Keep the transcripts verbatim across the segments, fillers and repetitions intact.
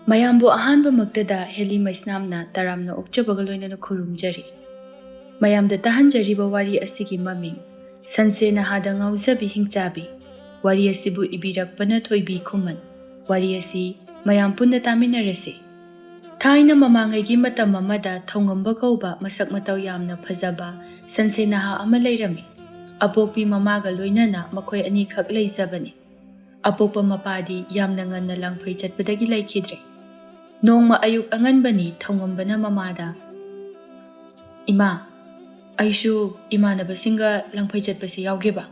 ꯃꯌꯥꯝꯕꯨ ꯑꯍꯥꯟꯕꯃꯛꯇꯗ ꯍꯦꯂꯤ ꯃꯩꯁꯅꯥꯝꯅ ꯇꯔꯥꯝꯅ ꯑꯣꯛꯆꯕꯒ ꯂꯣꯏꯅꯅ ꯈꯨꯔꯨꯝꯖꯔꯤ꯫ ꯃꯌꯥꯝꯗ ꯇꯥꯍꯟꯖꯔꯤꯕ ꯋꯥꯔꯤ ꯑꯁꯤꯒꯤ ꯃꯃꯤꯡ ꯁꯟꯁꯦ ꯅꯍꯥꯗ ꯉꯥꯎꯖꯕꯤ ꯍꯤꯡꯆꯥꯕꯤ꯫ ꯋꯥꯔꯤ ꯑꯁꯤꯕꯨ ꯏꯕꯤꯔꯛꯄꯅ ꯊꯣꯏꯕꯤ ꯈꯨꯃꯟ꯫ ꯋꯥꯔꯤ ꯑꯁꯤ ꯃꯌꯥꯝ ꯄꯨꯟꯅ ꯇꯥꯃꯤꯟꯅꯔꯁꯤ꯫ ꯊꯥꯏꯅ ꯃꯃꯥꯡꯉꯩꯒꯤ ꯃꯇꯝ ꯑꯃꯗ ꯊꯧꯉꯝꯕ ꯀꯧꯕ ꯃꯁꯛ ꯃꯇꯧ ꯌꯥꯝꯅ ꯐꯖꯕ ꯁꯟꯁꯦ ꯅꯍꯥ ꯑꯃ ꯂꯩꯔꯝꯃꯤ꯫ ꯑꯄꯣꯛꯄꯤ ꯃꯃꯥꯒ ꯂꯣꯏꯅꯅ ꯃꯈꯣꯏ ꯑꯅꯤꯈꯛ ꯂꯩꯖꯕꯅꯤ꯫ ꯑꯄꯣꯛꯄ ꯃꯄꯥꯗꯤ ꯌꯥꯝꯅ ꯉꯟꯅ ꯂꯥꯡꯐꯩ ꯆꯠꯄꯗꯒꯤ ꯂꯩꯈꯤꯗ꯭ꯔꯦ꯫ ꯅꯣꯡꯃ ꯑꯌꯨꯛ ꯑꯉꯟꯕꯅꯤ, ꯊꯧꯉꯝꯕꯅ ꯃꯃꯥꯗ, "ꯏꯃꯥ, ꯑꯩꯁꯨ ꯏꯃꯥꯟꯅꯕꯁꯤꯡꯒ ꯂꯥꯡꯐꯩ ꯆꯠꯄꯁꯦ ꯌꯥꯎꯒꯦꯕ꯫"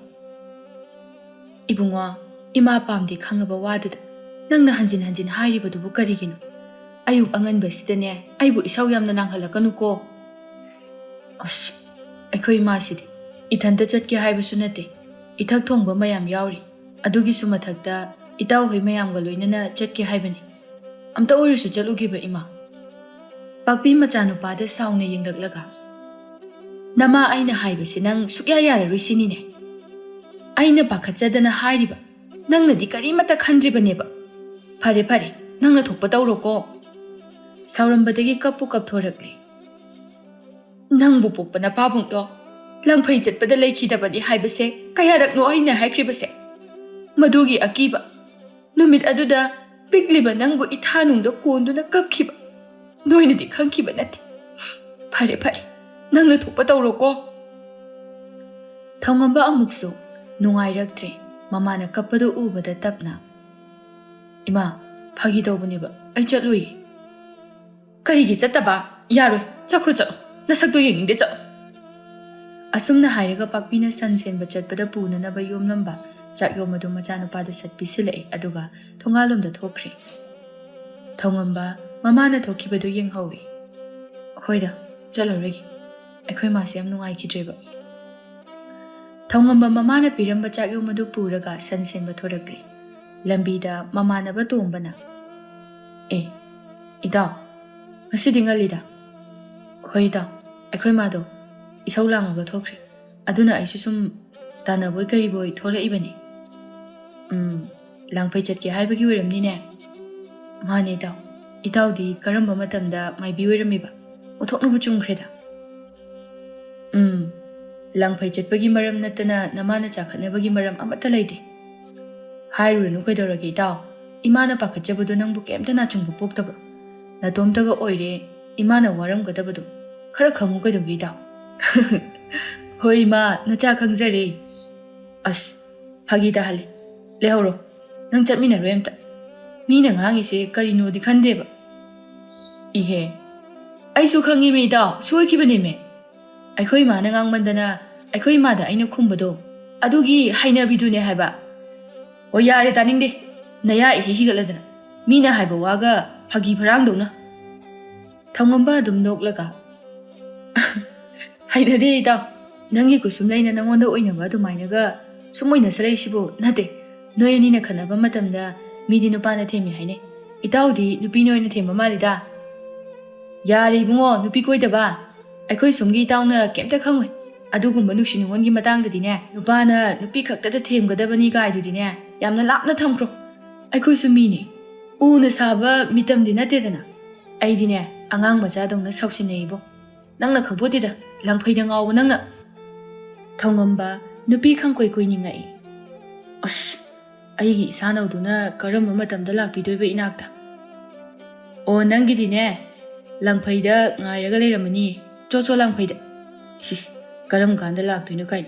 "ꯏꯕꯨꯡꯉꯣ, ꯏꯃꯥ ꯄꯥꯝꯗꯦ ꯈꯪꯉꯕ ꯋꯥꯗꯨꯗ ꯅꯪꯅ ꯍꯟꯖꯤꯟ ꯍꯟꯖꯤꯟ ꯍꯥꯏꯔꯤꯕꯗꯨꯕꯨ ꯀꯔꯤꯒꯤꯅꯣ? ꯑꯌꯨꯛ ꯑꯉꯟꯕꯁꯤꯗꯅꯦ ꯑꯩꯕꯨ ꯏꯁꯧ ꯌꯥꯝꯅ ꯂꯥꯡꯍꯜꯂꯛꯀꯅꯨꯀꯣ꯫" "ꯑꯁ, ꯑꯩꯈꯣꯏ ꯏꯃꯥꯁꯤꯗꯤ ꯏꯊꯟꯇ ꯆꯠꯀꯦ ꯍꯥꯏꯕꯁꯨ ꯅꯠꯇꯦ, ꯏꯊꯛ ꯊꯣꯡꯕ ꯃꯌꯥꯝ ꯌꯥꯎꯔꯤ꯫ ꯑꯗꯨꯒꯤꯁꯨ ꯃꯊꯛꯇ ꯏꯇꯥꯎꯍꯣꯏ ꯃꯌꯥꯝꯒ ꯂꯣꯏꯅꯅ ꯆꯠꯀꯦ ꯍꯥꯏꯕꯅꯤ꯫ ꯑꯝꯇ ꯑꯣꯏꯔꯁꯨ ꯆꯠꯂꯨꯒꯦꯕ ꯏꯃꯥ꯫" ꯄꯥꯛꯄꯤ ꯃꯆꯥꯅꯨꯄꯥꯗ ꯁꯥꯎꯅ ꯌꯦꯡꯂꯛꯂꯒ, "ꯅꯃꯥ ꯑꯩꯅ ꯍꯥꯏꯕꯁꯤ ꯅꯪ ꯁꯨꯛꯌꯥ ꯌꯥꯔꯔꯣꯏ ꯁꯤꯅꯤꯅꯦ? ꯑꯩꯅ ꯄꯥꯈꯠꯆꯗꯅ ꯍꯥꯏꯔꯤꯕ, ꯅꯪꯅꯗꯤ ꯀꯔꯤꯃꯠꯇ ꯈꯟꯗ꯭ꯔꯤꯕꯅꯦꯕ꯫ ꯐꯔꯦ ꯐꯔꯦ, ꯅꯪꯅ ꯊꯣꯛꯄ ꯇꯧꯔꯣꯀꯣ꯫" ꯁꯥꯎꯔꯝꯕꯗꯒꯤ ꯀꯞꯄꯨ ꯀꯞꯊꯣꯔꯛꯂꯦ꯫ "ꯅꯪꯕꯨ ꯄꯣꯛꯄ ꯅꯄꯥꯕꯨꯡꯗꯣ ꯂꯪꯐꯩ ꯆꯠꯄꯗ ꯂꯩꯈꯤꯗꯕꯅꯤ ꯍꯥꯏꯕꯁꯦ ꯀꯌꯥꯔꯛꯅꯣ ꯑꯩꯅ ꯍꯥꯏꯈ꯭ꯔꯤꯕꯁꯦ? ꯃꯗꯨꯒꯤ ꯑꯀꯤꯕ ꯅꯨꯃꯤꯠ ꯑꯗꯨꯗ ꯄꯤꯛꯂꯤꯕ ꯅꯪꯕꯨ ꯏꯊꯥꯅꯨꯡꯗ ꯀꯣꯟꯗꯨꯅ ꯀꯞꯈꯤꯕ ꯅꯣꯏꯅꯗꯤ ꯈꯪꯈꯤꯕ ꯅꯠꯇꯦ꯫ ꯐꯔꯦ ꯐꯔꯦ, ꯅꯪꯅ ꯊꯣꯛꯄ ꯇꯧꯔꯣꯀꯣ꯫" ꯊꯧꯉꯝꯕ ꯑꯃꯨꯛꯁꯨ ꯅꯨꯡꯉꯥꯏꯔꯛꯇ꯭ꯔꯦ꯫ ꯃꯃꯥꯅ ꯀꯞꯄꯗꯨ ꯎꯕꯗ ꯇꯞꯅ, "ꯏꯃꯥ, ꯐꯥꯒꯤ ꯇꯧꯕꯅꯦꯕ, ꯑꯩ ꯆꯠꯂꯣꯏꯌꯦ꯫" "ꯀꯔꯤꯒꯤ ꯆꯠꯇꯕ? ꯌꯥꯔꯣꯏ, ꯆꯠꯈ꯭ꯔꯣ ꯆꯠꯂꯣ, ꯅꯁꯛꯇꯣ ꯌꯦꯡꯅꯤꯡꯗꯦ, ꯆꯠꯂꯣ꯫" ꯑꯁꯨꯝꯅ ꯍꯥꯏꯔꯒ ꯄꯥꯛꯄꯤꯅ ꯁꯟ ꯁꯦꯟꯕ ꯆꯠꯄꯗ ꯄꯨꯅꯅꯕ ꯌꯣꯝꯂꯝꯕ ꯆꯥꯛꯌꯣꯝ ꯑꯗꯨ ꯃꯆꯥꯅꯨꯄꯥꯗ ꯁꯠ ꯄꯤꯁꯤꯜꯂꯛꯑꯦ, ꯑꯗꯨꯒ ꯊꯣꯡꯒꯥꯜꯂꯣꯝꯗ ꯊꯣꯛꯈ꯭ꯔꯦ꯫ ꯊꯧꯉꯝꯕ ꯃꯃꯥꯅ ꯊꯣꯛꯈꯤꯕꯗꯨ ꯌꯦꯡꯍꯧꯔꯦ꯫ "ꯍꯣꯏꯗ, ꯆꯠꯂꯔꯣꯏꯒꯦ, ꯑꯩꯈꯣꯏ ꯃꯥꯁꯦ ꯌꯥꯝ ꯅꯨꯡꯉꯥꯏꯈꯤꯗ꯭ꯔꯦꯕ꯫" ꯊꯧꯉꯝꯕ ꯃꯃꯥꯅ ꯄꯤꯔꯝꯕ ꯆꯥꯛꯌꯣꯝ ꯑꯗꯨ ꯄꯨꯔꯒ ꯁꯟ ꯁꯦꯟꯕ ꯊꯣꯔꯛꯂꯦ꯫ ꯂꯝꯕꯤꯗ ꯃꯃꯥꯟꯅꯕ ꯇꯣꯝꯕꯅ, "ꯑꯦ, ꯏꯇꯥꯎ, ꯉꯁꯤꯗꯤ ꯉꯜꯂꯤꯗ꯫" "ꯍꯣꯏ ꯏꯇꯥꯎ, ꯑꯩꯈꯣꯏ ꯃꯥꯗꯣ ꯏꯁꯧ ꯂꯥꯡꯉꯒ ꯊꯣꯛꯈ꯭ꯔꯦ, ꯑꯗꯨꯅ ꯑꯩꯁꯨ ꯁꯨꯝ ꯇꯥꯟꯅꯕꯣꯏ ꯀꯔꯤꯕꯣꯏ ꯊꯣꯛꯂꯛꯏꯕꯅꯤ꯫" "ꯎꯝ, ꯂꯥꯡꯐꯩ ꯆꯠꯀꯦ ꯍꯥꯏꯕꯒꯤ ꯑꯣꯏꯔꯝꯅꯤꯅꯦ꯫" "ꯃꯥꯅꯦ ꯏꯇꯥꯎ, ꯏꯇꯥꯎꯗꯤ ꯀꯔꯝꯕ ꯃꯇꯝꯗ ꯃꯥꯏꯕꯤ ꯑꯣꯏꯔꯝꯃꯤꯕ? ꯑꯣꯟꯊꯣꯛꯅꯕꯨ ꯆꯨꯝꯈ꯭ꯔꯦꯗ꯫ ꯎꯝ, ꯂꯪꯐꯩ ꯆꯠꯄꯒꯤ ꯃꯔꯝ ꯅꯠꯇꯅ ꯅꯃꯥꯅ ꯆꯥꯈꯠꯅꯕꯒꯤ ꯃꯔꯝ ꯑꯃꯠꯇ ꯂꯩꯇꯦ꯫ ꯍꯥꯏꯔꯨꯔꯅꯨ ꯀꯩꯗꯧꯔꯒꯦ ꯏꯇꯥꯎ, ꯏꯃꯥꯅ ꯄꯥꯈꯠꯆꯕꯗꯣ ꯅꯪꯕꯨ ꯀꯩꯝꯇ ꯅꯥꯆꯨꯡꯕ ꯄꯣꯛꯇꯕ꯭ꯔꯣ? ꯅꯇꯣꯝꯇꯒ ꯑꯣꯏꯔꯦ, ꯏꯃꯥꯅ ꯋꯥꯔꯝꯒꯗꯕꯗꯣ ꯈꯔ ꯈꯪꯉꯨ ꯀꯩꯗꯧꯒꯦ ꯏꯇꯥꯎ? ꯍꯣꯏ ꯏꯃꯥ, ꯅꯆꯥ ꯈꯪꯖꯔꯦ꯫ ꯑꯁ, ꯐꯥꯒꯤ ꯇꯥꯍꯜꯂꯤ꯫ ꯂꯩꯍꯧꯔꯣ, ꯅꯪ ꯆꯠꯃꯤꯟꯅꯔꯣꯏ ꯑꯝꯇ꯫ ꯃꯤꯅ ꯉꯥꯡꯉꯤꯁꯦ ꯀꯔꯤꯅꯣꯗꯤ ꯈꯟꯗꯦꯕ꯫ ꯏꯍꯦ, ꯑꯩꯁꯨ ꯈꯪꯉꯤꯃꯤ ꯏꯇꯥꯎ, ꯁꯣꯏꯈꯤꯕꯅꯦꯃꯦ꯫ ꯑꯩꯈꯣꯏ ꯏꯃꯥꯅ ꯉꯥꯡꯃꯟꯗꯅ ꯑꯩꯈꯣꯏ ꯏꯃꯥꯗ ꯑꯩꯅ ꯈꯨꯝꯕꯗꯣ ꯑꯗꯨꯒꯤ ꯍꯩꯅꯕꯤꯗꯨꯅꯦ ꯍꯥꯏꯕ꯫ ꯑꯣ ꯌꯥꯔꯦ ꯇꯥꯅꯤꯡꯗꯦ, ꯅꯌꯥ ꯏꯍꯤ ꯍꯤꯒꯠꯂꯗꯅ ꯃꯤꯅ ꯍꯥꯏꯕ ꯋꯥꯒ ꯐꯥꯒꯤ ꯐꯔꯥꯡꯗꯧꯅ꯫ ꯊꯧꯉꯝꯕ ꯑꯗꯨꯝ ꯅꯣꯛꯂꯒ, ꯍꯩꯅꯗꯦ ꯏꯇꯥꯎ, ꯅꯪꯒꯤ ꯀꯨꯁꯨꯝ ꯂꯩꯅ ꯅꯪꯉꯣꯟꯗ ꯑꯣꯏꯅꯕ ꯑꯗꯨꯃꯥꯏꯅꯒ ꯁꯨꯝ ꯑꯣꯏꯅꯁꯜꯂꯛꯏꯁꯤꯕꯨ꯫ ꯅꯠꯇꯦ, ꯅꯣꯏ ꯑꯅꯤꯅ ꯈꯟꯅꯕ ꯃꯇꯝꯗ ꯃꯤꯗꯤ ꯅꯨꯄꯥꯅ ꯊꯦꯝꯃꯤ ꯍꯥꯏꯅꯩ, ꯏꯇꯥꯎꯗꯤ ꯅꯨꯄꯤꯅ ꯑꯣꯏꯅ ꯊꯦꯝꯕ ꯃꯥꯜꯂꯤꯗ꯫ ꯌꯥꯔꯦ ꯏꯕꯨꯡꯉꯣ, ꯅꯨꯄꯤ ꯀꯣꯏꯗꯕ ꯑꯩꯈꯣꯏ ꯁꯣꯝꯒꯤ ꯏꯇꯥꯎꯅ ꯀꯩꯝꯇ ꯈꯪꯉꯣꯏ꯫ ꯑꯗꯨꯒꯨꯝꯕ ꯅꯨꯡꯁꯤ ꯅꯨꯡꯉꯣꯟꯒꯤ ꯃꯇꯥꯡꯗꯗꯤꯅꯦ, ꯅꯨꯄꯥꯅ ꯅꯨꯄꯤ ꯈꯛꯇꯗ ꯊꯦꯝꯒꯗꯕꯅꯤ ꯀꯥꯏꯗꯨꯗꯤꯅꯦ, ꯌꯥꯝꯅ ꯂꯥꯞꯅ ꯊꯝꯈ꯭ꯔꯣ꯫ ꯑꯩꯈꯣꯏꯁꯨ ꯃꯤꯅꯤ, ꯎꯅ ꯁꯥꯕ ꯃꯤꯇꯝꯗꯤ ꯅꯠꯇꯦꯗꯅ꯫ ꯑꯩꯗꯤꯅꯦ, ꯑꯉꯥꯡ ꯃꯆꯥꯗꯧꯅ ꯁꯥꯎꯁꯤꯟꯅꯩꯕꯣ꯫ ꯅꯪꯅ ꯈꯪꯄꯣꯠꯇꯦꯗ, ꯂꯪꯐꯩꯗ ꯉꯥꯎꯕ ꯅꯪꯅ꯫ ꯊꯧꯉꯝꯕ ꯅꯨꯄꯤ ꯈꯪꯀꯣꯏ ꯀꯣꯏꯅꯤꯡꯉꯛꯏ꯫ ꯑꯁ, ꯑꯩꯒꯤ ꯏꯁꯥꯅꯧꯗꯨꯅ ꯀꯔꯝꯕ ꯃꯇꯝꯗ ꯂꯥꯛꯄꯤꯗꯣꯏꯕ ꯏꯅꯥꯛꯇ? ꯑꯣ, ꯅꯪꯒꯤꯗꯤꯅꯦ, ꯂꯪꯐꯩꯗ ꯉꯥꯏꯔꯒ ꯂꯩꯔꯝꯃꯅꯤ꯫ ꯆꯣ, ꯆꯣ, ꯂꯪꯐꯩꯗ꯫ ꯏꯁ, ꯏꯁ, ꯀꯔꯝ ꯀꯥꯟꯗ ꯂꯥꯛꯇꯣꯏꯅꯣ ꯀꯥꯏꯅ꯫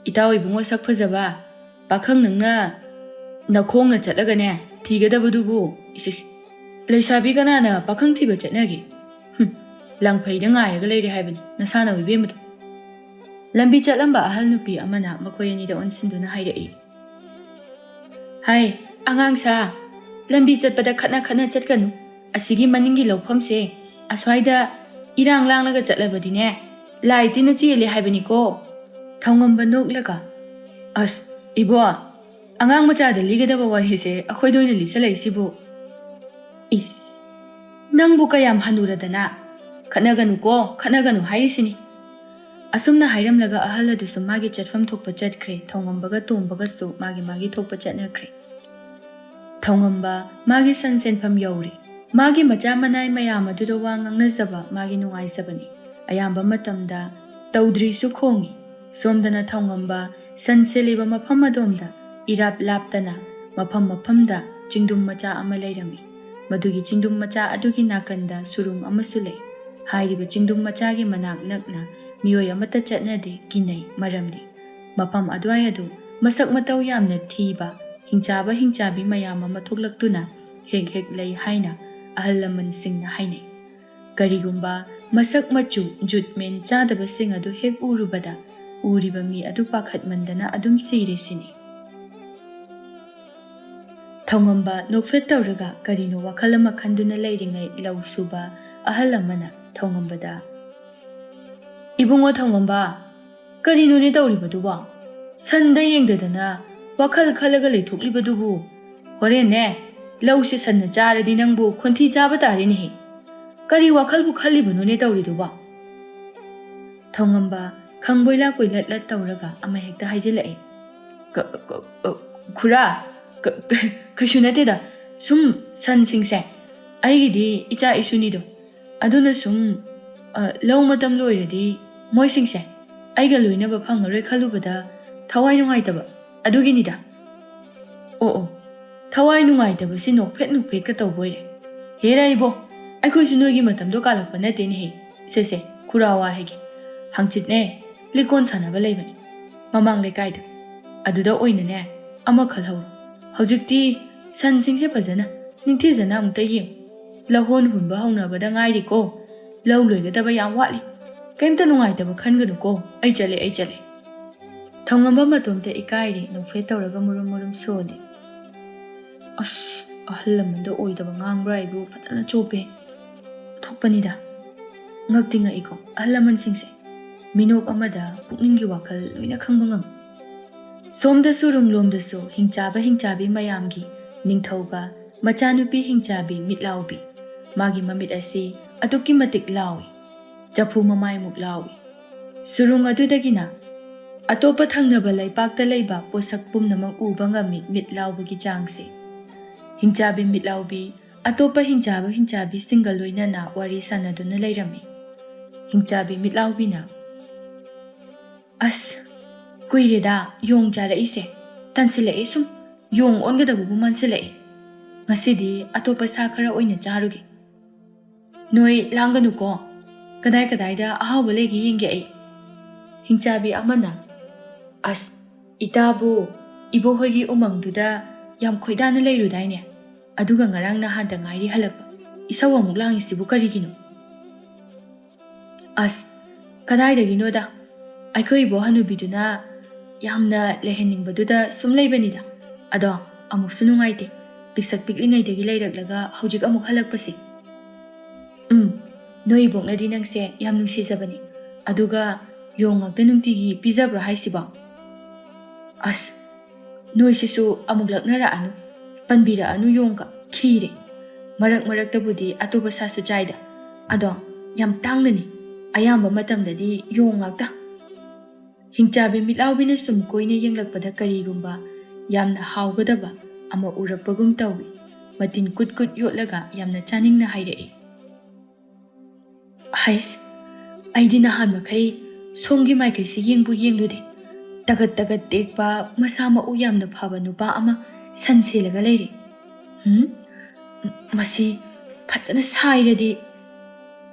ꯏꯇꯥꯎ ꯏꯕꯨꯡꯉꯣ ꯁꯛ ꯐꯖꯕ, ꯄꯥꯈꯪ ꯅꯪꯅ ꯅꯈꯣꯡꯅ ꯆꯠꯂꯒꯅꯦ ꯊꯤꯒꯗꯕꯗꯨꯕꯨ, ꯏꯁ, ꯏꯁ, ꯂꯩꯁꯥꯕꯤ ꯀꯅꯥꯅ ꯄꯥꯈꯪ ꯊꯤꯕ ꯆꯠꯅꯒꯦ? ꯍꯨꯝ, ꯂꯪꯐꯩꯗ ꯉꯥꯏꯔꯒ ꯂꯩꯔꯦ ꯍꯥꯏꯕꯅꯤ ꯅꯁꯥꯅꯧ ꯏꯕꯦꯝꯃꯗꯣ꯫ ꯂꯝꯕꯤ ꯆꯠꯂꯝꯕ ꯑꯍꯜ ꯅꯨꯄꯤ ꯑꯃꯅ ꯃꯈꯣꯏ ꯑꯅꯤꯗ ꯑꯣꯟꯁꯤꯟꯗꯨꯅ ꯍꯥꯏꯔꯛꯏ꯫ ꯍꯥꯏ, ꯑꯉꯥꯡ ꯁꯥ, ꯂꯝꯕꯤ ꯆꯠꯄꯗ ꯈꯠꯅ ꯈꯠꯅ ꯆꯠꯀꯅꯨ꯫ ꯑꯁꯤꯒꯤ ꯃꯅꯤꯡꯒꯤ ꯂꯧꯐꯝꯁꯦ, ꯑꯁ꯭ꯋꯥꯏꯗ ꯏꯔꯥꯡ ꯂꯥꯡꯂꯒ ꯆꯠꯂꯕꯗꯤꯅꯦ, ꯂꯥꯏ ꯇꯤꯟꯅ ꯆꯦꯜꯂꯦ ꯍꯥꯏꯕꯅꯤꯀꯣ꯫ ꯊꯧꯉꯝꯕ ꯅꯣꯛꯂꯒ, ꯑꯁ, ꯏꯕꯣ, ꯑꯉꯥꯡ ꯃꯆꯥꯗ ꯂꯤꯒꯗꯕ ꯋꯥꯔꯤꯁꯦ ꯑꯩꯈꯣꯏꯗ ꯑꯣꯏꯅ ꯂꯤꯁꯜꯂꯛꯏꯁꯤꯕꯨ꯫ ꯏꯁ, ꯅꯪꯕꯨ ꯀꯌꯥꯝ ꯍꯅꯨꯔꯗꯅ? ꯈꯠꯅꯒꯅꯨꯀꯣ, ꯈꯠꯅꯒꯅꯨ ꯍꯥꯏꯔꯤꯁꯤꯅꯤ꯫ ꯑꯁꯨꯝꯅ ꯍꯥꯏꯔꯝꯂꯒ ꯑꯍꯜ ꯑꯗꯨꯁꯨ ꯃꯥꯒꯤ ꯆꯠꯐꯝ ꯊꯣꯛꯄ ꯆꯠꯈ꯭ꯔꯦ꯫ ꯊꯧꯉꯝꯕꯒ ꯇꯣꯝꯕꯒꯁꯨ ꯃꯥꯒꯤ ꯃꯥꯒꯤ ꯊꯣꯛꯄ ꯆꯠꯅꯈ꯭ꯔꯦ꯫ ꯊꯧꯉꯝꯕ ꯃꯥꯒꯤ ꯁꯟ ꯁꯦꯟꯐꯝ ꯌꯧꯔꯦ꯫ ꯃꯥꯒꯤ ꯃꯆꯥ ꯃꯅꯥꯏ ꯃꯌꯥꯝ ꯑꯗꯨꯗ ꯋꯥ ꯉꯥꯡꯅꯖꯕ ꯃꯥꯒꯤ ꯅꯨꯡꯉꯥꯏꯖꯕꯅꯤ꯫ ꯑꯌꯥꯝꯕ ꯃꯇꯝꯗ ꯇꯧꯗ꯭ꯔꯤꯁꯨ ꯈꯣꯡꯏ꯫ ꯁꯣꯝꯗꯅ ꯊꯧꯉꯝꯕ ꯁꯟ ꯁꯦꯠꯂꯤꯕ ꯃꯐꯝ ꯑꯗꯣꯝꯗ ꯏꯔꯥꯞ ꯂꯥꯞꯇꯅ ꯃꯐꯝ ꯃꯐꯝꯗ ꯆꯤꯡꯗꯨꯝ ꯃꯆꯥ ꯑꯃ ꯂꯩꯔꯝꯃꯤ꯫ ꯃꯗꯨꯒꯤ ꯆꯤꯡꯗꯨꯝ ꯃꯆꯥ ꯑꯗꯨꯒꯤ ꯅꯥꯀꯟꯗ ꯁꯨꯔꯨꯡ ꯑꯃꯁꯨ ꯂꯩ꯫ ꯍꯥꯏꯔꯤꯕ ꯆꯤꯡꯗꯨꯝ ꯃꯆꯥꯒꯤ ꯃꯅꯥꯛ ꯅꯛꯅ ꯃꯤꯑꯣꯏ ꯑꯃꯠꯇ ꯆꯠꯅꯗꯦ, ꯀꯤꯅꯩ꯫ ꯃꯔꯝꯗꯤ ꯃꯐꯝ ꯑꯗꯨꯋꯥꯏ ꯑꯗꯨ ꯃꯁꯛ ꯃꯇꯧ ꯌꯥꯝꯅ ꯊꯤꯕ ꯍꯤꯡꯆꯥꯕ ꯍꯤꯡꯆꯥꯕꯤ ꯃꯌꯥꯝ ꯑꯃ ꯊꯣꯛꯂꯛꯇꯨꯅ ꯍꯦꯛ ꯍꯦꯛ ꯂꯩ ꯍꯥꯏꯅ ꯑꯍꯜ ꯂꯃꯟꯁꯤꯡꯅ ꯍꯥꯏꯅꯩ꯫ ꯀꯔꯤꯒꯨꯝꯕ ꯃꯁꯛ ꯃꯆꯨ ꯖꯨꯠ ꯃꯦꯟ ꯆꯥꯗꯕꯁꯤꯡ ꯑꯗꯨ ꯍꯦꯛ ꯎꯔꯨꯕꯗ ꯎꯔꯤꯕ ꯃꯤ ꯑꯗꯨ ꯄꯥꯈꯠꯃꯟꯗꯅ ꯑꯗꯨꯝ ꯁꯤꯔꯦ ꯁꯤꯅꯤ꯫ ꯊꯧꯉꯝꯕ ꯅꯣꯛꯐꯦꯠ ꯇꯧꯔꯒ ꯀꯔꯤꯅꯣ ꯋꯥꯈꯜ ꯑꯃ ꯈꯟꯗꯨꯅ ꯂꯩꯔꯤꯉꯩ ꯂꯧ ꯁꯨꯕ ꯑꯍꯜ ꯑꯃꯅ ꯊꯧꯉꯝꯕꯗ, "ꯏꯕꯨꯡꯉꯣ ꯊꯧꯉꯝꯕ, ꯀꯔꯤꯅꯣꯅꯦ ꯇꯧꯔꯤꯕꯗꯨꯕꯣ? ꯁꯟꯗ ꯌꯦꯡꯗꯗꯅ ꯋꯥꯈꯜ ꯈꯜꯂꯒ ꯂꯩꯊꯣꯛꯂꯤꯕꯗꯨꯕꯨ? ꯍꯣꯔꯦꯟꯅꯦ, ꯂꯧꯁꯦ ꯁꯟꯅ ꯆꯥꯔꯗꯤ ꯅꯪꯕꯨ ꯈꯣꯟꯊꯤ ꯆꯥꯕ ꯇꯥꯔꯦꯅꯦꯍꯦ꯫ ꯀꯔꯤ ꯋꯥꯈꯜꯕꯨ ꯈꯜꯂꯤꯕꯅꯣꯅꯦ ꯇꯧꯔꯤꯗꯨꯕꯣ?" ꯊꯧꯉꯝꯕ ꯈꯪꯕꯣꯏ ꯂꯥꯛꯄꯣꯏ ꯂꯠ ꯂꯠ ꯇꯧꯔꯒ ꯑꯃ ꯍꯦꯛꯇ ꯍꯥꯏꯖꯤꯜꯂꯛꯑꯦ꯫ "ꯀ-, ꯀ-, ꯑ, ꯈꯨꯔꯥ, ꯀ-, ꯀ-, ꯀꯩꯁꯨ ꯅꯠꯇꯦꯗ꯫ ꯁꯨꯝ ꯁꯟꯁꯤꯡꯁꯦ ꯑꯩꯒꯤꯗꯤ ꯏꯆꯥ ꯏꯁꯨꯅꯤꯗꯣ꯫ ꯑꯗꯨꯅ ꯁꯨꯝ, ꯑ, ꯂꯧ ꯃꯇꯝ ꯂꯣꯏꯔꯗꯤ ꯃꯣꯏꯁꯤꯡꯁꯦ ꯑꯩꯒ ꯂꯣꯏꯅꯕ ꯐꯪꯉꯔꯣꯏ ꯈꯜꯂꯨꯕꯗ ꯊꯋꯥꯏ ꯅꯨꯡꯉꯥꯏꯇꯕ ꯑꯗꯨꯒꯤꯅꯤꯗ꯫" "ꯑꯣ, ꯑꯣ, ꯊꯋꯥꯏ ꯅꯨꯡꯉꯥꯏꯇꯕꯁꯤ ꯅꯣꯛꯐꯦꯠ ꯅꯣꯛꯐꯦꯠꯀ ꯇꯧꯕ ꯑꯣꯏꯔꯦ꯫ ꯍꯦꯔꯥ ꯏꯕꯣ, ꯑꯩꯈꯣꯏꯁꯨ ꯅꯣꯏꯒꯤ ꯃꯇꯝꯗꯣ ꯀꯥꯜꯂꯛꯄ ꯅꯠꯇꯦꯅꯦꯍꯦ꯫ ꯁꯦ, ꯁꯦ, ꯈꯨꯔꯥ ꯋꯥ ꯍꯥꯏꯒꯦ꯫ ꯍꯪꯆꯤꯠꯅꯦ, ꯂꯤꯀꯣꯟ ꯁꯥꯟꯅꯕ ꯂꯩꯕꯅꯤ ꯃꯃꯥꯡ ꯂꯩꯀꯥꯏꯗ꯫ ꯑꯗꯨꯗ ꯑꯣꯏꯅꯅꯦ ꯑꯃ ꯈꯜꯍꯧꯔꯣ꯫ ꯍꯧꯖꯤꯛꯇꯤ ꯁꯟꯁꯤꯡꯁꯦ ꯐꯖꯅ ꯅꯤꯡꯊꯤꯖꯅ ꯑꯃꯨꯛꯇ ꯌꯦꯡꯉꯨ꯫ ꯂꯧꯍꯣꯟ ꯍꯨꯟꯕ ꯍꯧꯅꯕꯗ ꯉꯥꯏꯔꯤꯀꯣ꯫ ꯂꯧ ꯂꯣꯏꯒꯗꯕ ꯌꯥꯝ ꯋꯥꯠꯂꯤ꯫ ꯀꯩꯝꯇ ꯅꯨꯡꯉꯥꯏꯇꯕ ꯈꯟꯒꯅꯨꯀꯣ꯫ ꯑꯩ ꯆꯠꯂꯦ, ꯑꯩ ꯆꯠꯂꯦ꯫" ꯊꯧꯉꯝꯕ ꯃꯇꯣꯝꯇ ꯏꯀꯥꯏꯔꯤ, ꯅꯣꯛꯐꯦꯠ ꯇꯧꯔꯒ ꯃꯨꯔꯨꯝ ꯃꯨꯔꯨꯝ ꯁꯣꯜꯂꯤ꯫ "ꯑꯁ, ꯑꯍꯜ ꯂꯃꯟꯗ ꯑꯣꯏꯗꯕ ꯉꯥꯡꯕ꯭ꯔꯥ ꯍꯥꯏꯕꯨ ꯐꯖꯅ ꯆꯣꯞꯄꯦ꯫ ꯊꯣꯛꯄꯅꯤꯗ꯫ ꯉꯛꯇꯤ ꯉꯛꯏꯀꯣ ꯑꯍꯜ ꯂꯃꯟꯁꯤꯡꯁꯦ꯫ ꯃꯤꯅꯣꯛ ꯑꯃꯗ ꯄꯨꯛꯅꯤꯡꯒꯤ ꯋꯥꯈꯜ ꯂꯣꯏꯅ ꯈꯪꯕ ꯉꯝꯃꯤ꯫" ꯁꯣꯝꯗꯁꯨ ꯔꯨꯝꯂꯣꯝꯗꯁꯨ ꯍꯤꯡꯆꯥꯕ ꯍꯤꯡꯆꯥꯕꯤ ꯃꯌꯥꯝꯒꯤ ꯅꯤꯡꯊꯧꯒ ꯃꯆꯥꯅꯨꯄꯤ ꯍꯤꯡꯆꯥꯕꯤ ꯃꯤꯠ ꯂꯥꯎꯕꯤ꯫ ꯃꯥꯒꯤ ꯃꯃꯤꯠ ꯑꯁꯤ ꯑꯗꯨꯛꯀꯤ ꯃꯇꯤꯛ ꯂꯥꯎꯏ꯫ ꯆꯐꯨ ꯃꯃꯥꯏꯃꯨꯛ ꯂꯥꯎꯏ꯫ ꯁꯨꯔꯨꯡ ꯑꯗꯨꯗꯒꯤꯅ ꯑꯇꯣꯞꯄ ꯊꯪꯅꯕ ꯂꯩꯄꯥꯛꯇ ꯂꯩꯕ ꯄꯣꯠꯁꯛ ꯄꯨꯝꯅꯃꯛ ꯎꯕ ꯉꯝꯃꯤ ꯃꯤꯠ ꯂꯥꯎꯕꯒꯤ ꯆꯥꯡꯁꯤ꯫ ꯍꯤꯡꯆꯥꯕꯤ ꯃꯤꯠ ꯂꯥꯎꯕꯤ ꯑꯇꯣꯞꯄ ꯍꯤꯡꯆꯥꯕ ꯍꯤꯡꯆꯥꯕꯤꯁꯤꯡꯒ ꯂꯣꯏꯅꯅ ꯋꯥꯔꯤ ꯁꯥꯟꯅꯗꯨꯅ ꯂꯩꯔꯝꯃꯤ꯫ ꯍꯤꯡꯆꯥꯕꯤ ꯃꯤꯠꯂꯥꯎꯕꯤꯅ, "ꯑꯁ, ꯀꯨꯏꯔꯦꯗ ꯌꯣꯡ ꯆꯥꯔꯛꯏꯁꯦ꯫ ꯇꯟꯁꯤꯜꯂꯛꯑꯦ ꯁꯨꯝ, ꯌꯣꯡ ꯑꯣꯟꯒꯗꯕꯕꯨ ꯃꯥꯟꯁꯤꯜꯂꯛꯑꯦ꯫ ꯉꯁꯤꯗꯤ ꯑꯇꯣꯞꯄ ꯁꯥ ꯈꯔ ꯑꯣꯏꯅ ꯆꯥꯔꯨꯒꯦ꯫ ꯅꯣꯏ ꯂꯥꯡꯒꯅꯨꯀꯣ, ꯀꯗꯥꯏ ꯀꯗꯥꯏꯗ ꯑꯍꯥꯎꯕ ꯂꯩꯒꯦ ꯌꯦꯡꯒꯦ ꯑꯩ꯫" ꯍꯤꯡꯆꯥꯕꯤ ꯑꯃꯅ, "ꯑꯁ, ꯏꯇꯥꯕꯨ ꯏꯕꯣꯍꯣꯏꯒꯤ ꯎꯃꯪꯗꯨꯗ ꯌꯥꯝ ꯈꯣꯏꯗꯥꯅ ꯂꯩꯔꯨꯗꯥꯏꯅꯦ? ꯑꯗꯨꯒ ꯉꯔꯥꯡ ꯅꯍꯥꯟꯗ ꯉꯥꯏꯔꯤ ꯍꯜꯂꯛꯄ꯫ ꯏꯁꯧ ꯑꯃꯨꯛ ꯂꯥꯡꯉꯤꯁꯤꯕꯨ ꯀꯔꯤꯒꯤꯅꯣ?" "ꯑꯁ, ꯀꯗꯥꯏꯗꯒꯤꯅꯣꯗ, ꯑꯩꯈꯣꯏ ꯏꯕꯣ ꯍꯅꯨꯕꯤꯗꯨꯅ ꯌꯥꯝꯅ ꯂꯩꯍꯟꯅꯤꯡꯕꯗꯨꯗ ꯁꯨꯝ ꯂꯩꯕꯅꯤꯗ꯫ ꯑꯗꯣ ꯑꯃꯨꯛꯁꯨ ꯅꯨꯡꯉꯥꯏꯇꯦ, ꯄꯤꯛꯁꯛ ꯄꯤꯛꯂꯤꯉꯩꯗꯒꯤ ꯂꯩꯔꯛꯂꯒ ꯍꯧꯖꯤꯛ ꯑꯃꯨꯛ ꯍꯜꯂꯛꯄꯁꯦ꯫ ꯎꯝ, ꯅꯣꯏ ꯏꯕꯣꯛꯅꯗꯤ ꯅꯪꯁꯦ ꯌꯥꯝ ꯅꯨꯡꯁꯤꯖꯕꯅꯤ꯫ ꯑꯗꯨꯒ ꯌꯣꯡ ꯉꯥꯛꯇ ꯅꯨꯡꯇꯤꯒꯤ ꯄꯤꯖꯕ꯭ꯔꯣ ꯍꯥꯏꯁꯤꯕꯣ? ꯑꯁ, ꯅꯣꯏꯁꯤꯁꯨ ꯑꯃꯨꯛ ꯂꯛꯅꯔꯛꯑꯅꯨ, ꯄꯟꯕꯤꯔꯛꯑꯅꯨ ꯌꯣꯡꯒ, ꯈꯤꯔꯦ꯫ ꯃꯔꯛ ꯃꯔꯛꯇꯕꯨꯗꯤ ꯑꯇꯣꯞꯄ ꯁꯥꯁꯨ ꯆꯥꯏꯗ, ꯑꯗꯣ ꯌꯥꯝ ꯇꯥꯡꯅꯅꯤ, ꯑꯌꯥꯝꯕ ꯃꯇꯝꯗꯗꯤ ꯌꯣꯡ ꯉꯥꯛꯇ꯫" ꯍꯤꯡꯆꯥꯕꯤ ꯃꯤꯠꯂꯥꯎꯕꯤꯅ ꯁꯨꯝ ꯀꯣꯏꯅ ꯌꯦꯡꯂꯛꯄꯗ ꯀꯔꯤꯒꯨꯝꯕ ꯌꯥꯝꯅ ꯍꯥꯎꯒꯗꯕ ꯑꯃ ꯎꯔꯛꯄꯒꯨꯝ ꯇꯧꯏ꯫ ꯃꯇꯤꯟ ꯀꯨꯠ ꯀꯨꯠ ꯌꯣꯠꯂꯒ ꯌꯥꯝꯅ ꯆꯥꯅꯤꯡꯅ ꯍꯥꯏꯔꯛꯏ, "ꯍꯩꯁ, ꯑꯩꯗꯤ ꯅꯍꯥꯟ ꯃꯈꯩ ꯁꯣꯝꯒꯤ ꯃꯥꯏꯀꯩꯁꯤ ꯌꯦꯡꯕꯨ ꯌꯦꯡꯂꯨꯗꯦ꯫ ꯇꯒꯠ ꯇꯒꯠ ꯇꯦꯛꯄ, ꯃꯁꯥ ꯃꯎ ꯌꯥꯝꯅ ꯐꯕ ꯅꯨꯄꯥ ꯑꯃ ꯁꯟ ꯁꯦꯜꯂꯒ ꯂꯩꯔꯦ꯫ ꯍꯨꯝ? ꯃꯁꯤ ꯐꯖꯅ ꯁꯥꯏꯔꯗꯤ꯫"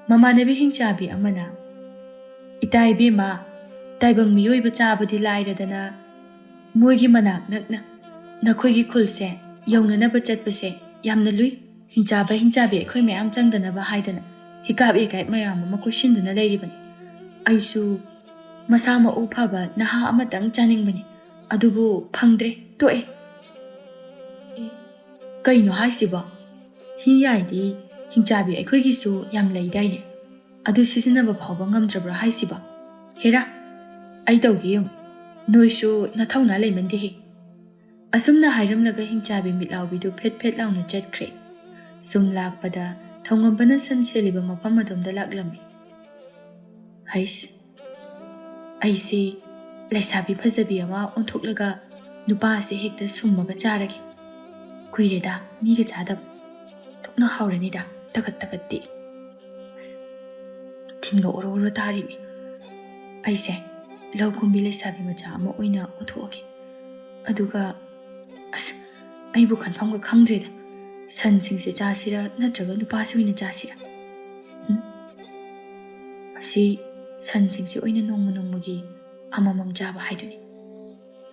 ꯃꯃꯥꯟꯅꯕꯤ ꯍꯤꯡꯆꯥꯕꯤ ꯑꯃꯅ, "ꯏꯇꯥ ꯏꯕꯦꯝꯃ, ꯇꯥꯏꯕꯪ ꯃꯤꯑꯣꯏꯕ ꯆꯥꯕꯗꯤ ꯂꯥꯏꯔꯗꯅ, ꯃꯣꯏꯒꯤ ꯃꯅꯥꯛ ꯅꯛꯅ ꯅꯈꯣꯏꯒꯤ ꯈꯨꯜꯁꯦ ꯌꯧꯅꯅꯕ ꯆꯠꯄꯁꯦ ꯌꯥꯝꯅ ꯂꯨꯏ꯫ ꯍꯤꯡꯆꯥꯕ ꯍꯤꯡꯆꯥꯕꯤ ꯑꯩꯈꯣꯏ ꯃꯌꯥꯝ ꯆꯪꯗꯅꯕ ꯍꯥꯏꯗꯅ ꯍꯤꯀꯥꯞ ꯌꯩꯀꯥꯏ ꯃꯌꯥꯝ ꯑꯃ ꯀꯣꯏꯁꯤꯟꯗꯨꯅ ꯂꯩꯔꯤꯕꯅꯤ꯫ ꯑꯩꯁꯨ ꯃꯁꯥ ꯃꯎ ꯐꯕ ꯅꯍꯥ ꯑꯃꯇꯪ ꯆꯥꯅꯤꯡꯕꯅꯤ, ꯑꯗꯨꯕꯨ ꯐꯪꯗ꯭ꯔꯦ, ꯇꯣꯛꯑꯦ꯫" "ꯑꯦ, ꯀꯩꯅꯣ ꯍꯥꯏꯁꯤꯕꯣ? ꯍꯤ ꯌꯥꯏꯗꯤ ꯍꯤꯡꯆꯥꯕꯤ ꯑꯩꯈꯣꯏꯒꯤꯁꯨ ꯌꯥꯝ ꯂꯩꯗꯥꯏꯅꯦ? ꯑꯗꯨ ꯁꯤꯖꯤꯟꯅꯕ ꯐꯥꯎꯕ ꯉꯝꯗ꯭ꯔꯕ꯭ꯔꯥ ꯍꯥꯏꯁꯤꯕꯣ? ꯍꯦꯔꯥ, ꯑꯩ ꯇꯧꯒꯦ ꯌꯦꯡꯉꯨ꯫ ꯅꯣꯏꯁꯨ ꯅꯊꯧꯅꯥ ꯂꯩꯃꯟꯗꯦꯍꯦ꯫" ꯑꯁꯨꯝꯅ ꯍꯥꯏꯔꯝꯂꯒ ꯍꯤꯡꯆꯥꯕꯤ ꯃꯤꯠꯂꯥꯎꯕꯤꯗꯨ ꯐꯦꯠ ꯐꯦꯠ ꯂꯥꯎꯅ ꯆꯠꯈ꯭ꯔꯦ꯫ ꯁꯨꯝ ꯂꯥꯛꯄꯗ ꯊꯧꯉꯝꯕꯅ ꯁꯟ ꯁꯦꯜꯂꯤꯕ ꯃꯐꯝ ꯑꯗꯣꯝꯗ ꯂꯥꯛꯂꯝꯃꯤ꯫ "ꯍꯩꯁ, ꯑꯩꯁꯦ ꯂꯩꯁꯥꯕꯤ ꯐꯖꯕꯤ ꯑꯃ ꯑꯣꯟꯊꯣꯛꯂꯒ ꯅꯨꯄꯥꯁꯦ ꯍꯦꯛꯇ ꯁꯨꯝꯃꯒ ꯆꯥꯔꯒꯦ꯫ ꯀꯨꯏꯔꯦꯗ ꯃꯤꯒ ꯆꯥꯗꯕ꯫" ꯊꯣꯛꯅ ꯍꯥꯎꯔꯅꯤꯗ, ꯇꯀꯠ ꯇꯀꯠꯇꯤ꯫ ꯊꯤꯟꯒ ꯑꯣꯔꯣ ꯑꯣꯔꯣ ꯇꯥꯔꯤꯃꯤ꯫ ꯑꯩꯁꯦ ꯂꯧ ꯀꯨꯝꯕꯤ ꯂꯩꯁꯥꯕꯤ ꯃꯆꯥ ꯑꯃ ꯑꯣꯏꯅ ꯑꯣꯟꯊꯣꯛꯑꯒꯦ꯫ ꯑꯗꯨꯒ, ꯑꯁ, ꯑꯩꯕꯨ ꯈꯟꯐꯝꯒ ꯈꯪꯗ꯭ꯔꯦꯗ꯫ ꯁꯟꯁꯤꯡꯁꯦ ꯆꯥꯁꯤꯔꯥ, ꯅꯠꯇ꯭ꯔꯒ ꯅꯨꯄꯥꯁꯤ ꯑꯣꯏꯅ ꯆꯥꯁꯤꯔꯥ? ꯎꯝ? ꯑꯁꯤ ꯁꯟꯁꯤꯡꯁꯦ ꯑꯣꯏꯅ ꯅꯣꯡꯃ ꯅꯣꯡꯃꯒꯤ ꯑꯃꯃꯝ ꯆꯥꯕ ꯍꯥꯏꯗꯨꯅꯤ꯫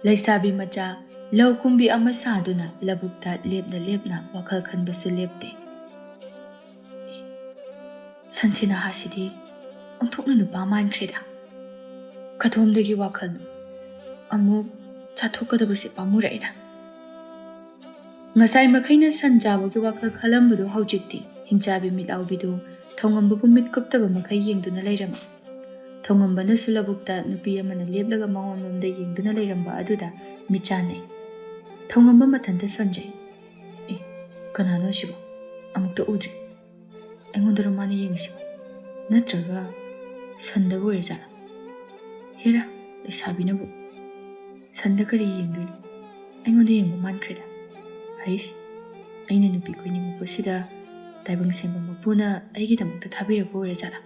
ꯂꯩꯁꯥꯕꯤ ꯃꯆꯥ ꯂꯧ ꯀꯨꯝꯕꯤ ꯑꯃ ꯁꯥꯗꯨꯅ ꯂꯧꯕꯨꯛꯇ ꯂꯦꯞꯅ ꯂꯦꯞꯅ ꯋꯥꯈꯜ ꯈꯟꯕꯁꯨ ꯂꯦꯞꯇꯦ꯫ ꯁꯟꯁꯤ ꯅꯍꯥꯁꯤꯗꯤ ꯑꯣꯟꯊꯣꯛꯅ ꯅꯨꯄꯥ ꯃꯥꯟꯈ꯭ꯔꯦꯗ꯫ ꯀꯗꯣꯝꯗꯒꯤ ꯋꯥꯈꯜꯅꯣ? ꯑꯃꯨꯛ ꯆꯥꯊꯣꯛꯀꯗꯕꯁꯦ ꯄꯥꯝꯃꯨꯔꯛꯏꯗ꯫ ꯉꯁꯥꯏ ꯃꯈꯩꯅ ꯁꯟ ꯆꯥꯕꯒꯤ ꯋꯥꯈꯜ ꯈꯜꯂꯝꯕꯗꯨ ꯍꯧꯖꯤꯛꯇꯤ ꯍꯤꯡꯆꯥꯕꯤ ꯃꯤꯠꯂꯥꯎꯕꯤꯗꯨ ꯊꯧꯉꯝꯕꯕꯨ ꯃꯤꯠ ꯀꯨꯞꯇꯕ ꯃꯈꯩ ꯌꯦꯡꯗꯨꯅ ꯂꯩꯔꯝꯃꯤ꯫ ꯊꯧꯉꯝꯕꯅꯁꯨ ꯂꯧꯕꯨꯛꯇ ꯅꯨꯄꯤ ꯑꯃꯅ ꯂꯦꯞꯂꯒ ꯃꯉꯣꯟꯂꯣꯝꯗ ꯌꯦꯡꯗꯨꯅ ꯂꯩꯔꯝꯕ ꯑꯗꯨꯗ ꯃꯤꯠ ꯆꯥꯟꯅꯩ꯫ ꯊꯧꯉꯝꯕ ꯃꯊꯟꯇ ꯁꯣꯟꯖꯩ꯫ "ꯑꯦ, ꯀꯅꯥꯅꯣ ꯑꯁꯤꯕꯣ? ꯑꯃꯨꯛꯇ ꯎꯗ꯭ꯔꯤ꯫ ꯑꯩꯉꯣꯟꯗꯔꯣ ꯃꯥꯅ ꯌꯦꯡꯉꯤꯁꯤꯕꯣ? ꯅꯠꯇ꯭ꯔꯒ ꯁꯟꯗꯕꯨ ꯑꯣꯏꯔꯖꯥꯠꯂꯥ? ꯍꯦꯔꯥ, ꯂꯩꯁꯥꯕꯤꯅꯕꯨ ꯁꯟꯗ ꯀꯔꯤ ꯌꯦꯡꯗꯣꯏꯅꯣ? ꯑꯩꯉꯣꯟꯗ ꯌꯦꯡꯕ ꯃꯥꯟꯈ꯭ꯔꯦꯗ꯫ ꯍꯩꯁ, ꯑꯩꯅ ꯅꯨꯄꯤ ꯀꯣꯏꯅꯤꯡꯉꯛꯄꯁꯤꯗ ꯇꯥꯏꯕꯪ ꯁꯦꯝꯕ ꯃꯄꯨꯅ ꯑꯩꯒꯤꯗꯃꯛꯇ ꯊꯥꯕꯤꯔꯛꯄ ꯑꯣꯏꯔꯖꯥꯠꯂꯥ?"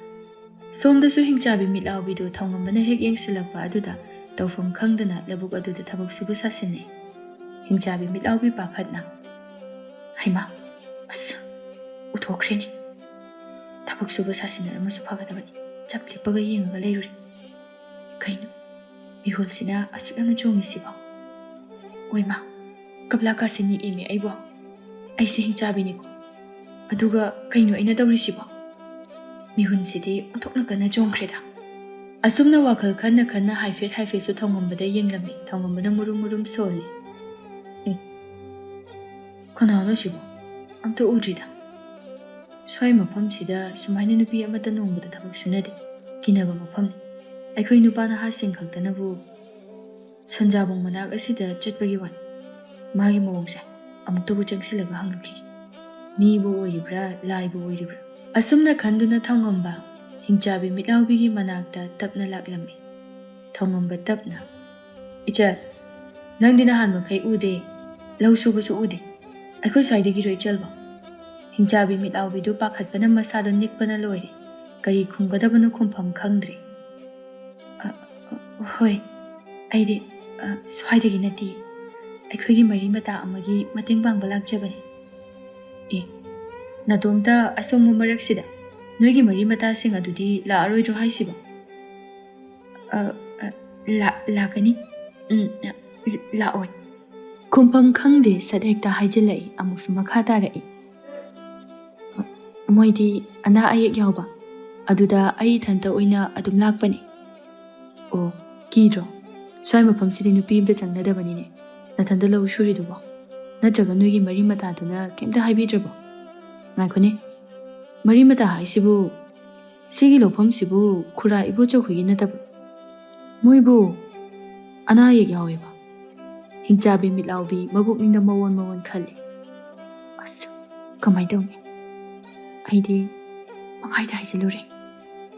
ꯁꯣꯝꯗꯁꯨ ꯍꯤꯡꯆꯥꯕꯤ ꯃꯤꯠꯂꯥꯎꯕꯤꯗꯨ ꯊꯧꯉꯝꯕꯅ ꯍꯦꯛ ꯌꯦꯡꯁꯤꯜꯂꯛꯄ ꯑꯗꯨꯗ ꯇꯧꯐꯝ ꯈꯪꯗꯅ ꯂꯧꯕꯨꯛ ꯑꯗꯨꯗ ꯊꯕꯛ ꯁꯨꯕ ꯁꯥꯁꯤꯟꯅꯩ꯫ ꯍꯤꯡꯆꯥꯕꯤ ꯃꯤꯠꯂꯥꯎꯕꯤ ꯄꯥꯈꯠꯅ, "ꯍꯩꯃꯥ, ꯑꯁ, ꯎꯊꯣꯛꯈ꯭ꯔꯦꯅꯦ꯫ ꯊꯕꯛ ꯁꯨꯕ ꯁꯥꯁꯤꯟꯅꯔꯝꯃꯁꯨ ꯐꯒꯗꯕꯅꯤ꯫ ꯆꯞ ꯂꯦꯞꯄꯒ ꯌꯦꯡꯉꯒ ꯂꯩꯔꯨꯔꯦ꯫ ꯀꯩꯅꯣ, ꯃꯤꯍꯨꯜꯁꯤꯅ ꯑꯁꯨꯛ ꯌꯥꯝꯅ ꯆꯣꯡꯉꯤꯁꯤꯕꯣ? ꯑꯣꯏꯃꯥ, ꯀꯞꯂꯥꯀꯥꯁꯤ ꯅꯤꯛꯏꯃꯤ ꯑꯩꯕꯣ꯫ ꯑꯩꯁꯦ ꯍꯤꯡꯆꯥꯕꯤꯅꯤꯀꯣ꯫ ꯑꯗꯨꯒ ꯀꯩꯅꯣ ꯑꯩꯅ ꯇꯧꯔꯤꯁꯤꯕꯣ? ꯃꯤꯍꯨꯟꯁꯤꯗꯤ ꯑꯣꯟꯊꯣꯛꯅ ꯀꯟꯅ ꯆꯣꯡꯈ꯭ꯔꯦꯗ꯫" ꯑꯁꯨꯝꯅ ꯋꯥꯈꯜ ꯈꯟꯅ ꯈꯟꯅ ꯍꯥꯏꯐꯦꯠ ꯍꯥꯏꯐꯦꯠꯁꯨ ꯊꯧꯉꯝꯕꯗ ꯌꯦꯡꯂꯝꯃꯤ꯫ ꯊꯧꯉꯝꯕꯅ ꯃꯨꯔꯨꯝ ꯃꯨꯔꯨꯝ ꯁꯣꯜꯂꯤ꯫ "ꯎꯝ, ꯀꯅꯥꯅꯣ ꯁꯤꯕꯣ? ꯑꯝꯇ ꯎꯗ꯭ꯔꯤꯗ꯫ ꯁ꯭ꯋꯥꯏ ꯃꯐꯝꯁꯤꯗ ꯁꯨꯃꯥꯏꯅ ꯅꯨꯄꯤ ꯑꯃꯠꯇ ꯅꯣꯡꯃꯗ ꯊꯕꯛ ꯁꯨꯅꯗꯦ꯫ ꯀꯤꯅꯕ ꯃꯐꯝꯅꯤ꯫ ꯑꯩꯈꯣꯏ ꯅꯨꯄꯥ ꯅꯍꯥꯁꯤꯡ ꯈꯛꯇꯅꯕꯨ ꯁꯟꯖꯥꯕꯨꯡ ꯃꯅꯥꯛ ꯑꯁꯤꯗ ꯆꯠꯄꯒꯤ ꯋꯥꯅꯤ꯫ ꯃꯥꯒꯤ ꯃꯑꯣꯡꯁꯦ ꯑꯃꯨꯛꯇꯕꯨ ꯆꯪꯁꯤꯜꯂꯒ ꯍꯪꯂꯛꯈꯤꯒꯦ꯫ ꯃꯤꯕꯨ ꯑꯣꯏꯔꯤꯕ꯭ꯔꯥ, ꯂꯥꯏꯕꯨ ꯑꯣꯏꯔꯤꯕ꯭ꯔꯥ?" ꯑꯁꯨꯝꯅ ꯈꯟꯗꯨꯅ ꯊꯧꯉꯝꯕ ꯍꯤꯡꯆꯥꯕꯤ ꯃꯤꯠꯂꯥꯎꯕꯤꯒꯤ ꯃꯅꯥꯛꯇ ꯇꯞꯅ ꯂꯥꯛꯂꯝꯃꯤ꯫ ꯊꯧꯉꯝꯕ ꯇꯞꯅ, "ꯏꯆꯜ, ꯅꯪꯗꯤ ꯅꯍꯥꯟ ꯃꯈꯩ ꯎꯗꯦ, ꯂꯧ ꯁꯨꯕꯁꯨ ꯎꯗꯦ꯫ ꯑꯩꯈꯣꯏ ꯁ꯭ꯋꯥꯏꯗꯒꯤꯔꯣ ꯏꯆꯜꯕꯣ?" ꯍꯤꯡꯆꯥꯕꯤ ꯃꯤꯠꯂꯥꯎꯕꯤꯗꯨ ꯄꯥꯈꯠꯄꯅ ꯃꯁꯥꯗꯣ ꯅꯤꯛꯄꯅ ꯂꯣꯏꯔꯦ꯫ ꯀꯔꯤ ꯈꯨꯝꯒꯗꯕꯅꯣ ꯈꯨꯝꯐꯝ ꯈꯪꯗ꯭ꯔꯦ꯫ "ꯑ, ꯑ, ꯍꯣꯏ, ꯑꯩꯗꯤ, ꯑ, ꯁ꯭ꯋꯥꯏꯗꯒꯤ ꯅꯠꯇꯤꯌꯦ꯫ ꯑꯩꯈꯣꯏꯒꯤ ꯃꯔꯤ ꯃꯇꯥ ꯑꯃꯒꯤ ꯃꯇꯦꯡ ꯄꯥꯡꯕ ꯂꯥꯛꯆꯕꯅꯤ꯫" "ꯑꯦ, ꯅꯇꯣꯝꯇ ꯑꯁꯣꯡꯕ ꯃꯔꯛꯁꯤꯗ ꯅꯣꯏꯒꯤ ꯃꯔꯤ ꯃꯇꯥꯁꯤꯡ ꯑꯗꯨꯗꯤ ꯂꯥꯛꯑꯔꯣꯏꯗ꯭ꯔꯣ ꯍꯥꯏꯁꯤꯕꯣ?" "ꯑ, ꯑ, ꯂꯥ-, ꯂꯥꯛꯀꯅꯤ꯫ ꯎꯝ, ꯑ, ꯂꯥꯛꯑꯣꯏ꯫" ꯈꯨꯝꯐꯝ ꯈꯪꯗꯦ, ꯁꯠ ꯍꯦꯛꯇ ꯍꯥꯏꯖꯤꯜꯂꯛꯏ꯫ ꯑꯃꯨꯛꯁꯨ ꯃꯈꯥ ꯇꯥꯔꯛꯏ, "ꯃꯣꯏꯗꯤ ꯑꯅꯥ ꯑꯌꯦꯛ ꯌꯥꯎꯕ, ꯑꯗꯨꯗ ꯑꯩ ꯏꯊꯟꯇ ꯑꯣꯏꯅ ꯑꯗꯨꯝ ꯂꯥꯛꯄꯅꯤ꯫" "ꯑꯣ, ꯀꯤꯗ꯭ꯔꯣ? ꯁ꯭ꯋꯥꯏ ꯃꯐꯝꯁꯤꯗꯤ ꯅꯨꯄꯤ ꯑꯝꯇ ꯆꯪꯅꯗꯕꯅꯤꯅꯦ꯫ ꯅꯊꯟꯇ ꯂꯧ ꯁꯨꯔꯤꯗꯨꯕꯣ? ꯅꯠꯇ꯭ꯔꯒ ꯅꯣꯏꯒꯤ ꯃꯔꯤ ꯃꯇꯥꯗꯨꯅ ꯀꯩꯝꯇ ꯍꯥꯏꯕꯤꯗ꯭ꯔꯕꯣ?" "ꯉꯥꯏꯈꯣꯅꯦ, ꯃꯔꯤ ꯃꯇꯥ ꯍꯥꯏꯁꯤꯕꯨ, ꯁꯤꯒꯤ ꯂꯧꯐꯝꯁꯤꯕꯨ ꯈꯨꯔꯥ ꯏꯕꯣꯆꯧ ꯍꯣꯏꯒꯤ ꯅꯠꯇꯕ꯭ꯔꯣ? ꯃꯣꯏꯕꯨ ꯑꯅꯥ ꯑꯌꯦꯛ ꯌꯥꯎꯋꯦꯕ?" ꯍꯤꯡꯆꯥꯕꯤ ꯃꯤꯠꯂꯥꯎꯕꯤ ꯃꯕꯨꯛꯅꯤꯡꯗ ꯃꯋꯣꯟ ꯃꯋꯣꯟ ꯈꯜꯂꯤ꯫ "ꯑꯁ, ꯀꯃꯥꯏꯅ ꯇꯧꯅꯤ? ꯑꯩꯗꯤ ꯄꯪꯍꯥꯏꯗ ꯍꯥꯏꯖꯤꯜꯂꯨꯔꯦ꯫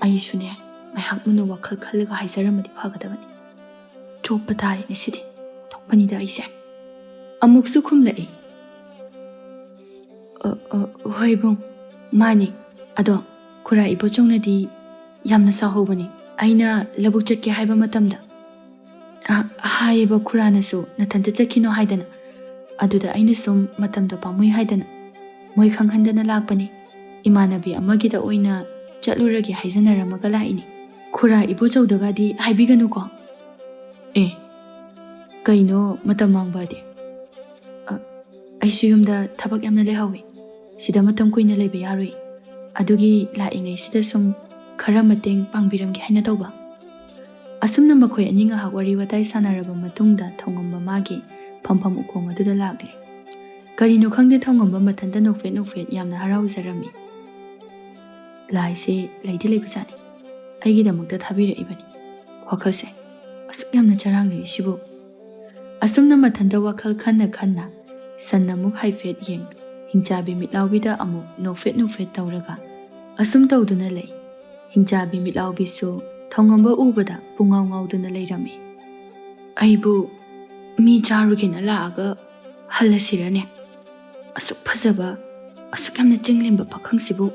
ꯑꯩꯁꯨꯅꯦ, ꯉꯥꯏꯍꯥꯛ ꯃꯨꯟꯅ ꯋꯥꯈꯜ ꯈꯜꯂꯒ ꯍꯥꯏꯖꯔꯝꯃꯗꯤ ꯐꯒꯗꯕꯅꯤ꯫ ꯆꯣꯞꯄ ꯇꯥꯔꯦꯅꯦ ꯁꯤꯗꯤ꯫ ꯊꯣꯛꯄꯅꯤꯗ ꯑꯩꯁꯦ꯫" ꯑꯃꯨꯛꯁꯨ ꯈꯨꯝꯂꯛꯏ, "ꯑ, ꯑ, ꯍꯣꯏ ꯏꯕꯨꯡ, ꯃꯥꯅꯤ꯫ ꯑꯗꯣ ꯈꯨꯔꯥ ꯏꯕꯣꯆꯧꯅꯗꯤ ꯌꯥꯝꯅ ꯁꯥꯎꯍꯧꯕꯅꯤ꯫ ꯑꯩꯅ ꯂꯧꯕꯨꯛ ꯆꯠꯀꯦ ꯍꯥꯏꯕ ꯃꯇꯝꯗ, ꯑ, ꯍꯥꯏꯌꯦꯕ ꯈꯨꯔꯥꯅꯁꯨ ꯅꯊꯟꯇ ꯆꯠꯈꯤꯅꯣ ꯍꯥꯏꯗꯅ꯫ ꯑꯗꯨꯗ ꯑꯩꯅ ꯁꯨꯝ ꯃꯇꯝꯗꯣ ꯄꯥꯝꯃꯨꯏ ꯍꯥꯏꯗꯅ ꯃꯣꯏ ꯈꯪꯍꯟꯗꯅ ꯂꯥꯛꯄꯅꯤ꯫ ꯏꯃꯥꯟꯅꯕꯤ ꯑꯃꯒꯤꯗ ꯑꯣꯏꯅ ꯆꯠꯂꯨꯔꯒꯦ ꯍꯥꯏꯖꯅꯔꯝꯃꯒ ꯂꯥꯛꯏꯅꯤ꯫ ꯈꯨꯔꯥ ꯏꯕꯣꯆꯧꯗꯒꯗꯤ ꯍꯥꯏꯕꯤꯒꯅꯨꯀꯣ꯫" "ꯑꯦ, ꯀꯩꯅꯣ ꯃꯇꯝ ꯃꯥꯡꯕꯗꯤ?" "ꯑ, ꯑꯩꯁꯨ ꯌꯨꯝꯗ ꯊꯕꯛ ꯌꯥꯝꯅ ꯂꯩꯍꯧꯋꯤ꯫ ꯁꯤꯗ ꯃꯇꯝ ꯀꯨꯏꯅ ꯂꯩꯕ ꯌꯥꯔꯣꯏ꯫ ꯑꯗꯨꯒꯤ ꯂꯥꯛꯏꯉꯩꯁꯤꯗ ꯁꯨꯝ ꯈꯔ ꯃꯇꯦꯡ ꯄꯥꯡꯕꯤꯔꯝꯒꯦ ꯍꯥꯏꯅ ꯇꯧꯕ꯫" ꯑꯁꯨꯝꯅ ꯃꯈꯣꯏ ꯑꯅꯤ ꯉꯥꯏꯍꯥꯛ ꯋꯥꯔꯤ ꯋꯥꯇꯥꯏ ꯁꯥꯟꯅꯔꯕ ꯃꯇꯨꯡꯗ ꯊꯧꯉꯝꯕ ꯃꯥꯒꯤ ꯐꯝꯐꯝ ꯎꯈꯣꯡ ꯑꯗꯨꯗ ꯂꯥꯛꯂꯦ꯫ ꯀꯔꯤꯅꯣ ꯈꯪꯗꯦ, ꯊꯧꯉꯝꯕ ꯃꯊꯟꯇ ꯅꯣꯛꯐꯦꯠ ꯅꯣꯛꯐꯦꯠ ꯌꯥꯝꯅ ꯍꯔꯥꯎꯖꯔꯝꯃꯤ꯫ "ꯂꯥꯏꯁꯦ ꯂꯩꯗꯤ ꯂꯩꯕꯖꯥꯠꯅꯤ, ꯑꯩꯒꯤꯗꯃꯛꯇ ꯊꯥꯕꯤꯔꯛꯏꯕꯅꯤ꯫ ꯋꯥꯈꯜꯁꯦ ꯑꯁꯨꯛ ꯌꯥꯝꯅ ꯆꯔꯥꯡꯅꯔꯤꯁꯤꯕꯨ꯫" ꯑꯁꯨꯝꯅ ꯃꯊꯟꯇ ꯋꯥꯈꯜ ꯈꯟꯅ ꯈꯟꯅ ꯁꯟꯅ ꯑꯃꯨꯛ ꯍꯥꯏꯐꯦꯠ ꯌꯦꯡ, ꯍꯤꯡꯆꯥꯕꯤ ꯃꯤꯠꯂꯥꯎꯕꯤꯗ ꯑꯃꯨꯛ ꯅꯣꯛꯐꯦꯠ ꯅꯣꯛꯐꯦꯠ ꯇꯧꯔꯒ ꯑꯁꯨꯝ ꯇꯧꯗꯨꯅ ꯂꯩ꯫ ꯍꯤꯡꯆꯥꯕꯤ ꯃꯤꯠꯂꯥꯎꯕꯤꯁꯨ ꯊꯧꯉꯝꯕ ꯎꯕꯗ ꯄꯨꯡꯉꯥꯎ ꯉꯥꯎꯗꯨꯅ ꯂꯩꯔꯝꯃꯤ꯫ "ꯑꯩꯕꯨ ꯃꯤ ꯆꯥꯔꯨꯒꯦꯅ ꯂꯥꯛꯑꯒ ꯍꯜꯂꯁꯤꯔꯅꯦ? ꯑꯁꯨꯛ ꯐꯖꯕ ꯑꯁꯨꯛ ꯌꯥꯝꯅ ꯆꯤꯡꯂꯦꯝꯕ ꯄꯥꯈꯪꯁꯤꯕꯨ,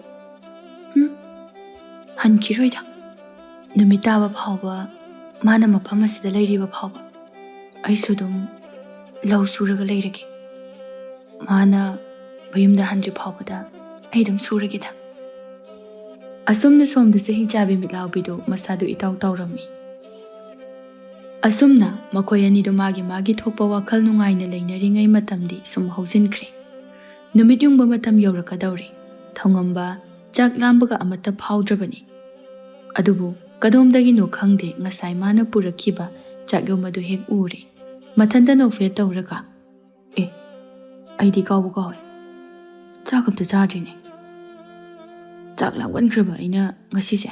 ꯍꯨꯝ, ꯍꯟꯈꯤꯔꯣꯏꯗ꯫ ꯅꯨꯃꯤꯠ ꯇꯥꯕ ꯐꯥꯎꯕ, ꯃꯥꯅ ꯃꯐꯝ ꯑꯁꯤꯗ ꯂꯩꯔꯤꯕ ꯐꯥꯎꯕ, ꯑꯩꯁꯨ ꯑꯗꯨꯝ ꯂꯧ ꯁꯨꯔꯒ ꯂꯩꯔꯒꯦ꯫ ꯃꯥꯅ ꯃꯌꯨꯝꯗ ꯍꯟꯗ꯭ꯔꯤ ꯐꯥꯎꯕꯗ ꯑꯩ ꯑꯗꯨꯝ ꯁꯨꯔꯒꯦꯗ꯫ ꯑꯁꯨꯝꯅ ꯁꯣꯝꯗꯁꯨ ꯍꯤꯡꯆꯥꯕꯤ ꯃꯤꯠꯂꯥꯎꯕꯤꯗꯨ ꯃꯁꯥꯗꯨ ꯏꯇꯧ ꯇꯧꯔꯝꯃꯤ꯫ ꯑꯁꯨꯝꯅ ꯃꯈꯣꯏ ꯑꯅꯤꯗꯨ ꯃꯥꯒꯤ ꯃꯥꯒꯤ ꯊꯣꯛꯄ ꯋꯥꯈꯜ ꯅꯨꯡꯉꯥꯏꯅ ꯂꯩꯅꯔꯤꯉꯩ ꯃꯇꯝꯗꯤ ꯁꯨꯝ ꯍꯧꯖꯤꯟꯈ꯭ꯔꯦ꯫ ꯅꯨꯃꯤꯠ ꯌꯨꯡꯕ ꯃꯇꯝ ꯌꯧꯔꯛꯀꯗꯧꯔꯦ꯫ ꯊꯧꯉꯝꯕ ꯆꯥꯛ ꯂꯥꯝꯕꯒ ꯑꯃꯠꯇ ꯐꯥꯎꯗ꯭ꯔꯕꯅꯤ꯫ ꯑꯗꯨꯕꯨ ꯀꯗꯣꯝꯗꯒꯤꯅꯣ ꯈꯪꯗꯦ, ꯉꯁꯥꯏ ꯃꯥꯅ ꯄꯨꯔꯛꯈꯤꯕ ꯆꯥꯛꯌꯣꯝ ꯑꯗꯨ ꯍꯦꯛ ꯎꯔꯦ꯫ ꯃꯊꯟꯇ ꯅꯣꯛꯐꯦꯠ ꯇꯧꯔꯒ, "ꯑꯦ, ꯑꯩꯗꯤ ꯀꯥꯎꯕꯨ ꯀꯥꯎꯋꯦ꯫ ꯆꯥꯛ ꯑꯝꯇ ꯆꯥꯗ꯭ꯔꯤꯅꯦ꯫ ꯆꯥꯛ ꯂꯥꯝꯒꯟꯈ꯭ꯔꯕ ꯑꯩꯅ ꯉꯁꯤꯁꯦ꯫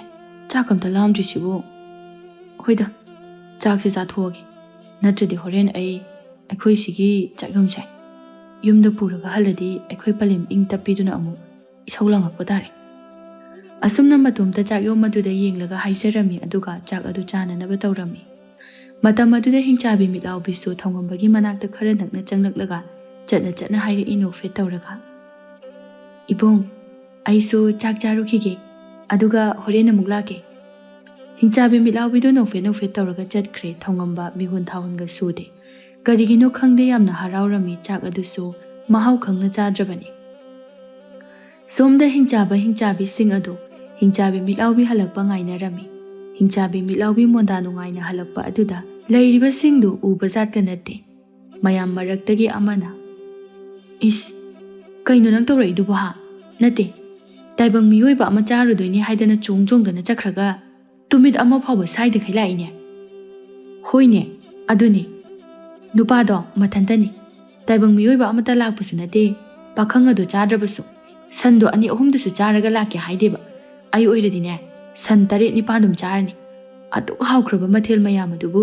ꯆꯥꯛ ꯑꯝꯇ ꯂꯥꯝꯗ꯭ꯔꯤꯁꯤꯕꯨ꯫ ꯍꯣꯏꯗ, ꯆꯥꯛꯁꯦ ꯆꯥꯊꯣꯛꯑꯒꯦ꯫ ꯅꯠꯇ꯭ꯔꯗꯤ ꯍꯣꯔꯦꯟ ꯑꯩ ꯑꯩꯈꯣꯏ ꯁꯤꯒꯤ ꯆꯥꯛꯌꯣꯝꯁꯦ ꯌꯨꯝꯗ ꯄꯨꯔꯒ ꯍꯜꯂꯗꯤ ꯑꯩꯈꯣꯏ ꯄꯂꯦꯝ ꯏꯪ ꯇꯞꯄꯤꯗꯨꯅ ꯑꯃꯨꯛ ꯏꯁꯧ ꯂꯥꯡꯉꯛꯄ ꯇꯥꯔꯦ"꯫ ꯑꯁꯨꯝꯅ ꯃꯇꯣꯝꯇ ꯆꯥꯛꯌꯣꯝ ꯑꯗꯨꯗ ꯌꯦꯡꯂꯒ ꯍꯥꯏꯖꯔꯝꯃꯤ, ꯑꯗꯨꯒ ꯆꯥꯛ ꯑꯗꯨ ꯆꯥꯅꯅꯕ ꯇꯧꯔꯝꯃꯤ꯫ ꯃꯇꯝ ꯑꯗꯨꯗ ꯍꯤꯡꯆꯥꯕꯤ ꯃꯤꯠꯂꯥꯎꯕꯤꯁꯨ ꯊꯧꯉꯝꯕꯒꯤ ꯃꯅꯥꯛꯇ ꯈꯔ ꯅꯛꯅ ꯆꯪꯂꯛꯂꯒ ꯆꯠꯅ ꯆꯠꯅ ꯍꯥꯏꯔꯛꯏ ꯅꯣꯛꯐꯦꯠ ꯇꯧꯔꯒ, "ꯏꯕꯨꯡ, ꯑꯩꯁꯨ ꯆꯥꯛ ꯆꯥꯔꯨꯈꯤꯒꯦ, ꯑꯗꯨꯒ ꯍꯣꯔꯦꯟ ꯑꯃꯨꯛ ꯂꯥꯛꯀꯦ"꯫ ꯍꯤꯡꯆꯥꯕꯤ ꯃꯤꯠꯂꯥꯎꯕꯤꯗꯨ ꯅꯣꯛꯐꯦꯠ ꯅꯣꯛꯐꯦꯠ ꯇꯧꯔꯒ ꯆꯠꯈ꯭ꯔꯦ꯫ ꯊꯧꯉꯝꯕ ꯃꯤꯍꯨꯟ ꯊꯥꯍꯨꯟꯒ ꯁꯨꯗꯦ꯫ ꯀꯔꯤꯒꯤꯅꯣ ꯈꯪꯗꯦ, ꯌꯥꯝꯅ ꯍꯔꯥꯎꯔꯝꯃꯤ꯫ ꯆꯥꯛ ꯑꯗꯨꯁꯨ ꯃꯍꯥꯎ ꯈꯪꯅ ꯆꯥꯗ꯭ꯔꯕꯅꯤ꯫ ꯁꯣꯝꯗ ꯍꯤꯡꯆꯥꯕ ꯍꯤꯡꯆꯥꯕꯤꯁꯤꯡ ꯑꯗꯨ ꯍꯤꯡꯆꯥꯕꯤ ꯃꯤꯠꯂꯥꯎꯕꯤ ꯍꯜꯂꯛꯄ ꯉꯥꯏꯅꯔꯝꯃꯤ꯫ ꯍꯤꯡꯆꯥꯕꯤ ꯃꯤꯠꯂꯥꯎꯕꯤ ꯃꯣꯟꯗꯥ ꯅꯨꯡꯉꯥꯏꯅ ꯍꯜꯂꯛꯄ ꯑꯗꯨꯗ ꯂꯩꯔꯤꯕꯁꯤꯡꯗꯨ ꯎꯕ ꯖꯥꯠꯀ ꯅꯠꯇꯦ꯫ ꯃꯌꯥꯝ ꯃꯔꯛꯇꯒꯤ ꯑꯃꯅ, "ꯏꯁ, ꯀꯩꯅꯣ ꯅꯪ ꯇꯧꯔꯛꯏꯗꯨꯕꯣ ꯍꯥ? ꯅꯠꯇꯦ, ꯇꯥꯏꯕꯪ ꯃꯤꯑꯣꯏꯕ ꯑꯃ ꯆꯥꯔꯨꯗꯣꯏꯅꯤ ꯍꯥꯏꯗꯅ ꯆꯣꯡ ꯆꯣꯡꯗꯅ ꯆꯠꯈ꯭ꯔꯒ ꯇꯨꯃꯤꯠ ꯑꯃ ꯐꯥꯎꯕ ꯁꯥꯏꯗꯈꯩ ꯂꯥꯛꯏꯅꯦ"꯫ "ꯍꯣꯏꯅꯦ, ꯑꯗꯨꯅꯤ꯫ ꯅꯨꯄꯥꯗꯣ ꯃꯊꯟꯇꯅꯤ꯫ ꯇꯥꯏꯕꯪ ꯃꯤꯑꯣꯏꯕ ꯑꯃꯠꯇ ꯂꯥꯛꯄꯁꯨ ꯅꯠꯇꯦ, ꯄꯥꯈꯪ ꯑꯗꯨ ꯆꯥꯗ꯭ꯔꯕꯁꯨ꯫ ꯁꯟꯗꯣ ꯑꯅꯤ ꯑꯍꯨꯝꯗꯨꯁꯨ ꯆꯥꯔꯒ ꯂꯥꯛꯀꯦ ꯍꯥꯏꯗꯦꯕ꯫ ꯑꯩ ꯑꯣꯏꯔꯗꯤꯅꯦ, ꯁꯟ ꯇꯔꯦꯠ ꯅꯤꯄꯥꯟꯗꯨꯝ ꯆꯥꯔꯅꯤ꯫ ꯑꯗꯨꯛ ꯍꯥꯎꯈ꯭ꯔꯕ ꯃꯊꯦꯜ ꯃꯌꯥꯝ ꯑꯗꯨꯕꯨ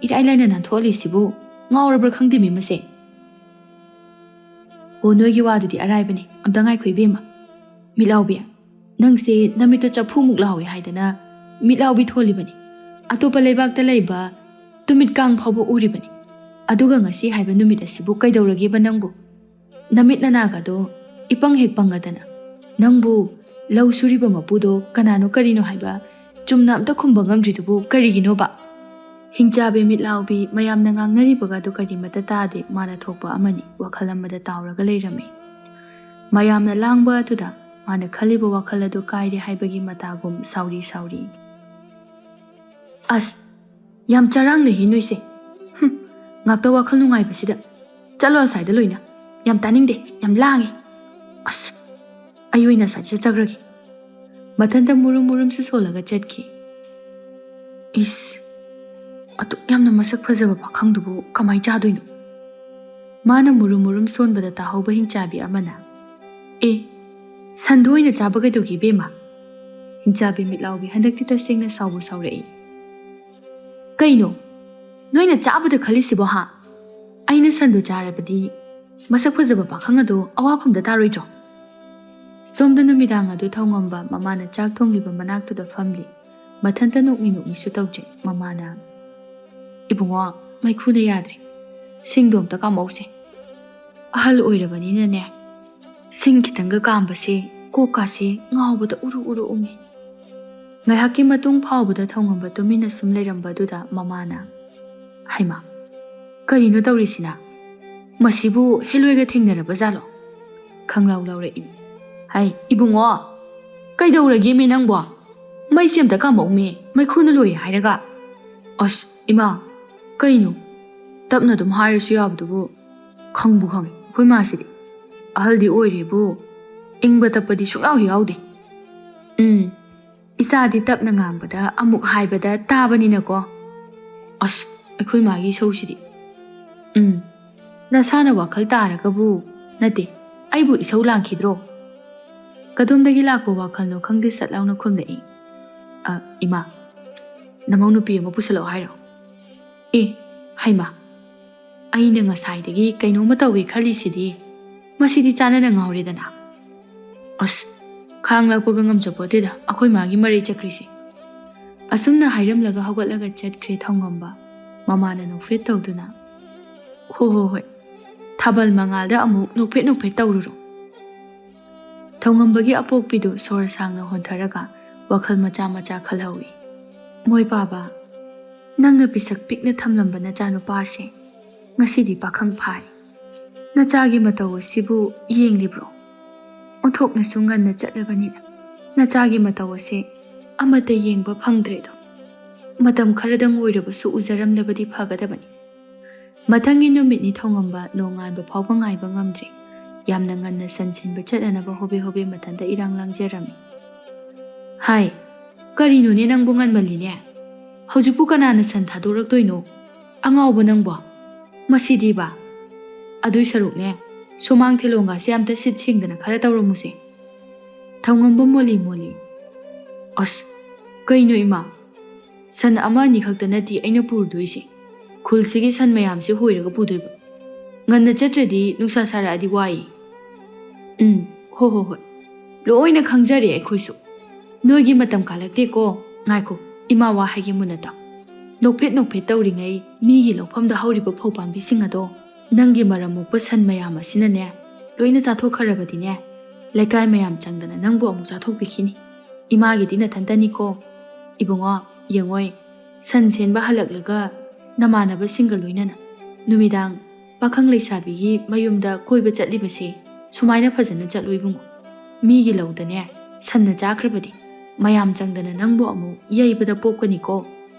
ꯏꯔꯥꯏ ꯂꯥꯏꯅ ꯅꯥꯟꯊꯣꯛꯍꯜꯂꯤꯁꯤꯕꯨ ꯉꯥꯎꯔꯕ꯭ꯔꯥ ꯈꯪꯗꯦꯃꯤ ꯃꯁꯦ"꯫ "ꯑꯣ, ꯅꯣꯏꯒꯤ ꯋꯥꯗꯨꯗꯤ ꯑꯔꯥꯏꯕꯅꯤ꯫ ꯑꯝꯇ ꯉꯥꯏꯈꯣ ꯏꯕꯦꯝꯃ꯫ ꯃꯤꯠꯂꯥꯎꯕꯤ, ꯅꯪꯁꯦ ꯅꯃꯤꯠꯇꯣ ꯆꯐꯨꯃꯨꯛ ꯂꯥꯎꯏ ꯍꯥꯏꯗꯅ ꯃꯤꯠꯂꯥꯎꯕꯤ ꯊꯣꯜꯂꯤꯕꯅꯤ꯫ ꯑꯇꯣꯞꯄ ꯂꯩꯕꯥꯛꯇ ꯂꯩꯕ ꯇꯨꯃꯤꯠ ꯀꯥꯡ ꯐꯥꯎꯕ ꯎꯔꯤꯕꯅꯤ꯫ ꯑꯗꯨꯒ ꯉꯁꯤ ꯍꯥꯏꯕ ꯅꯨꯃꯤꯠ ꯑꯁꯤꯕꯨ ꯀꯩꯗꯧꯔꯒꯦꯕ ꯅꯪꯕꯨ? ꯅꯃꯤꯠ ꯅꯅꯥꯒꯗꯣ ꯏꯄꯪ ꯍꯦꯛ ꯄꯪꯉꯗꯅ꯫ "ꯅꯪꯕꯨ ꯂꯧ ꯁꯨꯔꯤꯕ ꯃꯄꯨꯗꯣ ꯀꯅꯥꯅꯣ ꯀꯔꯤꯅꯣ ꯍꯥꯏꯕ ꯆꯨꯝꯅ ꯑꯝꯇ ꯈꯨꯝꯕ ꯉꯝꯗ꯭ꯔꯤꯗꯨꯕꯨ ꯀꯔꯤꯒꯤꯅꯣꯕ?" ꯍꯤꯡꯆꯥꯕꯤ ꯃꯤꯠꯂꯥꯎꯕꯤ ꯃꯌꯥꯝꯅ ꯉꯥꯡꯅꯔꯤꯕꯒꯗꯨ ꯀꯔꯤꯃꯠꯇ ꯇꯥꯗꯦ꯫ ꯃꯥꯅ ꯊꯣꯛꯄ ꯑꯃꯅꯤ ꯋꯥꯈꯜ ꯑꯃꯗ ꯇꯥꯎꯔꯒ ꯂꯩꯔꯝꯃꯤ꯫ ꯃꯌꯥꯝꯅ ꯂꯥꯡꯕ ꯑꯗꯨꯗ ꯃꯥꯅ ꯈꯜꯂꯤꯕ ꯋꯥꯈꯜ ꯑꯗꯨ ꯀꯥꯏꯔꯦ ꯍꯥꯏꯕꯒꯤ ꯃꯇꯥꯒꯨꯝ ꯁꯥꯎꯔꯤ ꯁꯥꯎꯔꯤ꯫ "ꯑꯁ, ꯌꯥꯝ ꯆꯔꯥꯡꯅꯩꯍꯦ ꯅꯣꯏꯁꯦ꯫ ꯍꯨꯝ, ꯉꯥꯛꯇ ꯋꯥꯈꯜ ꯅꯨꯡꯉꯥꯏꯕꯁꯤꯗ꯫ ꯆꯠꯂꯣ ꯑꯁ꯭ꯋꯥꯏꯗ ꯂꯣꯏꯅ꯫ ꯌꯥꯝ ꯇꯥꯅꯤꯡꯗꯦ, ꯌꯥꯝ ꯂꯥꯡꯉꯦ꯫ ꯑꯁ, ꯑꯩ ꯑꯣꯏꯅ ꯑꯁ꯭ꯋꯥꯏꯗ ꯆꯠꯆꯈ꯭ꯔꯒꯦ꯫" ꯃꯊꯟꯇ ꯃꯨꯔꯨꯝ ꯃꯨꯔꯨꯝꯁꯨ ꯁꯣꯜꯂꯒ ꯆꯠꯈꯤ꯫ "ꯏꯁ, ꯑꯗꯨꯛ ꯌꯥꯝꯅ ꯃꯁꯛ ꯐꯖꯕ ꯄꯥꯈꯪꯗꯨꯕꯨ ꯀꯃꯥꯏ ꯆꯥꯗꯣꯏꯅꯣ?" ꯃꯥꯅ ꯃꯨꯔꯨꯝ ꯃꯨꯔꯨꯝ ꯁꯣꯟꯕꯗ ꯇꯥꯍꯧꯕ ꯍꯤꯡꯆꯥꯕꯤ ꯑꯃꯅ, "ꯑꯦ, ꯁꯟꯗꯣ ꯑꯣꯏꯅ ꯆꯥꯕ ꯀꯩꯗꯧꯒꯦ ꯏꯕꯦꯝꯃ?" ꯍꯤꯡꯆꯥꯕꯤ ꯃꯤꯠꯂꯥꯎꯕꯤ ꯍꯟꯗꯛꯇꯤ ꯇꯁꯦꯡꯅ ꯁꯥꯎꯕꯨ ꯁꯥꯎꯔꯛꯏ꯫ "ꯀꯩꯅꯣ? ꯅꯣꯏꯅ ꯆꯥꯕꯗ ꯈꯜꯂꯤꯁꯤꯕꯣ ꯍꯥ? ꯑꯩꯅ ꯁꯟꯗꯣ ꯆꯥꯔꯕꯗꯤ ꯃꯁꯛ ꯐꯖꯕ ꯄꯥꯈꯪ ꯑꯗꯣ ꯑꯋꯥꯐꯝꯗ ꯇꯥꯔꯣꯏꯗ꯭ꯔꯣ?" ꯁꯣꯝꯗ ꯅꯨꯃꯤꯗꯥꯡ ꯑꯗꯨ ꯊꯧꯉꯝꯕ ꯃꯃꯥꯅ ꯆꯥꯛ ꯊꯣꯡꯂꯤꯕ ꯃꯅꯥꯛꯇꯨꯗ ꯐꯝꯂꯤ꯫ ꯃꯊꯟꯇ ꯅꯣꯛꯃꯤ ꯅꯣꯛꯃꯤꯁꯨ ꯇꯧꯖꯩ꯫ ꯃꯃꯥꯅ, "ꯏꯕꯨꯡꯉꯣ, ꯃꯩꯈꯨꯅ ꯌꯥꯗ꯭ꯔꯦ꯫ ꯁꯤꯡꯗꯣ ꯑꯝꯇ ꯀꯥꯝꯃꯛꯎꯁꯦ꯫ ꯑꯍꯜ ꯑꯣꯏꯔꯕꯅꯤꯅꯅꯦ, ꯁꯤꯡ ꯈꯤꯇꯪꯒ ꯀꯥꯝꯕꯁꯦ ꯀꯣꯛꯀꯥꯁꯦ ꯉꯥꯎꯕꯗ ꯎꯔꯨ ꯎꯔꯨ ꯎꯪꯉꯤ꯫" ꯉꯥꯏꯍꯥꯛꯀꯤ ꯃꯇꯨꯡ ꯐꯥꯎꯕꯗ ꯊꯧꯉꯝꯕ ꯇꯨꯃꯤꯟꯅ ꯁꯨꯝ ꯂꯩꯔꯝꯕꯗꯨꯗ ꯃꯃꯥꯅ, "ꯍꯩꯃꯥ, ꯀꯔꯤꯅꯣ ꯇꯧꯔꯤꯁꯤꯅ? ꯃꯁꯤꯕꯨ ꯍꯦꯂꯣꯏꯒ ꯊꯦꯡꯅꯔꯕ ꯖꯥꯠꯂꯣ?" ꯈꯪꯂꯥꯎ ꯂꯥꯎꯔꯛꯏ꯫ "ꯍꯩ, ꯏꯕꯨꯡꯉꯣ, ꯀꯩꯗꯧꯔꯒꯦꯃꯦ ꯅꯪꯕꯣ? ꯃꯩꯁꯦ ꯑꯝꯇ ꯀꯥꯝꯃꯛꯎꯃꯦ, ꯃꯩꯈꯨꯅ ꯂꯣꯏꯔꯦ ꯍꯥꯏꯔꯒ꯫" "ꯑꯁ, ꯏꯃꯥ, ꯀꯩꯅꯣ? ꯇꯞꯅ ꯑꯗꯨꯝ ꯍꯥꯏꯔꯁꯨ ꯌꯥꯕꯗꯨꯕꯨ꯫ ꯈꯪꯕꯨ ꯈꯪꯉꯦ ꯑꯩꯈꯣꯏ ꯃꯥꯁꯤꯗꯤ꯫ ꯑꯍꯜꯗꯤ ꯑꯣꯏꯔꯦꯕꯨ, ꯏꯪꯕ ꯇꯞꯄꯗꯤ ꯁꯨꯡꯌꯥꯎ ꯍꯦꯛ ꯌꯥꯎꯗꯦ꯫ ꯎꯝ, ꯏꯆꯥꯗꯤ ꯇꯞꯅ ꯉꯥꯡꯕꯗ ꯑꯃꯨꯛ ꯍꯥꯏꯕꯗ ꯇꯥꯕꯅꯤꯅꯀꯣ꯫ ꯑꯁ, ꯑꯩꯈꯣꯏ ꯃꯥꯒꯤ ꯏꯁꯧꯁꯤꯗꯤ꯫ ꯎꯝ, ꯅꯁꯥꯅ ꯋꯥꯈꯜ ꯇꯥꯔꯒꯕꯨ ꯅꯠꯇꯦ, ꯑꯩꯕꯨ ꯏꯁꯧ ꯂꯥꯡꯈꯤꯗ꯭ꯔꯣ?" ꯀꯗꯣꯝꯗꯒꯤ ꯂꯥꯛꯄ ꯋꯥꯈꯜꯅꯣ ꯈꯪꯗꯦ ꯁꯠ ꯂꯥꯎꯅ ꯈꯨꯝꯂꯛꯏ꯫ "ꯑ, ꯏꯃꯥ, ꯅꯃꯧ ꯅꯨꯄꯤ ꯑꯃ ꯄꯨꯁꯜꯂꯛꯑꯣ ꯍꯥꯏꯔꯣ?" "ꯑꯦ, ꯍꯩꯃꯥ, ꯑꯩꯅ ꯉꯁꯥꯏꯗꯒꯤ ꯀꯩꯅꯣꯝꯃ ꯇꯧꯏ ꯈꯜꯂꯤꯁꯤꯗꯤ꯫ ꯃꯁꯤꯗꯤ ꯆꯥꯅꯅ ꯉꯥꯎꯔꯦꯗꯅ꯫ ꯑꯁ, ꯈꯥꯡ ꯂꯥꯛꯄꯒ ꯉꯝꯖꯄꯣꯠꯇꯦꯗ ꯑꯩꯈꯣꯏ ꯃꯥꯒꯤ ꯃꯔꯩ ꯆꯠꯈ꯭ꯔꯤꯁꯦ꯫" ꯑꯁꯨꯝꯅ ꯍꯥꯏꯔꯝꯂꯒ ꯍꯧꯒꯠꯂꯒ ꯆꯠꯈ꯭ꯔꯦ ꯊꯧꯉꯝꯕ꯫ ꯃꯃꯥꯅ ꯅꯣꯛꯐꯦꯠ ꯇꯧꯗꯨꯅ, "ꯍꯣ ꯍꯣ ꯍꯣꯏ, ꯊꯥꯕꯜ ꯃꯉꯥꯜꯗ ꯑꯃꯨꯛ ꯅꯣꯛꯐꯦꯠ ꯅꯣꯛꯐꯦꯠ ꯇꯧꯔꯨꯔꯣ꯫ ꯊꯧꯉꯝꯕꯒꯤ ꯑꯄꯣꯛꯄꯤꯗꯨ ꯁꯣꯔ ꯁꯥꯡꯅ ꯍꯣꯟꯊꯔꯒ ꯋꯥꯈꯜ ꯃꯆꯥ ꯃꯆꯥ ꯈꯜꯍꯧꯏ꯫ "ꯃꯣꯏ ꯄꯥꯕ, ꯅꯪꯅ ꯄꯤꯁꯛ ꯄꯤꯛꯅ ꯊꯝꯂꯝꯕ ꯅꯆꯥꯅꯨꯄꯥꯁꯦ ꯉꯁꯤꯗꯤ ꯄꯥꯈꯪ ꯐꯥꯔꯦ꯫ ꯅꯆꯥꯒꯤ ꯃꯇꯧ ꯑꯁꯤꯕꯨ ꯌꯦꯡꯂꯤꯕ꯭ꯔꯣ? ꯑꯣꯟꯊꯣꯛꯅꯁꯨ ꯉꯟꯅ ꯆꯠꯂꯕꯅꯤꯅ ꯅꯆꯥꯒꯤ ꯃꯇꯧ ꯑꯁꯦ ꯑꯃꯠꯇ ꯌꯦꯡꯕ ꯐꯪꯗ꯭ꯔꯦꯗꯣ꯫ ꯃꯇꯝ ꯈꯔꯗꯪ ꯑꯣꯏꯔꯕꯁꯨ ꯎꯖꯔꯝꯂꯕꯗꯤ ꯐꯒꯗꯕꯅꯤ꯫" ꯃꯊꯪꯒꯤ ꯅꯨꯃꯤꯠꯅꯤ ꯊꯧꯉꯝꯕ ꯅꯣꯡꯉꯥꯟꯕ ꯐꯥꯎꯕ ꯉꯥꯏꯕ ꯉꯝꯗ꯭ꯔꯦ꯫ ꯌꯥꯝꯅ ꯉꯟꯅ ꯁꯟ ꯁꯤꯟꯕ ꯆꯠꯅꯅꯕ ꯍꯣꯕꯦ ꯍꯣꯕꯦ ꯃꯊꯟꯇ ꯏꯔꯥꯡ ꯂꯥꯡꯖꯔꯝꯃꯤ꯫ "ꯍꯥꯏ, ꯀꯔꯤꯅꯣꯅꯦ ꯅꯪꯕꯨ ꯉꯟꯃꯜꯂꯤꯅꯦ? ꯍꯧꯖꯤꯛꯄꯨ ꯀꯅꯥꯅ ꯁꯟ ꯊꯥꯗꯣꯔꯛꯇꯣꯏꯅꯣ? ꯑꯉꯥꯎꯕ ꯅꯪꯕꯣ! ꯃꯁꯤꯗꯤꯕ! ꯑꯗꯨꯏ ꯁꯔꯨꯛꯅꯦ, ꯁꯨꯃꯥꯡ ꯊꯦꯂꯣꯡꯒꯥꯁꯦ ꯑꯝꯇ ꯁꯤꯠ ꯁꯦꯡꯗꯅ ꯈꯔ ꯇꯧꯔꯝꯃꯨꯁꯦ꯫" ꯊꯧꯉꯝꯕ ꯃꯣꯂꯤ ꯃꯣꯂꯤ꯫ "ꯑꯁ, ꯀꯩꯅꯣ ꯏꯃꯥ? ꯁꯟ ꯑꯃ ꯑꯅꯤ ꯈꯛꯇ ꯅꯠꯇꯦ ꯑꯩꯅ ꯄꯨꯔꯗꯣꯏꯁꯦ꯫ ꯈꯨꯜꯁꯤꯒꯤ ꯁꯟ ꯃꯌꯥꯝꯁꯦ ꯍꯣꯏꯔꯒ ꯄꯨꯗꯣꯏꯕ꯫ ꯉꯟꯅ ꯆꯠꯇ꯭ꯔꯗꯤ ꯅꯨꯡꯁꯥ ꯁꯥꯔꯛꯑꯗꯤ ꯋꯥꯏ꯫" "ꯎꯝ, ꯍꯣ ꯍꯣ ꯍꯣꯏ꯫ ꯂꯣꯏꯅ ꯈꯪꯖꯔꯦ ꯑꯩꯈꯣꯏꯁꯨ꯫ ꯅꯣꯏꯒꯤ ꯃꯇꯝ ꯀꯥꯜꯂꯛꯇꯦꯀꯣ꯫ ꯉꯥꯏꯈꯣ, ꯏꯃꯥ ꯋꯥ ꯍꯥꯏꯒꯦ ꯃꯨꯟꯅ ꯇꯥꯎ꯫ ꯅꯣꯛꯐꯦꯠ ꯅꯣꯛꯐꯦꯠ ꯇꯧꯔꯤꯉꯩ ꯃꯤꯒꯤ ꯂꯧꯐꯝꯗ ꯍꯧꯔꯤꯕ ꯐꯧ ꯄꯥꯝꯕꯤꯁꯤꯡ ꯑꯗꯣ ꯅꯪꯒꯤ ꯃꯔꯝ ꯃꯣꯛꯄ ꯁꯟ ꯃꯌꯥꯝ ꯑꯁꯤꯅꯅꯦ ꯂꯣꯏꯅ ꯆꯥꯊꯣꯛꯈ꯭ꯔꯕꯗꯤꯅꯦ, ꯂꯩꯀꯥꯏ ꯃꯌꯥꯝ ꯆꯪꯗꯅ ꯅꯪꯕꯨ ꯑꯃꯨꯛ ꯆꯥꯊꯣꯛꯄꯤꯈꯤꯅꯤ꯫ ꯏꯃꯥꯒꯤꯗꯤ ꯅꯊꯟꯇꯅꯤꯀꯣ꯫ ꯏꯕꯨꯡꯉꯣ, ꯌꯦꯡꯉꯣꯏ, ꯁꯟ ꯁꯦꯟꯕ ꯍꯜꯂꯛꯂꯒ ꯅꯃꯥꯟꯅꯕꯁꯤꯡꯒ ꯂꯣꯏꯅꯅ ꯅꯨꯃꯤꯗꯥꯡ ꯄꯥꯈꯪ ꯂꯩꯁꯥꯕꯤꯒꯤ ꯃꯌꯨꯝꯗ ꯀꯣꯏꯕ ꯆꯠꯂꯤꯕꯁꯦ ꯁꯨꯃꯥꯏꯅ ꯐꯖꯅ ꯆꯠꯂꯨ ꯏꯕꯨꯡꯉꯣ꯫ ꯃꯤꯒꯤ ꯂꯧꯗꯅꯦ ꯁꯟꯅ ꯆꯥꯈ꯭ꯔꯕꯗꯤ ꯃꯌꯥꯝ ꯆꯪꯗꯅ ꯅꯪꯕꯨ ꯑꯃꯨꯛ ꯌꯩꯕꯗ ꯄꯣꯛꯀꯅꯤꯀꯣ꯫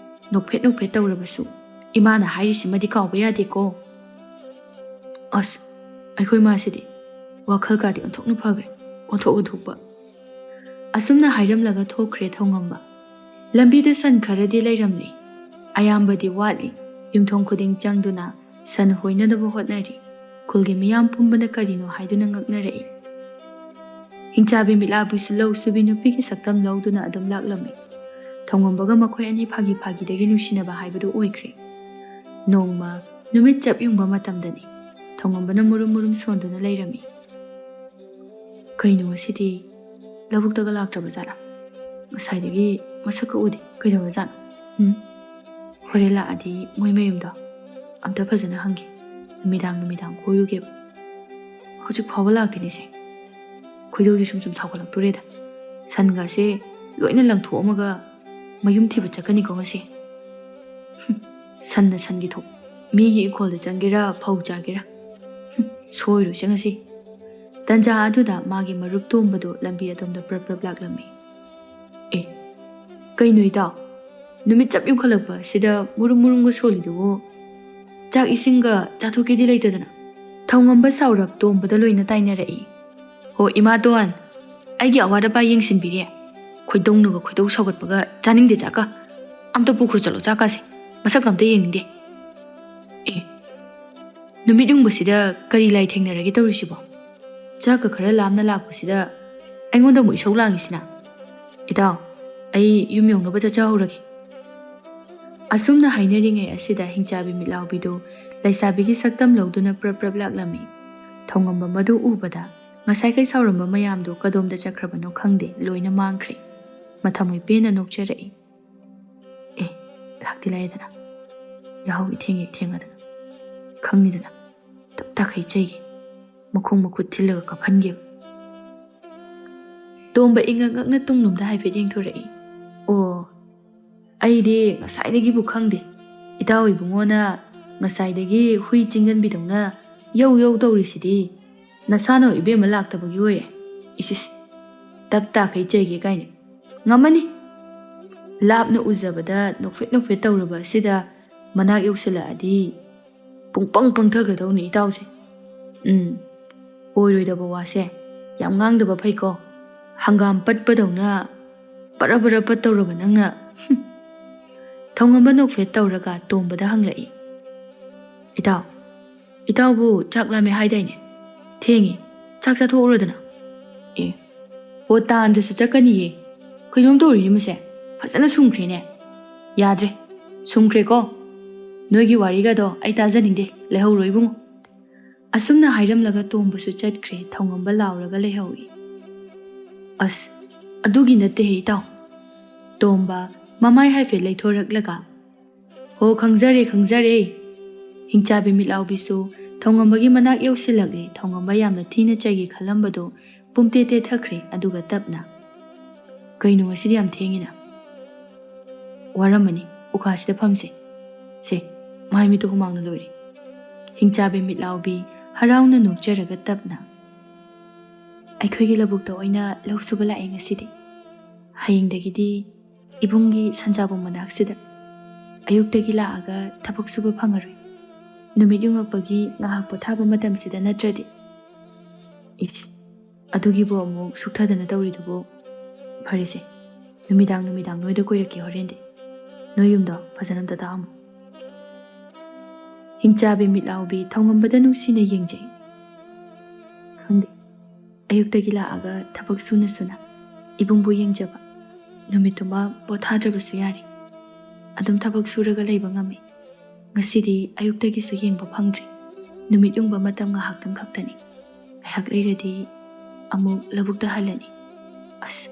ꯅꯣꯛꯐꯦꯠ ꯅꯣꯛꯐꯦꯠ ꯇꯧꯔꯕꯁꯨ ꯏꯃꯥꯅ ꯍꯥꯏꯔꯤꯁꯤꯃꯗꯤ ꯀꯥꯎꯕ ꯌꯥꯗꯦꯀꯣ꯫ ꯑꯁ, ꯑꯩꯈꯣꯏ ꯃꯥꯁꯤꯗꯤ ꯋꯥꯈꯜ ꯀꯥꯗꯤ ꯑꯣꯟꯊꯣꯛꯅ ꯐꯈ꯭ꯔꯦ, ꯑꯣꯟꯊꯣꯛ ꯑꯣꯟꯊꯣꯛꯄ꯫" ꯑꯁꯨꯝꯅ ꯍꯥꯏꯔꯝꯂꯒ ꯊꯣꯛꯈ꯭ꯔꯦ ꯊꯧꯉꯝꯕ꯫ ꯂꯝꯕꯤꯗ ꯁꯟ ꯈꯔꯗꯤ ꯂꯩꯔꯝꯂꯤ꯫ ꯑꯌꯥꯝꯕꯗꯤ ꯋꯥꯠꯂꯤ꯫ ꯌꯨꯝꯊꯣꯡ ꯈꯨꯗꯤꯡ ꯆꯪꯗꯨꯅ ꯁꯟ ꯍꯣꯏꯅꯅꯕ ꯍꯣꯠꯅꯔꯤ꯫ ꯈꯨꯜꯒꯤ ꯃꯤꯌꯥꯝ ꯄꯨꯝꯕꯅ ꯀꯔꯤꯅꯣ ꯍꯥꯏꯗꯨꯅ ꯉꯛꯅꯔꯛꯏ꯫ ꯍꯤꯡꯆꯥꯕꯤ ꯃꯤꯠꯂꯥꯕꯤꯁꯨ ꯂꯧ ꯁꯨꯕꯤ ꯅꯨꯄꯤꯒꯤ ꯁꯛꯇꯝ ꯂꯧꯗꯨꯅ ꯑꯗꯨꯝ ꯂꯥꯛꯂꯝꯃꯤ꯫ ꯊꯧꯉꯝꯕꯒ ꯃꯈꯣꯏ ꯑꯅꯤ ꯐꯥꯒꯤ ꯐꯥꯒꯤꯗꯒꯤ ꯅꯨꯡꯁꯤꯅꯕ ꯍꯥꯏꯕꯗꯨ ꯑꯣꯏꯈ꯭ꯔꯦ꯫ ꯅꯣꯡꯃ ꯅꯨꯃꯤꯠ ꯆꯞ ꯌꯨꯡꯕ ꯃꯇꯝꯗꯅꯤ꯫ ꯊꯧꯉꯝꯕꯅ ꯃꯨꯔꯨꯝ ꯃꯨꯔꯨꯝ ꯁꯣꯟꯗꯨꯅ ꯂꯩꯔꯝꯃꯤ꯫ "ꯀꯩꯅꯣ ꯉꯁꯤꯗꯤ ꯂꯧꯕꯨꯛꯇꯒ ꯂꯥꯛꯇ꯭ꯔꯕ ꯖꯥꯠꯂꯥ? ꯉꯁꯥꯏꯗꯒꯤ ꯃꯁꯛꯀ ꯎꯗꯦ꯫ ꯀꯩꯗꯧꯔꯖꯥꯠꯅꯣ? ꯎꯝ, ꯍꯣꯔꯦꯟ ꯂꯥꯛꯑꯗꯤ ꯃꯣꯏ ꯃꯌꯨꯝꯗꯣ ꯑꯝꯇ ꯐꯖꯅ ꯍꯪꯒꯦ꯫ ꯅꯨꯃꯤꯗꯥꯡ ꯅꯨꯃꯤꯗꯥꯡ ꯀꯣꯏꯔꯨꯒꯦꯕ꯫ ꯍꯧꯖꯤꯛ ꯐꯥꯎꯕ ꯂꯥꯛꯇꯦꯅꯦ ꯁꯦ꯫" ꯈꯣꯏꯗꯧꯁꯦ ꯁꯨꯝ ꯁꯨꯝ ꯁꯥꯎꯒꯠꯂꯛꯇꯣꯔꯦꯗ꯫ ꯁꯟꯒꯁꯦ ꯂꯣꯏꯅ ꯂꯪꯊꯣꯛꯑꯝꯃꯒ ꯃꯌꯨꯝ ꯊꯤꯕ ꯆꯠꯀꯅꯤꯀꯣ ꯉꯁꯤ꯫ ꯍꯨꯝ, ꯁꯟꯅ ꯁꯟꯒꯤ ꯊꯣꯛ, ꯃꯤꯒꯤ ꯏꯪꯈꯣꯜꯗ ꯆꯪꯒꯦꯔꯥ ꯐꯧ ꯆꯥꯒꯦꯔꯥ꯫ ꯍꯨꯝ, ꯁꯣꯏꯔꯣꯏꯁꯦ ꯉꯁꯤ꯫ ꯇꯟꯖꯥ ꯑꯗꯨꯗ ꯃꯥꯒꯤ ꯃꯔꯨꯞ ꯇꯣꯝꯕꯗꯨ ꯂꯝꯕꯤ ꯑꯗꯣꯝꯗ ꯄ꯭ꯔꯞ ꯄ꯭ꯔꯞ ꯂꯥꯛꯂꯝꯃꯤ꯫ ꯑꯦ, ꯀꯩꯅꯣ ꯏꯇꯥꯎ? ꯅꯨꯃꯤꯠ ꯆꯞ ꯌꯨꯡꯈꯠꯂꯛꯄ ꯑꯁꯤꯗ ꯃꯨꯔꯨꯝ ꯃꯨꯔꯨꯝꯒ ꯁꯣꯜꯂꯤꯗꯨꯕꯨ? ꯆꯥꯛ ꯏꯁꯤꯡꯒ ꯆꯥꯊꯣꯛꯀꯦꯗꯤ ꯂꯩꯇꯗꯅ? ꯊꯧꯉꯝꯕ ꯁꯥꯎꯔꯞ ꯇꯣꯝꯕꯗ ꯂꯣꯏꯅ ꯇꯥꯏꯅꯔꯛꯏ꯫ ꯍꯣ ꯏꯃꯥꯇꯣꯟ, ꯑꯩꯒꯤ ꯑꯋꯥꯠ ꯑꯄꯥ ꯌꯦꯡꯁꯤꯟꯕꯤꯔꯦ꯫ ꯈꯣꯏꯗꯧꯅꯒ ꯈꯣꯏꯗꯧ ꯁꯥꯎꯒꯠꯄꯒ ꯆꯥꯅꯤꯡꯗꯦ ꯆꯥꯛꯀ꯫ ꯑꯝꯇ ꯄꯨꯈ꯭ꯔꯣ ꯆꯠꯂꯣ ꯆꯥꯛꯀꯁꯦ꯫ ꯃꯁꯛꯀ ꯑꯝꯇ ꯌꯦꯡꯅꯤꯡꯗꯦ꯫ ꯑꯦ, ꯅꯨꯃꯤꯠ ꯌꯨꯡꯕꯁꯤꯗ ꯀꯔꯤ ꯂꯥꯏ ꯊꯦꯡꯅꯔꯒꯦ ꯇꯧꯔꯤꯁꯤꯕꯣ? ꯆꯥꯛꯀ ꯈꯔ ꯂꯥꯝꯅ ꯂꯥꯛꯄꯁꯤꯗ ꯑꯩꯉꯣꯟꯗ ꯑꯃꯨꯛ ꯏꯁꯧ ꯂꯥꯡꯉꯤꯁꯤꯅ? ꯏꯇꯥꯎ, ꯑꯩ ꯌꯨꯝ ꯌꯧꯅꯕ ꯆꯠꯆꯍꯧꯔꯒꯦ꯫ ꯑꯁꯨꯝꯅ ꯍꯥꯏꯅꯔꯤꯉꯩ ꯑꯁꯤꯗ ꯍꯤꯡꯆꯥꯕꯤ ꯃꯤꯠꯂꯥꯎꯕꯤꯗꯨ ꯂꯩꯁꯥꯕꯤꯒꯤ ꯁꯛꯇꯝ ꯂꯧꯗꯨꯅ ꯄ꯭ꯔꯞ ꯄ꯭ꯔꯞ ꯂꯥꯛꯂꯝꯃꯤ꯫ ꯊꯧꯉꯝꯕ ꯃꯗꯨ ꯎꯕꯗ ꯉꯁꯥꯏꯈꯩ ꯁꯥꯎꯔꯝꯕ ꯃꯌꯥꯝꯗꯨ ꯀꯗꯣꯝꯗ ꯆꯠꯈ꯭ꯔꯕꯅꯣ ꯈꯪꯗꯦ, ꯂꯣꯏꯅ ꯃꯥꯡꯈ꯭ꯔꯦ꯫ ꯃꯊꯃꯣꯏ ꯄꯦꯟꯅ ꯅꯣꯛꯆꯔꯛꯏ꯫ ꯑꯦ, ꯂꯥꯛꯇꯤ ꯂꯥꯛꯑꯦꯗꯅ꯫ ꯌꯥꯍꯧ ꯏꯊꯦꯡ ꯍꯦꯛ ꯊꯦꯡꯉꯗꯅ꯫ ꯈꯪꯅꯤꯗꯅ꯫ ꯇꯞ ꯇꯥꯈꯩ ꯆꯩꯒꯦ꯫ ꯃꯈꯣꯡ ꯃꯈꯨꯠ ꯊꯤꯜꯂꯒ ꯀꯞꯍꯟꯒꯦꯕ꯫ ꯇꯣꯝꯕ ꯏꯉꯛ ꯉꯛꯅ ꯇꯨꯡꯂꯣꯝꯗ ꯍꯥꯏꯐꯦꯠ ꯌꯦꯡꯊꯣꯔꯛꯏ꯫ ꯑꯣ, ꯑꯩꯗꯤ ꯉꯁꯥꯏꯗꯒꯤꯕꯨ ꯈꯪꯗꯦ꯫ ꯏꯇꯥꯎ ꯏꯕꯨꯡꯉꯣꯅ ꯉꯁꯥꯏꯗꯒꯤ ꯍꯨꯏ ꯆꯤꯡꯒꯟꯕꯤꯗꯧꯅ ꯌꯧ ꯌꯧ ꯇꯧꯔꯤꯁꯤꯗꯤ꯫ ꯅꯁꯥꯅ ꯏꯕꯦꯝꯃ ꯂꯥꯛꯇꯕꯒꯤ ꯑꯣꯏꯔꯦ꯫ ꯏꯁ ꯏꯁ, ꯇꯞ ꯇꯥꯈꯩ ꯆꯩꯒꯦ ꯀꯥꯏꯅ꯫ ꯉꯝꯃꯅꯤ꯫ ꯂꯥꯞꯅ ꯎꯖꯕꯗ ꯅꯣꯛꯐꯦꯠ ꯅꯣꯛꯐꯦꯠ ꯇꯧꯔꯕ ꯑꯁꯤꯗ ꯃꯅꯥꯛ ꯌꯧꯁꯤꯜꯂꯛꯑꯗꯤ ꯄꯨꯡꯄꯪ ꯄꯪꯊꯈ꯭ꯔꯗꯧꯅꯤ ꯏꯇꯥꯎꯁꯦ꯫ ꯎꯝ, ꯑꯣꯏꯔꯣꯏꯗꯕ ꯋꯥꯁꯦ ꯌꯥꯝ ꯉꯥꯡꯗꯕ ꯐꯩꯀꯣ꯫ ꯍꯪꯒꯥꯝ ꯄꯠꯄꯗꯧꯅ ꯕꯔ ꯕꯔ ꯄꯠ ꯇꯧꯔꯕ ꯅꯪꯅ꯫ ꯍꯨꯝ꯫ ꯊꯧꯉꯝꯕ ꯅꯣꯛꯐꯦꯠ ꯇꯧꯔꯒ ꯇꯣꯝꯕꯗ ꯍꯪꯂꯛꯏ꯫ ꯏꯇꯥꯎ, ꯏꯇꯥꯎꯕꯨ ꯆꯥꯛ ꯂꯥꯝꯃꯦ ꯍꯥꯏꯗꯥꯏꯅꯦ? ꯊꯦꯡꯉꯤ, ꯆꯥꯛ ꯆꯥꯊꯣꯛꯎꯔꯗꯅ꯫ ꯑꯦ, ꯑꯣ ꯇꯥꯟꯗꯁꯨ ꯆꯠꯀꯅꯤꯌꯦ꯫ ꯀꯩꯅꯣꯝ ꯇꯧꯔꯤꯅꯦ ꯃꯁꯦ, ꯐꯖꯅ ꯁꯨꯝꯈ꯭ꯔꯦꯅꯦ꯫ ꯌꯥꯗ꯭ꯔꯦ, ꯁꯨꯝꯈ꯭ꯔꯦꯀꯣ꯫ ꯅꯣꯏꯒꯤ ꯋꯥꯔꯤꯒꯗꯣ ꯑꯩ ꯇꯥꯖꯅꯤꯡꯗꯦ, ꯂꯩꯍꯧꯔꯣ ꯏꯕꯨꯡꯉꯣ꯫ ꯑꯁꯨꯝꯅ ꯍꯥꯏꯔꯝꯂꯒ ꯇꯣꯝꯕꯁꯨ ꯆꯠꯈ꯭ꯔꯦ, ꯊꯧꯉꯝꯕ ꯂꯥꯎꯔꯒ ꯂꯩꯍꯧꯏ꯫ ꯑꯁ, ꯑꯗꯨꯒꯤ ꯅꯠꯇꯦꯍꯦ ꯏꯇꯥꯎ꯫ ꯇꯣꯝꯕ ꯃꯃꯥꯏ ꯍꯥꯏꯐꯦꯠ ꯂꯩꯊꯣꯔꯛꯂꯒ, ꯍꯣ, ꯈꯪꯖꯔꯦ, ꯈꯪꯖꯔꯦ꯫ ꯍꯤꯡꯆꯥꯕꯤ ꯃꯤꯠꯂꯥꯎꯕꯤꯁꯨ ꯊꯧꯉꯝꯕꯒꯤ ꯃꯅꯥꯛ ꯌꯧꯁꯤꯜꯂꯛꯂꯦ꯫ ꯊꯧꯉꯝꯕ ꯌꯥꯝꯅ ꯊꯤꯅ ꯆꯩꯒꯦ ꯈꯜꯂꯝꯕꯗꯨ ꯄꯨꯝꯇꯦ ꯇꯦꯊꯈ꯭ꯔꯦ꯫ ꯑꯗꯨꯒ ꯇꯞꯅ, "ꯀꯩꯅꯣ, ꯉꯁꯤꯗꯤ ꯌꯥꯝ ꯊꯦꯡꯉꯤꯅ? ꯋꯥꯔꯝꯃꯅꯤ, ꯎꯈꯥꯁꯤꯗ ꯐꯝꯁꯦ꯫ ꯁꯦ, ꯃꯥꯏ ꯃꯤꯠꯇꯣ ꯍꯨꯃꯥꯡꯅ ꯂꯣꯏꯔꯦ꯫" ꯍꯤꯡꯆꯥꯕꯤ ꯃꯤꯠꯂꯥꯎꯕꯤ ꯍꯔꯥꯎꯅ ꯅꯣꯛꯆꯔꯒ ꯇꯞꯅ, "ꯑꯩꯈꯣꯏꯒꯤ ꯂꯧꯕꯨꯛꯇ ꯑꯣꯏꯅ ꯂꯧ ꯁꯨꯕ ꯂꯥꯛꯑꯦ ꯉꯁꯤꯗꯤ꯫ ꯍꯌꯦꯡꯗꯒꯤꯗꯤ ꯏꯕꯨꯡꯒꯤ ꯁꯟꯖꯥꯕꯨꯡ ꯃꯅꯥꯛꯁꯤꯗ ꯑꯌꯨꯛꯇꯒꯤ ꯂꯥꯛꯑꯒ ꯊꯕꯛ ꯁꯨꯕ ꯐꯪꯉꯔꯣꯏ꯫ ꯅꯨꯃꯤꯠ ꯌꯨꯡꯉꯛꯄꯒꯤ ꯉꯥꯏꯍꯥꯛ ꯄꯣꯊꯥꯕ ꯃꯇꯝꯁꯤꯗ ꯅꯠꯇ꯭ꯔꯗꯤ꯫" "ꯏꯁ, ꯑꯗꯨꯒꯤꯕꯨ ꯑꯃꯨꯛ ꯁꯨꯛꯊꯗꯅ ꯇꯧꯔꯤꯗꯨꯕꯨ? ꯐꯔꯦꯁꯦ, ꯅꯨꯃꯤꯗꯥꯡ ꯅꯨꯃꯤꯗꯥꯡ ꯅꯣꯏꯗ ꯀꯣꯏꯔꯛꯀꯦ ꯍꯣꯔꯦꯟꯗꯤ꯫ ꯅꯣꯏ ꯌꯨꯝꯗꯣ ꯐꯖꯅ ꯑꯝꯇ ꯇꯥꯛꯑꯝꯃꯨ꯫" ꯍꯤꯡꯆꯥꯕꯤ ꯃꯤꯠꯂꯥꯎꯕꯤ ꯊꯧꯉꯝꯕꯗ ꯅꯨꯡꯁꯤꯅ ꯌꯦꯡꯖꯩ꯫ "ꯈꯪꯗꯦ, ꯑꯌꯨꯛꯇꯒꯤ ꯂꯥꯛꯑꯒ ꯊꯕꯛ ꯁꯨꯅ ꯁꯨꯅ ꯏꯕꯨꯡꯕꯨ ꯌꯦꯡꯖꯕ, ꯅꯨꯃꯤꯠꯇꯨꯃ ꯄꯣꯊꯥꯗ꯭ꯔꯕꯁꯨ ꯌꯥꯔꯦ꯫ ꯑꯗꯨꯝ ꯊꯕꯛ ꯁꯨꯔꯒ ꯂꯩꯕ ꯉꯝꯃꯤ꯫ ꯉꯁꯤꯗꯤ ꯑꯌꯨꯛꯇꯒꯤꯁꯨ ꯌꯦꯡꯕ ꯐꯪꯗ꯭ꯔꯤ꯫ ꯅꯨꯃꯤꯠ ꯌꯨꯡꯕ ꯃꯇꯝ ꯉꯥꯏꯍꯥꯛꯇꯪ ꯈꯛꯇꯅꯤ꯫ ꯉꯥꯏꯍꯥꯛ ꯂꯩꯔꯗꯤ ꯑꯃꯨꯛ ꯂꯧꯕꯨꯛꯇ ꯍꯜꯂꯅꯤ꯫ ꯑꯁ,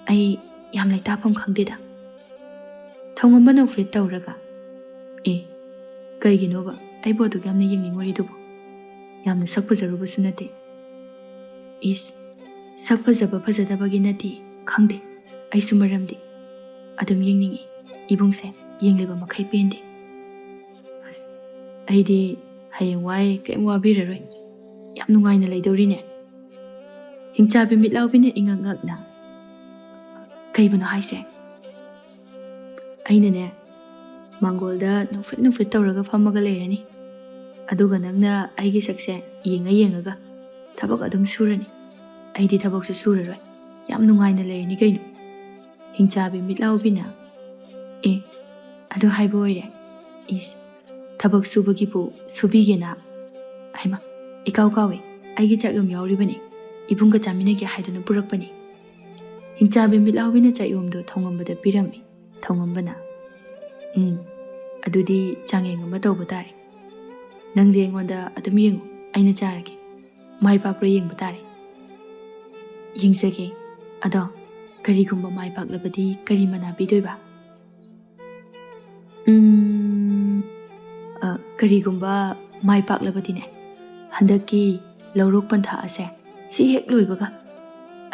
ꯑꯩ ꯌꯥꯝ ꯂꯩꯇꯥꯐꯝ ꯈꯪꯗꯦꯗ꯫" ꯊꯧꯉꯝꯕ ꯅꯣꯛꯐꯦꯠ ꯇꯧꯔꯒ, "ꯑꯦ, ꯀꯩꯒꯤꯅꯣꯕ? ꯑꯩꯕꯨ ꯑꯗꯨꯛ ꯌꯥꯝꯅ ꯌꯦꯡꯅꯤꯡꯉꯨꯔꯤꯗꯨꯕꯨ? ꯌꯥꯝꯅ ꯁꯛ ꯐꯖꯔꯨꯕꯁꯨ ꯅꯠꯇꯦ꯫" "ꯏꯁ, ꯁꯛ ꯐꯖꯕ ꯐꯖꯗꯕꯒꯤ ꯅꯠꯇꯦ, ꯈꯪꯗꯦ ꯑꯩꯁꯨ ꯃꯔꯝꯗꯤ꯫ ꯑꯗꯨꯝ ꯌꯦꯡꯅꯤꯡꯏ꯫ ꯏꯕꯨꯡꯁꯦ ꯌꯦꯡꯂꯤꯕ ꯃꯈꯩ ꯄꯦꯟꯗꯦ꯫ ꯑꯁ, ꯑꯩꯗꯤ ꯍꯌꯦꯡꯋꯥꯏ ꯀꯔꯤꯝ ꯋꯥꯕꯤꯔꯔꯣꯏ꯫ ꯌꯥꯝ ꯅꯨꯡꯉꯥꯏꯅ ꯂꯩꯗꯧꯔꯤꯅꯦ꯫" ꯍꯤꯡꯆꯥꯕꯤ ꯃꯤꯠꯂꯥꯎꯕꯤꯅ ꯏꯉꯛ ꯉꯛꯅ, "ꯀꯩꯕꯨꯅꯣ ꯍꯥꯏꯁꯦ?" "ꯑꯩꯅꯅꯦ, ꯃꯥꯡꯒꯣꯜꯗ ꯅꯣꯛꯐꯦꯠ ꯅꯣꯛꯐꯦꯠ ꯇꯧꯔꯒ ꯐꯝꯃꯒ ꯂꯩꯔꯅꯤ꯫ ꯑꯗꯨꯒ ꯅꯪꯅ ꯑꯩꯒꯤ ꯁꯛꯁꯦ ꯌꯦꯡꯉ ꯌꯦꯡꯉꯒ ꯊꯕꯛ ꯑꯗꯨꯝ ꯁꯨꯔꯅꯤ꯫ ꯑꯩꯗꯤ ꯊꯕꯛꯁꯨ ꯁꯨꯔꯔꯣꯏ꯫ ꯌꯥꯝ ꯅꯨꯡꯉꯥꯏꯅ ꯂꯩꯔꯅꯤ ꯀꯩꯅꯣ꯫" ꯍꯤꯡꯆꯥꯕꯤ ꯃꯤꯠꯂꯥꯎꯕꯤꯅ, "ꯑꯦ, ꯑꯗꯨ ꯍꯥꯏꯕ ꯑꯣꯏꯔꯦ꯫ ꯏꯁ, ꯊꯕꯛ ꯁꯨꯕꯒꯤꯕꯨ ꯁꯨꯕꯤꯒꯦꯅ? ꯍꯩꯃꯥ, ꯏꯀꯥꯎ ꯀꯥꯎꯏ, ꯑꯩꯒꯤ ꯆꯥꯛꯌꯣꯝ ꯌꯥꯎꯔꯤꯕꯅꯤ꯫ ꯏꯕꯨꯡꯒ ꯆꯥꯃꯤꯟꯅꯒꯦ ꯍꯥꯏꯗꯨꯅ ꯄꯨꯔꯛꯄꯅꯤ꯫" ꯍꯤꯡꯆꯥꯕꯤ ꯃꯤꯠꯂꯥꯎꯕꯤꯅ ꯆꯥꯛꯌꯣꯝꯗꯨ ꯊꯧꯉꯝꯕꯗ ꯄꯤꯔꯝꯃꯤ꯫ ꯊꯧꯉꯝꯕꯅ, "ꯎꯝ, ꯑꯗꯨꯗꯤ ꯆꯥꯡꯌꯦꯡ ꯑꯃ ꯇꯧꯕ ꯇꯥꯔꯦ꯫ ꯅꯪꯗꯤ ꯑꯩꯉꯣꯟꯗ ꯑꯗꯨꯝ ꯌꯦꯡꯉꯨ, ꯑꯩꯅ ꯆꯥꯔꯒꯦ꯫ ꯃꯥꯏ ꯄꯥꯛꯄ꯭ꯔꯥ ꯌꯦꯡꯕ ꯇꯥꯔꯦ꯫" "ꯌꯦꯡꯖꯒꯦ꯫ ꯑꯗꯣ ꯀꯔꯤꯒꯨꯝꯕ ꯃꯥꯏ ꯄꯥꯛꯂꯕꯗꯤ ꯀꯔꯤ ꯃꯅꯥ ꯄꯤꯗꯣꯏꯕ?" "ꯎꯝ, ꯑ, ꯀꯔꯤꯒꯨꯝꯕ ꯃꯥꯏ ꯄꯥꯛꯂꯕꯗꯤꯅꯦ, ꯍꯟꯗꯛꯀꯤ ꯂꯧꯔꯣꯛ ꯄꯟꯊꯥ ꯑꯁꯦ ꯁꯤ ꯍꯦꯛ ꯂꯣꯏꯕꯒ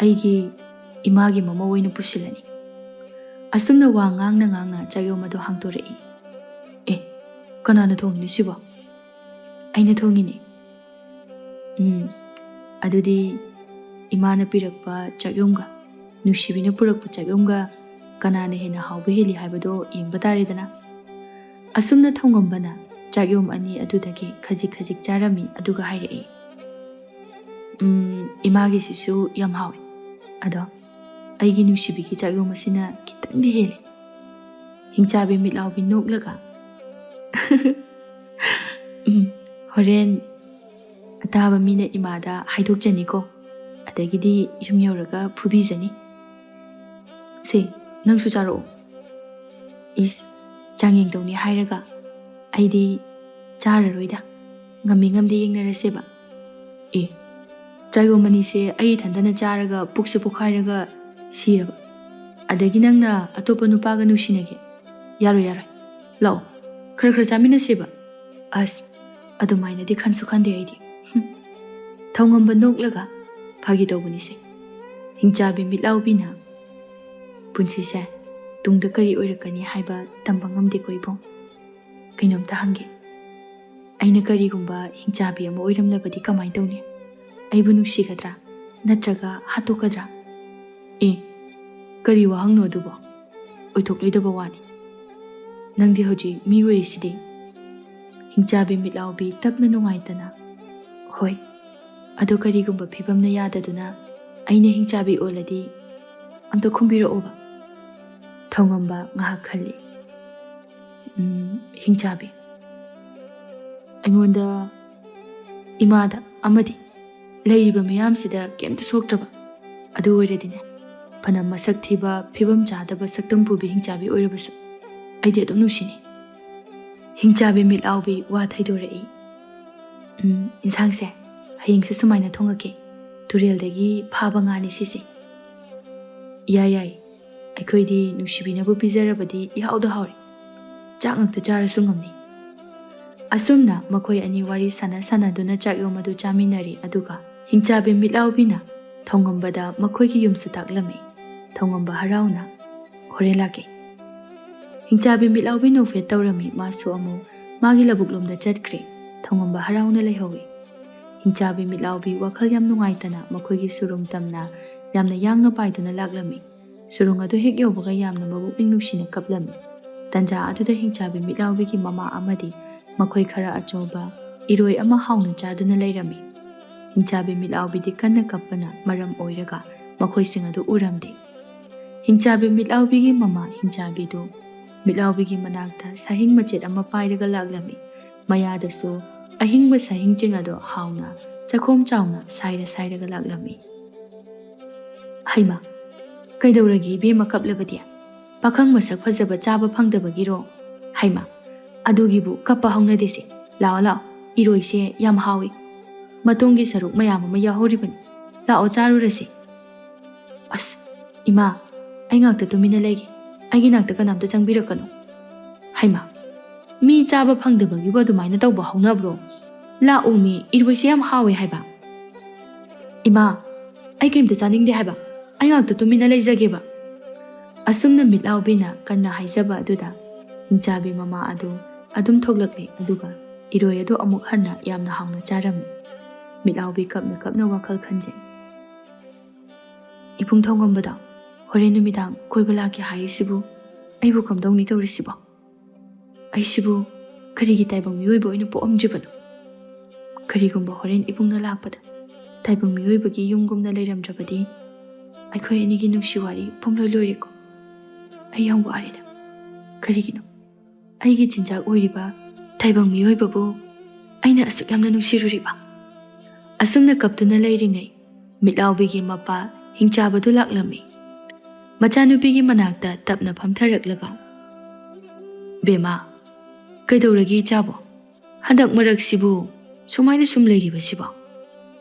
ꯑꯩꯒꯤ ꯏꯃꯥꯒꯤ ꯃꯃꯧ ꯑꯣꯏꯅ ꯄꯨꯁꯤꯜꯂꯅꯤ꯫ ꯑꯁꯨꯝꯅ ꯋꯥ ꯉꯥꯡꯅ ꯉꯥꯡꯅ ꯆꯥꯛꯌꯣꯝ ꯑꯗꯨ ꯍꯥꯡꯗꯣꯔꯛꯏ꯫ "ꯑꯦ, ꯀꯅꯥꯅ ꯊꯣꯡꯉꯤꯅꯣ ꯁꯤꯕꯣ?" "ꯑꯩꯅ ꯊꯣꯡꯉꯤꯅꯦ꯫" "ꯎꯝ, ꯑꯗꯨꯗꯤ ꯏꯃꯥꯅ ꯄꯤꯔꯛꯄ ꯆꯥꯛꯌꯣꯝꯒ ꯅꯨꯡꯁꯤꯕꯤꯅ ꯄꯨꯔꯛꯄ ꯆꯥꯛꯌꯣꯝꯒ ꯀꯅꯥꯅ ꯍꯦꯟꯅ ꯍꯥꯎꯕ ꯍꯦꯜꯂꯤ ꯍꯥꯏꯕꯗꯣ ꯌꯦꯡꯕ ꯇꯥꯔꯦꯗꯅ꯫" ꯑꯁꯨꯝꯅ ꯊꯧꯉꯝꯕꯅ ꯆꯥꯛꯌꯣꯝ ꯑꯅꯤ ꯑꯗꯨꯗꯒꯤ ꯈꯖꯤꯛ ꯈꯖꯤꯛ ꯆꯥꯔꯝꯃꯤ, ꯑꯗꯨꯒ ꯍꯥꯏꯔꯛꯏ, "ꯎꯝ, ꯏꯃꯥꯒꯤꯁꯤꯁꯨ ꯌꯥꯝ ꯍꯥꯎꯏ꯫ ꯑꯗꯣ ꯑꯩꯒꯤ ꯅꯨꯡꯁꯤꯕꯤꯒꯤ ꯆꯥꯛꯌꯣꯝ ꯑꯁꯤꯅ ꯈꯤꯇꯪꯗꯤ ꯍꯦꯜꯂꯤ꯫" ꯍꯤꯡꯆꯥꯕꯤ ꯃꯤꯠꯂꯥꯎꯕꯤ ꯅꯣꯛꯂꯒ, "ꯎꯝ, ꯍꯣꯔꯦꯟ ꯑꯇꯥꯕ ꯃꯤꯅ ꯏꯃꯥꯗ ꯍꯥꯏꯗꯣꯛꯆꯅꯤꯀꯣ, ꯑꯗꯒꯤꯗꯤ ꯌꯨꯝ ꯌꯧꯔꯒ ꯐꯨꯕꯤꯖꯅꯤ꯫ ꯁꯦ, ꯅꯪꯁꯨ ꯆꯥꯔꯛꯑꯣ꯫" "ꯏꯁ, ꯆꯥꯡꯌꯦꯡ ꯇꯧꯅꯤ ꯍꯥꯏꯔꯒ ꯑꯩꯗꯤ ꯆꯥꯔꯔꯣꯏꯗ, ꯉꯝꯃꯤ ꯉꯝꯗꯦ ꯌꯦꯡꯅꯔꯁꯦꯕ꯫" "ꯑꯦ, ꯆꯥꯛꯌꯣꯝ ꯑꯅꯤꯁꯦ ꯑꯩ ꯏꯊꯟꯇꯅ ꯆꯥꯔꯒ ꯄꯨꯛꯁꯦ ꯄꯣꯛꯈꯥꯏꯔꯒ ꯁꯤꯔꯕ, ꯑꯗꯒꯤ ꯅꯪꯅ ꯑꯇꯣꯞꯄ ꯅꯨꯄꯥꯒ ꯅꯨꯡꯁꯤꯅꯒꯦ? ꯌꯥꯔꯣꯏ, ꯌꯥꯔꯣꯏ, ꯂꯥꯛꯑꯣ, ꯈꯔ ꯈꯔ ꯆꯥꯃꯤꯟꯅꯁꯦꯕ꯫" "ꯑꯁ, ꯑꯗꯨꯃꯥꯏꯅꯗꯤ ꯈꯟꯁꯨ ꯈꯟꯗꯦ ꯑꯩꯗꯤ꯫" ꯍꯨꯝ꯫ ꯊꯧꯉꯝꯕ ꯅꯣꯛꯂꯒ, "ꯐꯥꯒꯤ ꯇꯧꯕꯅꯤꯁꯦ꯫" ꯍꯤꯡꯆꯥꯕꯤ ꯃꯤꯠꯂꯥꯎꯕꯤꯅ, "ꯄꯨꯟꯁꯤꯁꯦ ꯇꯨꯡꯗ ꯀꯔꯤ ꯑꯣꯏꯔꯛꯀꯅꯤ ꯍꯥꯏꯕ ꯇꯝꯕ ꯉꯝꯗꯦꯀꯣ ꯏꯕꯨꯡ꯫ ꯀꯩꯅꯣꯝꯇ ꯍꯪꯒꯦ, ꯑꯩꯅ ꯀꯔꯤꯒꯨꯝꯕ ꯍꯤꯡꯆꯥꯕꯤ ꯑꯃ ꯑꯣꯏꯔꯝꯂꯕꯗꯤ ꯀꯃꯥꯏꯅ ꯇꯧꯅꯤ? ꯑꯩꯕꯨ ꯅꯨꯡꯁꯤꯒꯗ꯭ꯔꯥ? ꯅꯠꯇ꯭ꯔꯒ ꯍꯥꯠꯇꯣꯛꯀꯗ꯭ꯔꯥ?" "ꯑꯦ, ꯀꯔꯤ ꯋꯥꯍꯪꯅꯣ ꯑꯗꯨꯕꯣ? ꯑꯣꯏꯊꯣꯛꯂꯣꯏꯗꯕ ꯋꯥꯅꯤ꯫ ꯅꯪꯗꯤ ꯍꯧꯖꯤꯛ ꯃꯤ ꯑꯣꯏꯔꯤꯁꯤꯗꯤ꯫" ꯍꯤꯡꯆꯥꯕꯤ ꯃꯤꯠꯂꯥꯎꯕꯤ ꯇꯞꯅ ꯅꯨꯡꯉꯥꯏꯇꯅ, "ꯍꯣꯏ, ꯑꯗꯣ ꯀꯔꯤꯒꯨꯝꯕ ꯐꯤꯕꯝꯅ ꯌꯥꯗꯗꯨꯅ ꯑꯩꯅ ꯍꯤꯡꯆꯥꯕꯤ ꯑꯣꯜꯂꯗꯤ ꯑꯝꯇ ꯈꯨꯝꯕꯤꯔꯛꯑꯣꯕ꯫" ꯊꯧꯉꯝꯕ ꯉꯥꯏꯍꯥꯛ ꯈꯜꯂꯤ꯫ "ꯎꯝ, ꯍꯤꯡꯆꯥꯕꯤ, ꯑꯩꯉꯣꯟꯗ, ꯏꯃꯥꯗ ꯑꯃꯗꯤ ꯂꯩꯔꯤꯕ ꯃꯤꯌꯥꯝꯁꯤꯗ ꯀꯩꯝꯇ ꯁꯣꯛꯇ꯭ꯔꯕ, ꯑꯗꯨ ꯑꯣꯏꯔꯗꯤꯅꯦ, ꯐꯅ ꯃꯁꯛ ꯊꯤꯕ, ꯐꯤꯕꯝ ꯆꯥꯗꯕ ꯁꯛꯇꯝ ꯄꯨꯕꯤ ꯍꯤꯡꯆꯥꯕꯤ ꯑꯣꯏꯔꯕꯁꯨ ꯑꯩꯗꯤ ꯑꯗꯨꯝ ꯅꯨꯡꯁꯤꯅꯤ꯫" ꯍꯤꯡꯆꯥꯕꯤ ꯃꯤꯠꯂꯥꯎꯕꯤ ꯋꯥ ꯊꯩꯗꯣꯔꯛꯏ꯫ "ꯎꯝ, ꯏꯟꯁꯥꯡꯁꯦ ꯍꯌꯦꯡꯁꯨ ꯁꯨꯃꯥꯏꯅ ꯊꯣꯡꯉꯛꯀꯦ꯫ ꯇꯨꯔꯦꯜꯗꯒꯤ ꯐꯥꯕ ꯉꯥꯅꯤ ꯁꯤꯁꯦ꯫" "ꯌꯥꯏ, ꯌꯥꯏ꯫ ꯑꯩꯈꯣꯏꯗꯤ ꯅꯨꯡꯁꯤꯕꯤꯅꯕꯨ ꯄꯤꯖꯔꯕꯗꯤ ꯏꯍꯥꯎꯗ ꯍꯥꯎꯔꯦ꯫ ꯆꯥꯛ ꯉꯛꯇ ꯆꯥꯔꯁꯨ ꯉꯝꯅꯤ꯫" ꯑꯁꯨꯝꯅ ꯃꯈꯣꯏ ꯑꯅꯤ ꯋꯥꯔꯤ ꯁꯥꯟꯅ ꯁꯥꯟꯅꯗꯨꯅ ꯆꯥꯛꯌꯣꯝ ꯑꯗꯨ ꯆꯥꯃꯤꯟꯅꯔꯤ꯫ ꯑꯗꯨꯒ ꯍꯤꯡꯆꯥꯕꯤ ꯃꯤꯠꯂꯥꯎꯕꯤꯅ ꯊꯧꯉꯝꯕꯗ ꯃꯈꯣꯏꯒꯤ ꯌꯨꯝꯁꯨ ꯇꯥꯛꯂꯝꯃꯤ꯫ ꯊꯧꯉꯝꯕ ꯍꯔꯥꯎꯅ, "ꯍꯣꯔꯦꯟ ꯂꯥꯛꯀꯦ"꯫ ꯍꯤꯡꯆꯥꯕꯤ ꯃꯤꯠꯂꯥꯎꯕꯤ ꯅꯣꯛꯐꯦꯠ ꯇꯧꯔꯝꯃꯤ꯫ ꯃꯥꯁꯨ ꯑꯃꯨꯛ ꯃꯥꯒꯤ ꯂꯧꯕꯨꯛꯂꯣꯝꯗ ꯆꯠꯈ꯭ꯔꯦ꯫ ꯊꯧꯉꯝꯕ ꯍꯔꯥꯎꯅ ꯂꯩꯍꯧꯏ꯫ ꯍꯤꯡꯆꯥꯕꯤ ꯃꯤꯠꯂꯥꯎꯕꯤ ꯋꯥꯈꯜ ꯌꯥꯝ ꯅꯨꯡꯉꯥꯏꯇꯅ ꯃꯈꯣꯏꯒꯤ ꯁꯨꯔꯨꯡ ꯇꯝꯅ ꯌꯥꯝꯅ ꯌꯥꯡꯅ ꯄꯥꯏꯗꯨꯅ ꯂꯥꯛꯂꯝꯃꯤ꯫ ꯁꯨꯔꯨꯡ ꯑꯗꯨ ꯍꯦꯛ ꯌꯧꯕꯒ ꯌꯥꯝꯅ ꯃꯕꯨꯛꯅꯤꯡ ꯅꯨꯡꯁꯤꯅ ꯀꯞꯂꯝꯃꯤ꯫ ꯇꯟꯖꯥ ꯑꯗꯨꯗ ꯍꯤꯡꯆꯥꯕꯤ ꯃꯤꯠꯂꯥꯎꯕꯤꯒꯤ ꯃꯃꯥ ꯑꯃꯗꯤ ꯃꯈꯣꯏ ꯈꯔ ꯑꯆꯧꯕ ꯏꯔꯣꯏ ꯑꯃ ꯍꯥꯎꯅ ꯆꯥꯗꯨꯅ ꯂꯩꯔꯝꯃꯤ꯫ ꯍꯤꯡꯆꯥꯕꯤ ꯃꯤꯠꯂꯥꯎꯕꯤꯗꯤ ꯀꯟꯅ ꯀꯞꯄꯅ ꯃꯔꯝ ꯑꯣꯏꯔꯒ ꯃꯈꯣꯏꯁꯤꯡ ꯑꯗꯨ ꯎꯔꯝꯗꯦ꯫ ꯍꯤꯡꯆꯥꯕꯤ ꯃꯤꯠꯂꯥꯎꯕꯤꯒꯤ ꯃꯃꯥ ꯍꯤꯡꯆꯥꯕꯤꯗꯨ ꯃꯤꯠꯂꯥꯎꯕꯤꯒꯤ ꯃꯅꯥꯛꯇ ꯁꯥꯍꯤꯡ ꯃꯆꯦꯠ ꯑꯃ ꯄꯥꯏꯔꯒ ꯂꯥꯛꯂꯝꯃꯤ꯫ ꯃꯌꯥꯗꯁꯨ ꯑꯍꯤꯡꯕ ꯁꯥꯍꯤꯡꯁꯤꯡ ꯑꯗꯨ ꯍꯥꯎꯅ ꯆꯈꯣꯝ ꯆꯥꯎꯅ ꯁꯥꯏꯔ ꯁꯥꯏꯔꯒ ꯂꯥꯛꯂꯝꯃꯤ꯫ "ꯍꯩꯃꯥ, ꯀꯩꯗꯧꯔꯒꯦ ꯏꯕꯦꯝꯃ ꯀꯞꯂꯕꯗꯤ? ꯄꯥꯈꯪ ꯃꯁꯛ ꯐꯖꯕ ꯆꯥꯕ ꯐꯪꯗꯕꯒꯤꯔꯣ? ꯍꯩꯃꯥ, ꯑꯗꯨꯒꯤꯕꯨ ꯀꯞꯄ ꯍꯧꯅꯗꯦꯁꯦ꯫ ꯂꯥꯛꯑꯣ ꯂꯥꯛꯑꯣ, ꯏꯔꯣꯏꯁꯦ ꯌꯥꯝ ꯍꯥꯎꯏ꯫ ꯃꯇꯣꯡꯒꯤ ꯁꯔꯨꯛ ꯃꯌꯥꯝ ꯑꯃ ꯌꯥꯎꯍꯧꯔꯤꯕꯅꯤ꯫ ꯂꯥꯛꯑꯣ ꯆꯥꯔꯨꯔꯁꯦ"꯫ "ꯑꯁ, ꯏꯃꯥ, ꯑꯩ ꯉꯥꯛꯇ ꯇꯨꯃꯤꯟꯅ ꯂꯩꯒꯦ꯫ ꯑꯩꯒꯤ ꯅꯥꯛꯇ ꯀꯅꯥꯝꯇ ꯆꯪꯕꯤꯔꯛꯀꯅꯨ"꯫ "ꯍꯩꯃꯥ, ꯃꯤ ꯆꯥꯕ ꯐꯪꯗꯕꯒꯤꯕꯨ ꯑꯗꯨꯃꯥꯏꯅ ꯇꯧꯕ ꯍꯧꯅꯕ꯭ꯔꯣ? ꯂꯥꯛꯑꯣ ꯃꯤ, ꯏꯔꯣꯏꯁꯦ ꯌꯥꯝ ꯍꯥꯎꯋꯦ ꯍꯥꯏꯕ"꯫ "ꯏꯃꯥ, ꯑꯩ ꯀꯩꯝꯇ ꯆꯥꯅꯤꯡꯗꯦ ꯍꯥꯏꯕ꯫ ꯑꯩ ꯉꯥꯛꯇ ꯇꯨꯃꯤꯟꯅ ꯂꯩꯖꯒꯦꯕ"꯫ ꯑꯁꯨꯝꯅ ꯃꯤꯠꯂꯥꯎꯕꯤꯅ ꯀꯟꯅ ꯍꯥꯏꯖꯕ ꯑꯗꯨꯗ ꯍꯤꯡꯆꯥꯕꯤ ꯃꯃꯥ ꯑꯗꯨ ꯑꯗꯨꯝ ꯊꯣꯛꯂꯛꯂꯦ, ꯑꯗꯨꯒ ꯏꯔꯣꯏ ꯑꯗꯨ ꯑꯃꯨꯛ ꯍꯟꯅ ꯌꯥꯝꯅ ꯍꯥꯎꯅ ꯆꯥꯔꯝꯃꯤ꯫ ꯃꯤꯠꯂꯥꯎꯕꯤ ꯀꯞꯅ ꯀꯞꯅ ꯋꯥꯈꯜ ꯈꯟꯖꯩ꯫ "ꯏꯕꯨꯡ ꯊꯧꯉꯝꯕꯗꯣ ꯍꯣꯔꯦꯟ ꯅꯨꯃꯤꯗꯥꯡ ꯀꯣꯏꯕ ꯂꯥꯛꯀꯦ ꯍꯥꯏꯔꯤꯁꯤꯕꯨ ꯑꯩꯕꯨ ꯀꯝꯗꯧꯅꯤ ꯇꯧꯔꯤꯁꯤꯕꯣ? ꯑꯩꯁꯤꯕꯨ ꯀꯔꯤꯒꯤ ꯇꯥꯏꯕꯪ ꯃꯤꯑꯣꯏꯕ ꯑꯣꯏꯅ ꯄꯣꯛꯑꯝꯗ꯭ꯔꯤꯕꯅꯣ? ꯀꯔꯤꯒꯨꯝꯕ ꯍꯣꯔꯦꯟ ꯏꯕꯨꯡꯅ ꯂꯥꯛꯄꯗ ꯇꯥꯏꯕꯪ ꯃꯤꯑꯣꯏꯕꯒꯤ ꯌꯨꯝꯒꯨꯝꯅ ꯂꯩꯔꯝꯗ꯭ꯔꯕꯗꯤ ꯑꯩꯈꯣꯏ ꯑꯅꯤꯒꯤ ꯅꯨꯡꯁꯤ ꯋꯥꯔꯤ ꯄꯨꯡꯂꯣꯏ ꯂꯣꯏꯔꯦꯀꯣ꯫ ꯑꯩ ꯌꯥꯝ ꯋꯥꯔꯦꯗ꯫ ꯀꯔꯤꯒꯤꯅꯣ ꯑꯩꯒꯤ ꯆꯤꯟꯖꯥꯛ ꯑꯣꯏꯔꯤꯕ ꯇꯥꯏꯕꯪ ꯃꯤꯑꯣꯏꯕꯕꯨ ꯑꯩꯅ ꯑꯁꯨꯛ ꯌꯥꯝꯅ ꯅꯨꯡꯁꯤꯔꯨꯔꯤꯕ?" ꯑꯁꯨꯝꯅ ꯀꯞꯇꯨꯅ ꯂꯩꯔꯤꯉꯩ ꯃꯤꯠꯂꯥꯎꯕꯤꯒꯤ ꯃꯄꯥ ꯍꯤꯡꯆꯥꯕꯗꯨ ꯂꯥꯛꯂꯝꯃꯤ꯫ ꯃꯆꯥꯅꯨꯄꯤꯒꯤ ꯃꯅꯥꯛꯇ ꯇꯞꯅ ꯐꯝꯊꯔꯛꯂꯒ, "ꯕꯦꯝꯃ, ꯀꯩꯗꯧꯔꯒꯦ ꯏꯆꯥꯕꯣ? ꯍꯟꯗꯛ ꯃꯔꯛꯁꯤꯕꯨ ꯁꯨꯃꯥꯏꯅ ꯁꯨꯝ ꯂꯩꯔꯤꯕꯁꯤꯕꯣ?"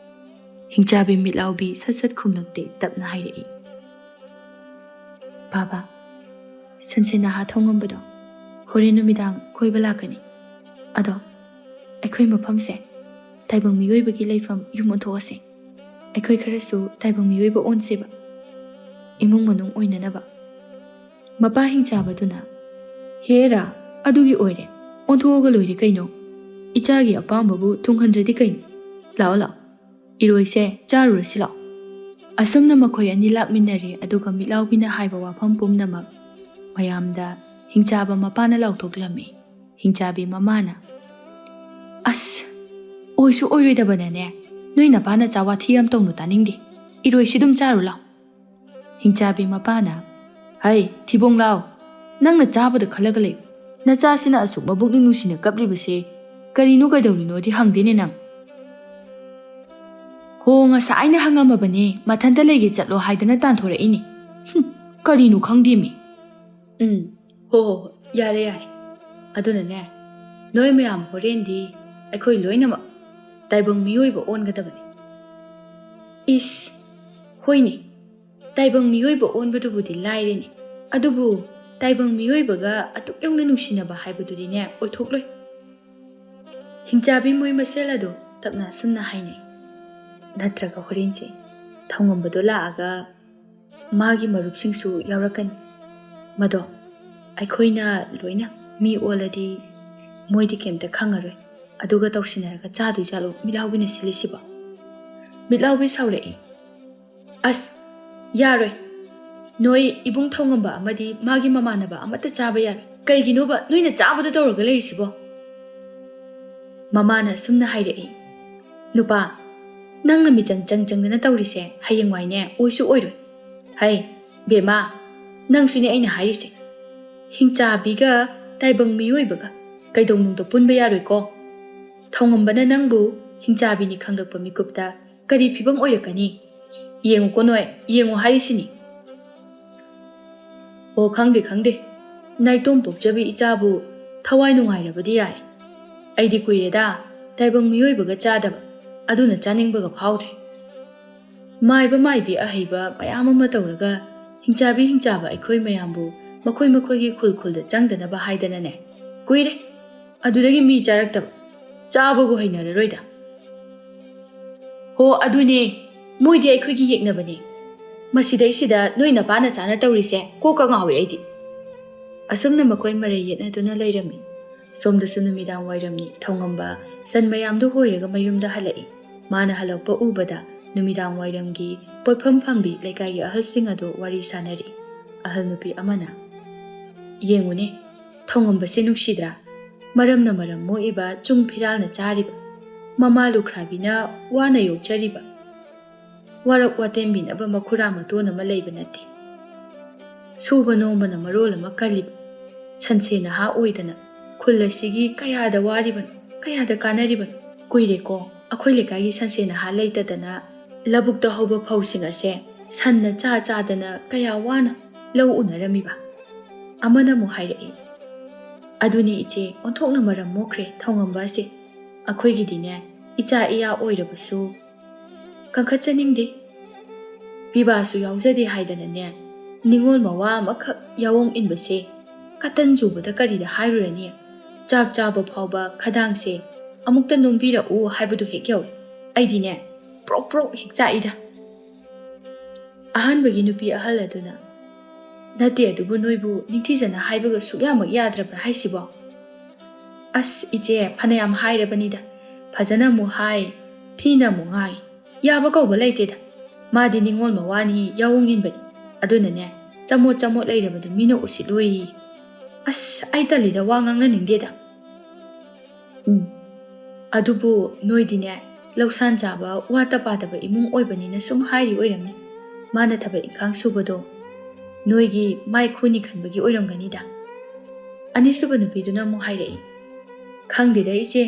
ꯍꯤꯡꯆꯥꯕꯤ ꯃꯤꯠꯂꯥꯎꯕꯤ ꯁꯠ ꯁꯠ ꯈꯨꯝꯂꯛꯇꯦ, ꯇꯞꯅ ꯍꯥꯏꯔꯛꯏ, "ꯕꯥꯕꯥ, ꯁꯟꯁꯦ ꯅꯍꯥ ꯊꯧꯉꯝꯕꯗꯣ ꯍꯣꯔꯦꯟ ꯅꯨꯃꯤꯗꯥꯡ ꯀꯣꯏꯕ ꯂꯥꯛꯀꯅꯤ꯫ ꯑꯗꯣ ꯑꯩꯈꯣꯏ ꯃꯐꯝꯁꯦ ꯇꯥꯏꯕꯪ ꯃꯤꯑꯣꯏꯕꯒꯤ ꯂꯩꯐꯝ ꯌꯨꯝ ꯑꯣꯟꯊꯣꯛꯑꯁꯦ"꯫ ꯑꯩꯈꯣꯏ ꯈꯔꯁꯨ ꯇꯥꯏꯕꯪ ꯃꯤꯑꯣꯏꯕ ꯑꯣꯟꯁꯦꯕ, ꯏꯃꯨꯡ ꯃꯅꯨꯡ ꯑꯣꯏꯅꯅꯕ꯫ ꯃꯄꯥ ꯍꯤꯡꯆꯥꯕꯗꯨꯅ, "ꯍꯦꯔꯥ, ꯑꯗꯨꯒꯤ ꯑꯣꯏꯔꯦ, ꯑꯣꯟꯊꯣꯛꯑꯒ ꯂꯣꯏꯔꯦ ꯀꯩꯅꯣ꯫ ꯏꯆꯥꯒꯤ ꯑꯄꯥꯝꯕꯕꯨ ꯊꯨꯡꯍꯟꯗ꯭ꯔꯗꯤ ꯀꯩꯅꯣ? ꯂꯥꯛꯑꯣ ꯂꯥꯛꯑꯣ, ꯏꯔꯣꯏꯁꯦ ꯆꯥꯔꯨꯔꯁꯤ ꯂꯥꯛꯑꯣ"꯫ ꯑꯁꯨꯝꯅ ꯃꯈꯣꯏ ꯑꯅꯤ ꯂꯥꯛꯃꯤꯟꯅꯔꯦ, ꯑꯗꯨꯒ ꯃꯤꯠꯂꯥꯎꯕꯤꯅ ꯍꯥꯏꯕ ꯋꯥꯐꯝ ꯄꯨꯝꯅꯃꯛ ꯃꯌꯥꯝꯗ ꯍꯤꯡꯆꯥꯕ ꯃꯄꯥꯅ ꯂꯥꯎꯊꯣꯛꯂꯝꯃꯤ꯫ ꯍꯤꯡꯆꯥꯕꯤ ꯃꯃꯥꯅ, "ꯑꯁ, ꯑꯣꯏꯁꯨ ꯑꯣꯏꯔꯣꯏꯗꯕꯅꯅꯦ, ꯅꯣꯏ ꯅꯄꯥꯅ ꯆꯥ ꯋꯥꯊꯤ ꯌꯥꯝ ꯇꯧꯅꯨ, ꯇꯥꯅꯤꯡꯗꯦ꯫ ꯏꯔꯣꯏꯁꯤ ꯑꯗꯨꯝ ꯆꯥꯔꯨ ꯂꯥꯎ"꯫ ꯍꯤꯡꯆꯥꯕꯤ ꯃꯄꯥꯅ, "ꯍꯩ, ꯊꯤꯕꯣꯡ ꯂꯥꯎ, ꯅꯪꯅ ꯆꯥꯕꯗ ꯈꯜꯂꯒ ꯂꯩ꯫ ꯅꯆꯥꯁꯤꯅ ꯑꯁꯨꯛ ꯃꯕꯨꯛꯅꯤꯡ ꯅꯨꯡꯁꯤꯅ ꯀꯞꯂꯤꯕꯁꯦ ꯀꯔꯤꯅꯣ ꯀꯩꯗꯧꯔꯤꯅꯣꯗꯤ ꯍꯪꯗꯦꯅꯦ ꯅꯪ"꯫ "ꯍꯣ, ꯉꯁꯥꯏꯅ ꯍꯪꯉꯝꯃꯕꯅꯦ, ꯃꯊꯟꯇ ꯂꯩꯒꯦ ꯆꯠꯂꯣ ꯍꯥꯏꯗꯅ ꯇꯥꯟꯊꯣꯔꯛꯏꯅꯤ꯫ ꯍꯨꯝ, ꯀꯔꯤꯅꯣ ꯈꯪꯗꯦꯃꯤ"꯫ "ꯎꯝ, ꯍꯣ ꯍꯣ ꯍꯣ, ꯌꯥꯔꯦ ꯌꯥꯔꯦ꯫ ꯑꯗꯨꯅꯅꯦ, ꯅꯣꯏ ꯃꯌꯥꯝ ꯍꯣꯔꯦꯟꯗꯤ ꯑꯩꯈꯣꯏ ꯂꯣꯏꯅꯃꯛ ꯇꯥꯏꯕꯪ ꯃꯤꯑꯣꯏꯕ ꯑꯣꯟꯒꯗꯕꯅꯤ"꯫ "ꯏꯁ, ꯍꯣꯏꯅꯦ, ꯇꯥꯏꯕꯪ ꯃꯤꯑꯣꯏꯕ ꯑꯣꯟꯕꯗꯨꯕꯨꯗꯤ ꯂꯥꯏꯔꯦꯅꯦ, ꯑꯗꯨꯕꯨ ꯇꯥꯏꯕꯪ ꯃꯤꯑꯣꯏꯕꯒ ꯑꯗꯨꯛ ꯌꯧꯅ ꯅꯨꯡꯁꯤꯅꯕ ꯍꯥꯏꯕꯗꯨꯗꯤꯅꯦ ꯑꯣꯏꯊꯣꯛꯂꯣꯏ"꯫ ꯍꯤꯡꯆꯥꯕꯤ ꯃꯣꯏ ꯃꯁꯦꯜ ꯑꯗꯨ ꯇꯞꯅ ꯑꯁꯨꯝꯅ ꯍꯥꯏꯅꯩ, "ꯅꯠꯇ꯭ꯔꯒ ꯍꯣꯔꯦꯟꯁꯦ ꯊꯧꯉꯝꯕꯗꯣ ꯂꯥꯛꯑꯒ ꯃꯥꯒꯤ ꯃꯔꯨꯞꯁꯤꯡꯁꯨ ꯌꯥꯎꯔꯛꯀꯅꯤ꯫ ꯃꯗꯣ ꯑꯩꯈꯣꯏꯅ ꯂꯣꯏꯅ ꯃꯤ ꯑꯣꯜꯂꯗꯤ ꯃꯣꯏꯗꯤ ꯀꯩꯝꯇ ꯈꯪꯉꯔꯣꯏ꯫ ꯑꯗꯨꯒ ꯇꯧꯁꯤꯟꯅꯔꯒ ꯆꯥꯗꯣꯏ ꯖꯥꯠꯂꯣ ꯃꯤꯠꯂꯥꯎꯕꯤꯅ ꯁꯤꯜꯂꯤꯁꯤꯕꯣ?" ꯃꯤꯠꯂꯥꯎꯕꯤ ꯁꯥꯎꯔꯛꯏ, "ꯑꯁ, ꯌꯥꯔꯣꯏ꯫ ꯅꯣꯏ ꯏꯕꯨꯡ ꯊꯧꯉꯝꯕ ꯑꯃꯗꯤ ꯃꯥꯒꯤ ꯃꯃꯥꯟꯅꯕ ꯑꯃꯠꯇ ꯆꯥꯕ ꯌꯥꯔꯣꯏ꯫ ꯀꯩꯒꯤꯅꯣꯕ ꯅꯣꯏꯅ ꯆꯥꯕꯗ ꯇꯧꯔꯒ ꯂꯩꯔꯤꯁꯤꯕꯣ?" ꯃꯃꯥꯅ ꯑꯁꯨꯝꯅ ꯍꯥꯏꯔꯛꯏ, "ꯅꯨꯄꯥ, ꯅꯪꯅ ꯃꯤꯆꯪ ꯆꯪ ꯆꯪꯗꯅ ꯇꯧꯔꯤꯁꯦ ꯍꯌꯦꯡꯋꯥꯏꯅꯦ ꯑꯣꯏꯁꯨ ꯑꯣꯏꯔꯣꯏ꯫ ꯍꯩ, ꯕꯦꯝꯃ, ꯅꯪꯁꯨꯅꯦ ꯑꯩꯅ ꯍꯥꯏꯔꯤꯁꯦ꯫ ꯍꯤꯡꯆꯥꯕꯤꯒ ꯇꯥꯏꯕꯪ ꯃꯤꯑꯣꯏꯕꯒ ꯀꯩꯗꯧꯅꯨꯡꯗ ꯄꯨꯟꯕ ꯌꯥꯔꯣꯏꯀꯣ꯫ ꯊꯧꯉꯝꯕꯅ ꯅꯪꯕꯨ ꯍꯤꯡꯆꯥꯕꯤꯅꯤ ꯈꯪꯂꯛꯄ ꯃꯤꯀꯨꯞꯇ ꯀꯔꯤ ꯐꯤꯕꯝ ꯑꯣꯏꯔꯛꯀꯅꯤ? ꯌꯦꯡꯉꯨꯀꯣ ꯅꯣꯏ, ꯌꯦꯡꯉꯨ ꯍꯥꯏꯔꯤꯁꯤꯅꯤ"꯫ "ꯑꯣ, ꯈꯪꯗꯦ, ꯈꯪꯗꯦ꯫ ꯅꯥꯏꯇꯣꯝ ꯄꯣꯛꯆꯕꯤ ꯏꯆꯥꯕꯨ ꯊꯋꯥꯏ ꯅꯨꯡꯉꯥꯏꯔꯕꯗꯤ ꯌꯥꯏ꯫ ꯑꯩꯗꯤ ꯀꯨꯏꯔꯦꯗ ꯇꯥꯏꯕꯪ ꯃꯤꯑꯣꯏꯕꯒ ꯆꯥꯗꯕ, ꯑꯗꯨꯅ ꯆꯥꯅꯤꯡꯕꯒ ꯐꯥꯎꯗꯦ꯫ ꯃꯥꯏꯕ ꯃꯥꯏꯕꯤ ꯑꯍꯩꯕ ꯃꯌꯥꯝ ꯑꯃ ꯇꯧꯔꯒ ꯍꯤꯡꯆꯥꯕꯤ ꯍꯤꯡꯆꯥꯕ ꯑꯩꯈꯣꯏ ꯃꯌꯥꯝꯕꯨ ꯃꯈꯣꯏ ꯃꯈꯣꯏꯒꯤ ꯈꯨꯜ ꯈꯨꯜꯗ ꯆꯪꯗꯅꯕ ꯍꯥꯏꯗꯅꯅꯦ, ꯀꯨꯏꯔꯦ꯫ ꯑꯗꯨꯗꯒꯤ ꯃꯤ ꯆꯥꯔꯛꯇꯕ, ꯆꯥꯕꯕꯨ ꯍꯩꯅꯔꯔꯣꯏꯗ"꯫ "ꯍꯣ, ꯑꯗꯨꯅꯦ, ꯃꯣꯏꯗꯤ ꯑꯩꯈꯣꯏꯒꯤ ꯌꯦꯛꯅꯕꯅꯦ꯫ ꯃꯁꯤꯗꯩꯁꯤꯗ ꯅꯣꯏ ꯅꯄꯥ ꯅꯆꯥꯅ ꯇꯧꯔꯤꯁꯦ ꯀꯣꯛꯀ ꯉꯥꯎꯏ ꯑꯩꯗꯤ꯫ ꯑꯁꯨꯝꯅ ꯃꯈꯣꯏ ꯃꯔꯩ ꯌꯦꯠꯅꯗꯨꯅ ꯂꯩꯔꯝꯃꯤ꯫ ꯁꯣꯝꯗꯁꯨ ꯅꯨꯃꯤꯗꯥꯡ ꯋꯥꯏꯔꯝꯅꯤ꯫ ꯊꯧꯉꯝꯕ ꯁꯟ ꯃꯌꯥꯝꯗꯨ ꯍꯣꯏꯔꯒ ꯃꯌꯨꯝꯗ ꯍꯜꯂꯛꯏ꯫ ꯃꯥꯅ ꯍꯜꯂꯛꯄ ꯎꯕꯗ ꯅꯨꯃꯤꯗꯥꯡ ꯋꯥꯏꯔꯝꯒꯤ ꯄꯣꯠꯐꯝ ꯐꯝꯕꯤ ꯂꯩꯀꯥꯏꯒꯤ ꯑꯍꯜꯁꯤꯡ ꯑꯗꯨ ꯋꯥꯔꯤ ꯁꯥꯅꯔꯤ꯫ ꯑꯍꯜ ꯅꯨꯄꯤ ꯑꯃꯅ, "ꯌꯦꯡꯉꯨꯅꯦ, ꯊꯧꯉꯝꯕꯁꯦ ꯅꯨꯡꯁꯤꯗ꯭ꯔꯥ? ꯃꯔꯝꯅ ꯃꯔꯝ ꯃꯣꯛꯏꯕ ꯆꯨꯡ ꯐꯤꯔꯥꯜꯅ ꯆꯥꯔꯤꯕ, ꯃꯃꯥ ꯂꯨꯈ꯭ꯔꯥꯕꯤꯅ ꯋꯥꯅ ꯌꯣꯛꯆꯔꯤꯕ, ꯋꯥꯔꯛ ꯋꯥꯇꯦꯝꯕꯤꯅꯕ ꯃꯈꯨꯔꯥ ꯃꯇꯣꯟ ꯑꯃ ꯂꯩꯕ ꯅꯠꯇꯦ꯫ ꯁꯨꯕ ꯅꯣꯝꯕꯅ ꯃꯔꯣꯜ ꯑꯃ ꯀꯜꯂꯤꯕ, ꯁꯟꯁꯦ ꯅꯍꯥ ꯑꯣꯏꯗꯅ ꯈꯨꯜ ꯑꯁꯤꯒꯤ ꯀꯌꯥꯗ ꯋꯥꯔꯤꯕꯅꯣ, ꯀꯌꯥꯗ ꯀꯥꯟꯅꯔꯤꯕꯅꯣ꯫ ꯀꯨꯏꯔꯦꯀꯣ ꯑꯩꯈꯣꯏ ꯂꯩꯀꯥꯏꯒꯤ ꯁꯟꯁꯦ ꯅꯍꯥ ꯂꯩꯇꯗꯅ ꯂꯧꯕꯨꯛꯇ ꯍꯧꯕ ꯐꯧꯁꯤꯡ ꯑꯁꯦ ꯁꯟꯅ ꯆꯥ ꯆꯥꯗꯅ ꯀꯌꯥ ꯋꯥꯅ ꯂꯧ ꯎꯅꯔꯝꯃꯤꯕ?" ꯑꯃꯅ ꯑꯃꯨꯛ ꯍꯥꯏꯔꯛꯏ, "ꯑꯗꯨꯅꯦ ꯏꯆꯦ, ꯑꯣꯟꯊꯣꯛꯅ ꯃꯔꯝ ꯃꯣꯛꯈ꯭ꯔꯦ ꯊꯧꯉꯝꯕ ꯑꯁꯦ꯫ ꯑꯩꯈꯣꯏꯒꯤꯗꯤꯅꯦ, ꯏꯆꯥ ꯏꯌꯥ ꯑꯣꯏꯔꯕꯁꯨ ꯀꯟꯈꯠꯆꯅꯤꯡꯗꯦ꯫ ꯄꯤꯕꯥꯁꯨ ꯌꯥꯎꯖꯗꯦ ꯍꯥꯏꯗꯅꯅꯦ, ꯅꯤꯉꯣꯜ ꯃꯋꯥ ꯑꯃꯈꯛ ꯌꯥꯑꯣꯡ ꯏꯟꯕꯁꯦ ꯀꯇꯟ ꯆꯨꯕꯗ ꯀꯔꯤꯗ ꯍꯥꯏꯔꯨꯔꯅꯤ? ꯆꯥꯛ ꯆꯥꯕ ꯐꯥꯎꯕ ꯈꯗꯥꯡꯁꯦ ꯑꯃꯨꯛꯇ ꯅꯣꯝꯕꯤꯔꯛꯎ ꯍꯥꯏꯕꯗꯨ ꯍꯦꯛ ꯌꯧꯏ꯫ ꯑꯩꯗꯤꯅꯦ, ꯄ꯭ꯔꯣꯛ ꯄ꯭ꯔꯣꯛ ꯍꯦꯛ ꯆꯥꯛꯏꯗ꯫" ꯑꯍꯥꯟꯕꯒꯤ ꯅꯨꯄꯤ ꯑꯍꯜ ꯑꯗꯨꯅ, "ꯅꯠꯇꯦ, ꯑꯗꯨꯕꯨ ꯅꯣꯏꯕꯨ ꯅꯤꯡꯊꯤꯖꯅ ꯍꯥꯏꯕꯒ ꯁꯨꯛꯌꯥꯃꯛ ꯌꯥꯗ꯭ꯔꯕ꯭ꯔꯥ ꯍꯥꯏꯁꯤꯕꯣ?" "ꯑꯁ ꯏꯆꯦ, ꯐꯅꯌꯥꯝ ꯍꯥꯏꯔꯕꯅꯤꯗ, ꯐꯖꯅ ꯑꯃꯨꯛ ꯍꯥꯏ, ꯊꯤꯅ ꯑꯃꯨꯛ ꯉꯥꯡ, ꯌꯥꯕ ꯀꯧꯕ ꯂꯩꯇꯦꯗ꯫ ꯃꯥꯗꯤ ꯅꯤꯉꯣꯜ ꯃꯋꯥꯅꯤ, ꯌꯥꯑꯣꯡ ꯏꯟꯕꯅꯤ꯫ ꯑꯗꯨꯅꯅꯦ, ꯆꯃꯣꯠ ꯆꯃꯣꯠ ꯂꯩꯔꯕꯗꯨ ꯃꯤꯅ ꯎꯁꯤꯠꯂꯣꯏ꯫ ꯑꯁ, ꯑꯩ ꯇꯜꯂꯤꯗ, ꯋꯥ ꯉꯥꯡꯅꯅꯤꯡꯗꯦꯗ꯫" "ꯎꯝ, ꯑꯗꯨꯕꯨ ꯅꯣꯏꯗꯤꯅꯦ, ꯂꯧꯁꯥꯟ ꯆꯥꯕ, ꯋꯥꯠꯇ ꯄꯥꯗꯕ ꯏꯃꯨꯡ ꯑꯣꯏꯕꯅꯤꯅ ꯁꯨꯝ ꯍꯥꯏꯔꯤ ꯑꯣꯏꯔꯝꯅꯤ꯫ ꯃꯥꯅ ꯊꯕꯛ ꯏꯪꯈꯥꯡ ꯁꯨꯕꯗꯣ ꯅꯣꯏꯒꯤ ꯃꯥꯏ ꯈꯨꯅꯤ ꯈꯟꯕꯒꯤ ꯑꯣꯏꯔꯝꯒꯅꯤꯗ꯫" ꯑꯅꯤꯁꯨꯕ ꯅꯨꯄꯤꯗꯨꯅ ꯑꯃꯨꯛ ꯍꯥꯏꯔꯛꯏ, "ꯈꯪꯗꯦꯗ ꯏꯆꯦ,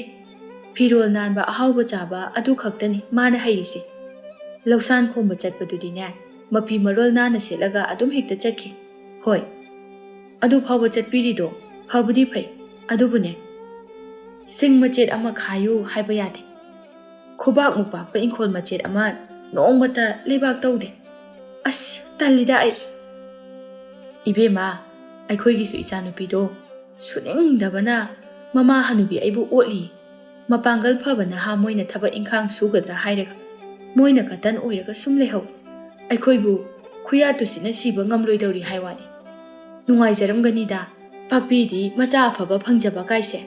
ꯐꯤꯔꯣꯜ ꯅꯥꯟꯕ, ꯑꯍꯥꯎꯕ ꯆꯥꯕ, ꯑꯗꯨ ꯈꯛꯇꯅꯤ ꯃꯥꯅ ꯍꯩꯔꯤꯁꯦ꯫ ꯂꯧꯁꯥꯟ ꯈꯣꯝꯕ ꯆꯠꯄꯗꯨꯗꯤꯅꯦ, ꯃꯐꯤ ꯃꯔꯣꯜ ꯅꯥꯟꯅ ꯁꯦꯠꯂꯒ ꯑꯗꯨꯝ ꯍꯦꯛꯇ ꯆꯠꯈꯤ꯫ ꯍꯣꯏ, ꯑꯗꯨ ꯐꯥꯎꯕ ꯆꯠꯄꯤꯔꯤꯗꯣ ꯐꯕꯨꯗꯤ ꯐꯩ, ꯑꯗꯨꯕꯨꯅꯦ, ꯁꯤꯡ ꯃꯆꯦꯠ ꯑꯃ ꯈꯥꯏꯌꯨ ꯍꯥꯏꯕ ꯌꯥꯗꯦ꯫ ꯈꯨꯕꯥꯛꯃꯨꯛ ꯄꯥꯛꯄ ꯏꯪꯈꯣꯜ ꯃꯆꯦꯠ ꯑꯃ ꯅꯣꯡꯃꯇ ꯂꯩꯕꯥꯛ ꯇꯧꯗꯦ꯫ ꯑꯁ, ꯇꯜꯂꯤꯗ ꯑꯩ꯫" "ꯏꯕꯦꯝꯃ, ꯑꯩꯈꯣꯏꯒꯤꯁꯨ ꯏꯆꯥꯅꯨꯄꯤꯗꯣ ꯁꯨꯅꯤꯡꯗꯕꯅ ꯃꯃꯥ ꯍꯅꯨꯕꯤ ꯑꯩꯕꯨ ꯑꯣꯠꯂꯤ꯫ ꯃꯄꯥꯡꯒꯜ ꯐꯕ ꯅꯍꯥ ꯃꯣꯏꯅ ꯊꯕꯛ ꯏꯪꯈꯥꯡ ꯁꯨꯒꯗ꯭ꯔꯥ ꯍꯥꯏꯔꯒ꯫ ꯃꯣꯏꯅ ꯀꯇꯟ ꯑꯣꯏꯔꯒ ꯁꯨꯝ ꯂꯩꯍꯧ꯫ ꯑꯩꯈꯣꯏꯕꯨ ꯈꯨꯌꯥꯠꯇꯨꯁꯤꯅ ꯁꯤꯕ ꯉꯝꯂꯣꯏꯗꯧꯔꯤ ꯍꯥꯏ ꯋꯥꯅꯤ꯫ ꯅꯨꯡꯉꯥꯏꯖꯔꯝꯒꯅꯤꯗ, ꯄꯥꯛꯄꯤꯗꯤ ꯃꯆꯥ ꯑꯐꯕ ꯐꯪꯖꯕ ꯀꯥꯏꯁꯦ꯫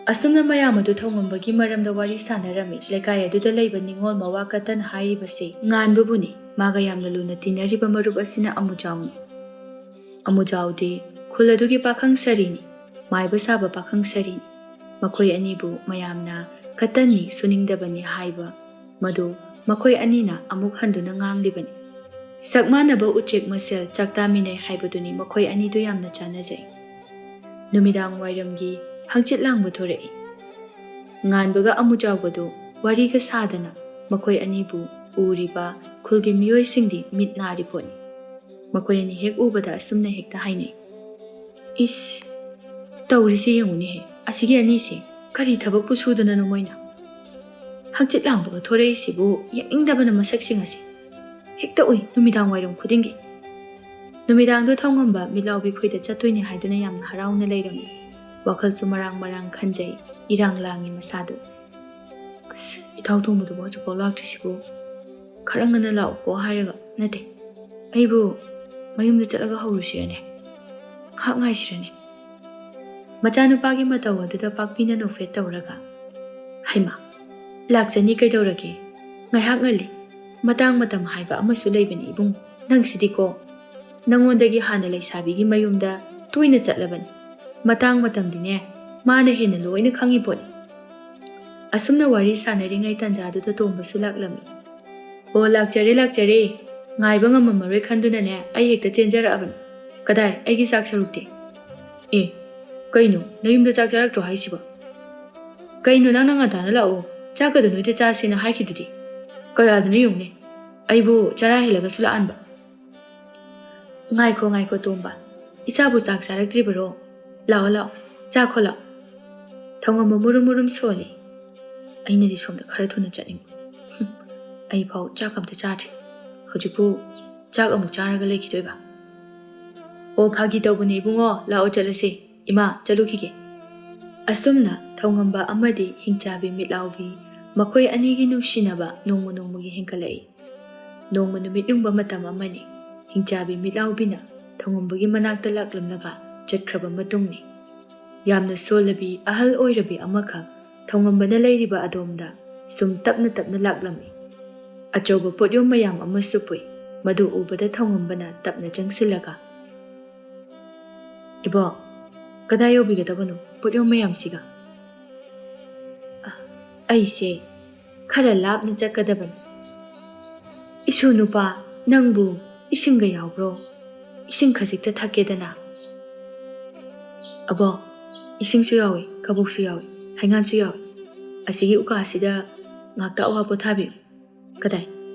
ꯑꯁꯨꯝꯅ ꯃꯌꯥꯝ ꯑꯗꯨ ꯊꯧꯉꯝꯕꯒꯤ ꯃꯔꯝꯗ ꯋꯥꯔꯤ ꯁꯥꯟꯅꯔꯝꯃꯤ꯫ ꯂꯩꯀꯥꯏ ꯑꯗꯨꯗ ꯂꯩꯕ ꯅꯤꯉꯣꯜ ꯃꯋꯥ ꯀꯇꯟ ꯍꯥꯏꯔꯤꯕꯁꯤ ꯉꯥꯟꯕꯕꯨꯅꯤ꯫ ꯃꯥꯒ ꯌꯥꯝꯅ ꯂꯨꯅ ꯇꯤꯟꯅꯔꯤꯕ ꯃꯔꯨꯞ ꯑꯁꯤꯅ ꯑꯃꯨꯖꯥꯎꯅꯤ꯫ ꯑꯃꯨꯖꯥꯎꯗꯤ ꯈꯨꯜ ꯑꯗꯨꯒꯤ ꯄꯥꯈꯪ ꯁꯔꯤꯅꯤ, ꯃꯥꯏꯕ ꯁꯥꯕ ꯄꯥꯈꯪ ꯁꯔꯤꯅꯤ꯫ ꯃꯈꯣꯏ ꯑꯅꯤꯕꯨ ꯃꯌꯥꯝꯅ ꯀꯇꯟꯅꯤ, ꯁꯨꯅꯤꯡꯗꯕꯅꯤ ꯍꯥꯏꯕ ꯃꯗꯨ ꯃꯈꯣꯏ ꯑꯅꯤꯅ ꯑꯃꯨꯛ ꯍꯟꯗꯨꯅ ꯉꯥꯡꯂꯤꯕꯅꯤ꯫ ꯁꯛ ꯃꯥꯟꯅꯕ ꯎꯆꯦꯛ ꯃꯁꯦꯜ ꯆꯥꯛꯇꯥꯃꯤꯟꯅꯩ ꯍꯥꯏꯕꯗꯨꯅꯤ ꯃꯈꯣꯏ ꯑꯅꯤꯗꯨ ꯌꯥꯝꯅ ꯆꯥꯟꯅꯖꯩ꯫ ꯅꯨꯃꯤꯗꯥꯡ ꯋꯥꯏꯔꯝꯒꯤ ꯍꯪꯆꯤꯠ ꯂꯥꯡꯕ ꯊꯣꯔꯛꯏ꯫ ꯉꯥꯟꯕꯒ ꯑꯃꯨꯖꯥꯎꯒꯗꯨ ꯋꯥꯔꯤꯒ ꯁꯥꯗꯅ ꯃꯈꯣꯏ ꯑꯅꯤꯕꯨ ꯎꯔꯤꯕ ꯈꯨꯜꯒꯤ ꯃꯤꯑꯣꯏꯁꯤꯡꯗꯤ ꯃꯤꯠ ꯅꯥꯔꯤ ꯄꯣꯠꯅꯤ꯫ ꯃꯈꯣꯏ ꯑꯅꯤ ꯍꯦꯛ ꯎꯕꯗ ꯑꯁꯨꯝꯅ ꯍꯦꯛꯇ ꯍꯥꯏꯅꯩ, "ꯏꯁ, ꯇꯧꯔꯤꯁꯤ ꯌꯦꯡꯉꯨꯅꯦꯍꯦ, ꯑꯁꯤꯒꯤ ꯑꯅꯤꯁꯤ ꯀꯔꯤ ꯊꯕꯛꯄꯨ ꯁꯨꯗꯅꯅꯣ ꯃꯣꯏꯅ? ꯍꯪꯆꯤꯠ ꯂꯥꯡꯕꯒ ꯊꯣꯔꯛꯏꯁꯤꯕꯨ ꯌꯦꯡꯅꯤꯡꯗꯕꯅ ꯃꯁꯛꯁꯤꯡ ꯑꯁꯤ꯫ ꯍꯦꯛꯇ ꯎꯏ ꯅꯨꯃꯤꯗꯥꯡ ꯋꯥꯏꯔꯝ ꯈꯨꯗꯤꯡꯒꯤ꯫" ꯅꯨꯃꯤꯗꯥꯡꯗꯨ ꯊꯧꯉꯝꯕ ꯃꯤꯠꯂꯥꯎꯕꯤ ꯈꯣꯏꯗ ꯆꯠꯇꯣꯏꯅꯤ ꯍꯥꯏꯗꯨꯅ ꯌꯥꯝꯅ ꯍꯔꯥꯎꯅ ꯂꯩꯔꯝꯃꯤ꯫ ꯋꯥꯈꯜꯁꯨ ꯃꯔꯥꯡ ꯃꯔꯥꯡ ꯈꯟꯖꯩ, ꯏꯔꯥꯡ ꯂꯥꯡꯉꯤ ꯃꯁꯥꯗꯨ꯫ "ꯏꯊꯥꯎ ꯊꯣꯡꯕꯗꯨꯕꯨ ꯍꯧꯖꯤꯛꯐꯥꯎ ꯂꯥꯛꯇ꯭ꯔꯤꯁꯤꯕꯨ? ꯈꯔ ꯉꯟꯅ ꯂꯥꯛꯎꯀꯣ ꯍꯥꯏꯔꯒ ꯅꯠꯇꯦ, ꯑꯩꯕꯨ ꯃꯌꯨꯝꯗ ꯆꯠꯂꯒ ꯍꯧꯔꯨꯁꯤꯔꯅꯦ? ꯉꯥꯏꯍꯥꯛ ꯉꯥꯏꯁꯤꯔꯅꯦ?" ꯃꯆꯥꯅꯨꯄꯥꯒꯤ ꯃꯇꯧ ꯑꯗꯨꯗ ꯄꯥꯛꯄꯤꯅ ꯅꯣꯛꯐꯦꯠ ꯇꯧꯔꯒ, "ꯍꯩꯃꯥ, ꯂꯥꯛꯆꯅꯤ ꯀꯩꯗꯧꯔꯒꯦ? ꯉꯥꯏꯍꯥꯛ ꯉꯜꯂꯤ꯫ ꯃꯇꯥꯡ ꯃꯇꯝ ꯍꯥꯏꯕ ꯑꯃꯁꯨ ꯂꯩꯕꯅꯤ ꯏꯕꯨꯡ꯫ ꯅꯪꯁꯤꯗꯤꯀꯣ, ꯅꯪꯉꯣꯟꯗꯒꯤ ꯍꯥꯟꯅ ꯂꯩꯁꯥꯕꯤꯒꯤ ꯃꯌꯨꯝꯗ ꯇꯣꯏꯅ ꯆꯠꯂꯕꯅꯤ꯫ ꯃꯇꯥꯡ ꯃꯇꯝꯗꯤꯅꯦ, ꯃꯥꯅ ꯍꯦꯟꯅ ꯂꯣꯏꯅ ꯈꯪꯉꯤ ꯄꯣꯠꯅꯤ꯫" ꯑꯁꯨꯝꯅ ꯋꯥꯔꯤ ꯁꯥꯟꯅꯔꯤꯉꯩ ꯇꯟꯖꯥꯗꯨꯗ ꯇꯣꯝꯕꯁꯨ ꯂꯥꯛꯂꯝꯃꯤ꯫ "ꯑꯣ, ꯂꯥꯛꯆꯔꯦ, ꯂꯥꯛꯆꯔꯦ꯫ ꯉꯥꯏꯕ ꯉꯝꯃꯝꯃꯔꯣꯏ ꯈꯟꯗꯨꯅꯅꯦ ꯑꯩ ꯍꯦꯛꯇ ꯆꯦꯟꯖꯔꯛꯑꯕꯅꯤ꯫ ꯀꯗꯥꯏ ꯑꯩꯒꯤ ꯆꯥꯛ ꯁꯔꯨꯛꯇꯤ?" "ꯑꯦ, ꯀꯩꯅꯣ, ꯅꯌꯨꯝꯗ ꯆꯥꯛ ꯆꯥꯔꯛꯇ꯭ꯔꯣ ꯍꯥꯏꯁꯤꯕꯣ? ꯀꯩꯅꯣ, ꯅꯪꯅ ꯉꯟꯇꯥꯅ ꯂꯥꯛꯑꯣ, ꯆꯥꯛꯀꯗꯣ ꯅꯣꯏꯗ ꯆꯥꯁꯦꯅ ꯍꯥꯏꯈꯤꯗꯨꯗꯤ? ꯀꯌꯥꯗꯅꯣ ꯌꯦꯡꯉꯨꯅꯦ, ꯑꯩꯕꯨ ꯆꯔꯥ ꯍꯦꯜꯂꯒꯁꯨ ꯂꯥꯛꯍꯟꯕ꯫" "ꯉꯥꯏꯈꯣ, ꯉꯥꯏꯈꯣ, ꯇꯣꯝꯕ, ꯏꯆꯥꯕꯨ ꯆꯥꯛ ꯆꯥꯔꯛꯇ꯭ꯔꯤꯕꯔꯣ? ꯂꯥꯛꯑꯣ, ꯂꯥꯛꯑꯣ, ꯆꯥꯈꯣ ꯂꯥꯛꯑꯣ꯫" ꯊꯧꯉꯝꯕ ꯃꯨꯔꯨꯝ ꯃꯨꯔꯨꯝ ꯁꯣꯜꯂꯤ꯫ ꯑꯩꯅꯗꯤ ꯁꯣꯝꯗ ꯈꯔ ꯊꯨꯅ ꯆꯠꯅꯤꯡꯕ꯫ ꯍꯨꯝ, ꯑꯩꯐꯥꯎ ꯆꯥꯛ ꯑꯝꯇ ꯆꯥꯗ꯭ꯔꯤ꯫ ꯍꯧꯖꯤꯛꯄꯨ ꯆꯥꯛ ꯑꯃꯨꯛ ꯆꯥꯔꯒ ꯂꯩꯈꯤꯗꯣꯏꯕ? "ꯑꯣ, ꯐꯥꯒꯤ ꯇꯧꯕꯅꯦ ꯏꯕꯨꯡꯉꯣ, ꯂꯥꯛꯑꯣ ꯆꯠꯂꯁꯦ꯫ ꯏꯃꯥ, ꯆꯠꯂꯨꯈꯤꯒꯦ꯫" ꯑꯁꯨꯝꯅ ꯊꯧꯉꯝꯕ ꯑꯃꯗꯤ ꯍꯤꯡꯆꯥꯕꯤ ꯃꯤꯠꯂꯥꯎꯕꯤ ꯃꯈꯣꯏ ꯑꯅꯤꯒꯤ ꯅꯨꯡꯁꯤꯅꯕ ꯅꯣꯡꯃ ꯅꯣꯡꯃꯒꯤ ꯍꯦꯟꯒꯠꯂꯛꯏ꯫ ꯅꯣꯡꯃ ꯅꯨꯃꯤꯠ ꯌꯨꯡꯕ ꯃꯇꯝ ꯑꯃꯅꯤ꯫ ꯍꯤꯡꯆꯥꯕꯤ ꯃꯤꯠꯂꯥꯎꯕꯤꯅ ꯊꯧꯉꯝꯕꯒꯤ ꯃꯅꯥꯛꯇ ꯂꯥꯛꯂꯝꯂꯒ ꯆꯠꯈ꯭ꯔꯕ ꯃꯇꯨꯡꯅꯤ꯫ ꯌꯥꯝꯅ ꯁꯣꯜꯂꯕꯤ ꯑꯍꯜ ꯑꯣꯏꯔꯕꯤ ꯑꯃꯈꯛ ꯊꯧꯉꯝꯕꯅ ꯂꯩꯔꯤꯕ ꯑꯗꯣꯝꯗ ꯁꯨꯝ ꯇꯞꯅ ꯇꯞꯅ ꯂꯥꯛꯂꯝꯃꯤ꯫ ꯑꯆꯧꯕ ꯄꯣꯠꯌꯣꯝ ꯃꯌꯥꯝ ꯑꯃꯁꯨ ꯄꯨꯏ꯫ ꯃꯗꯨ ꯎꯕꯗ ꯊꯧꯉꯝꯕꯅ ꯇꯞꯅ ꯆꯪꯁꯤꯜꯂꯒ, "ꯏꯕꯣ, ꯀꯗꯥꯏ ꯌꯧꯕꯤꯒꯗꯕꯅꯣ ꯄꯣꯠꯌꯣꯝ ꯃꯌꯥꯝꯁꯤꯒ?" "ꯑ, ꯑꯩꯁꯦ ꯈꯔ ꯂꯥꯞꯅ ꯆꯠꯀꯗꯕꯅꯤ꯫ ꯏꯁꯨ ꯅꯨꯄꯥ, ꯅꯪꯕꯨ ꯏꯁꯤꯡꯒ ꯌꯥꯎꯕ꯭ꯔꯣ? ꯏꯁꯤꯡ ꯈꯖꯤꯛꯇ ꯊꯛꯀꯦꯗꯅ?" "ꯑꯕꯣ, ꯏꯁꯤꯡꯁꯨ ꯌꯥꯎꯏ, ꯀꯕꯣꯛꯁꯨ ꯌꯥꯎꯏ, ꯍꯩꯉꯥꯟꯁꯨ ꯌꯥꯎꯏ꯫ ꯑꯁꯤꯒꯤ ꯎꯀꯥꯁꯤꯗ ꯉꯥꯛꯇ ꯑꯋꯥ ꯄꯣꯊꯥꯕꯤꯌꯨ꯫ ꯀꯗꯥꯏ,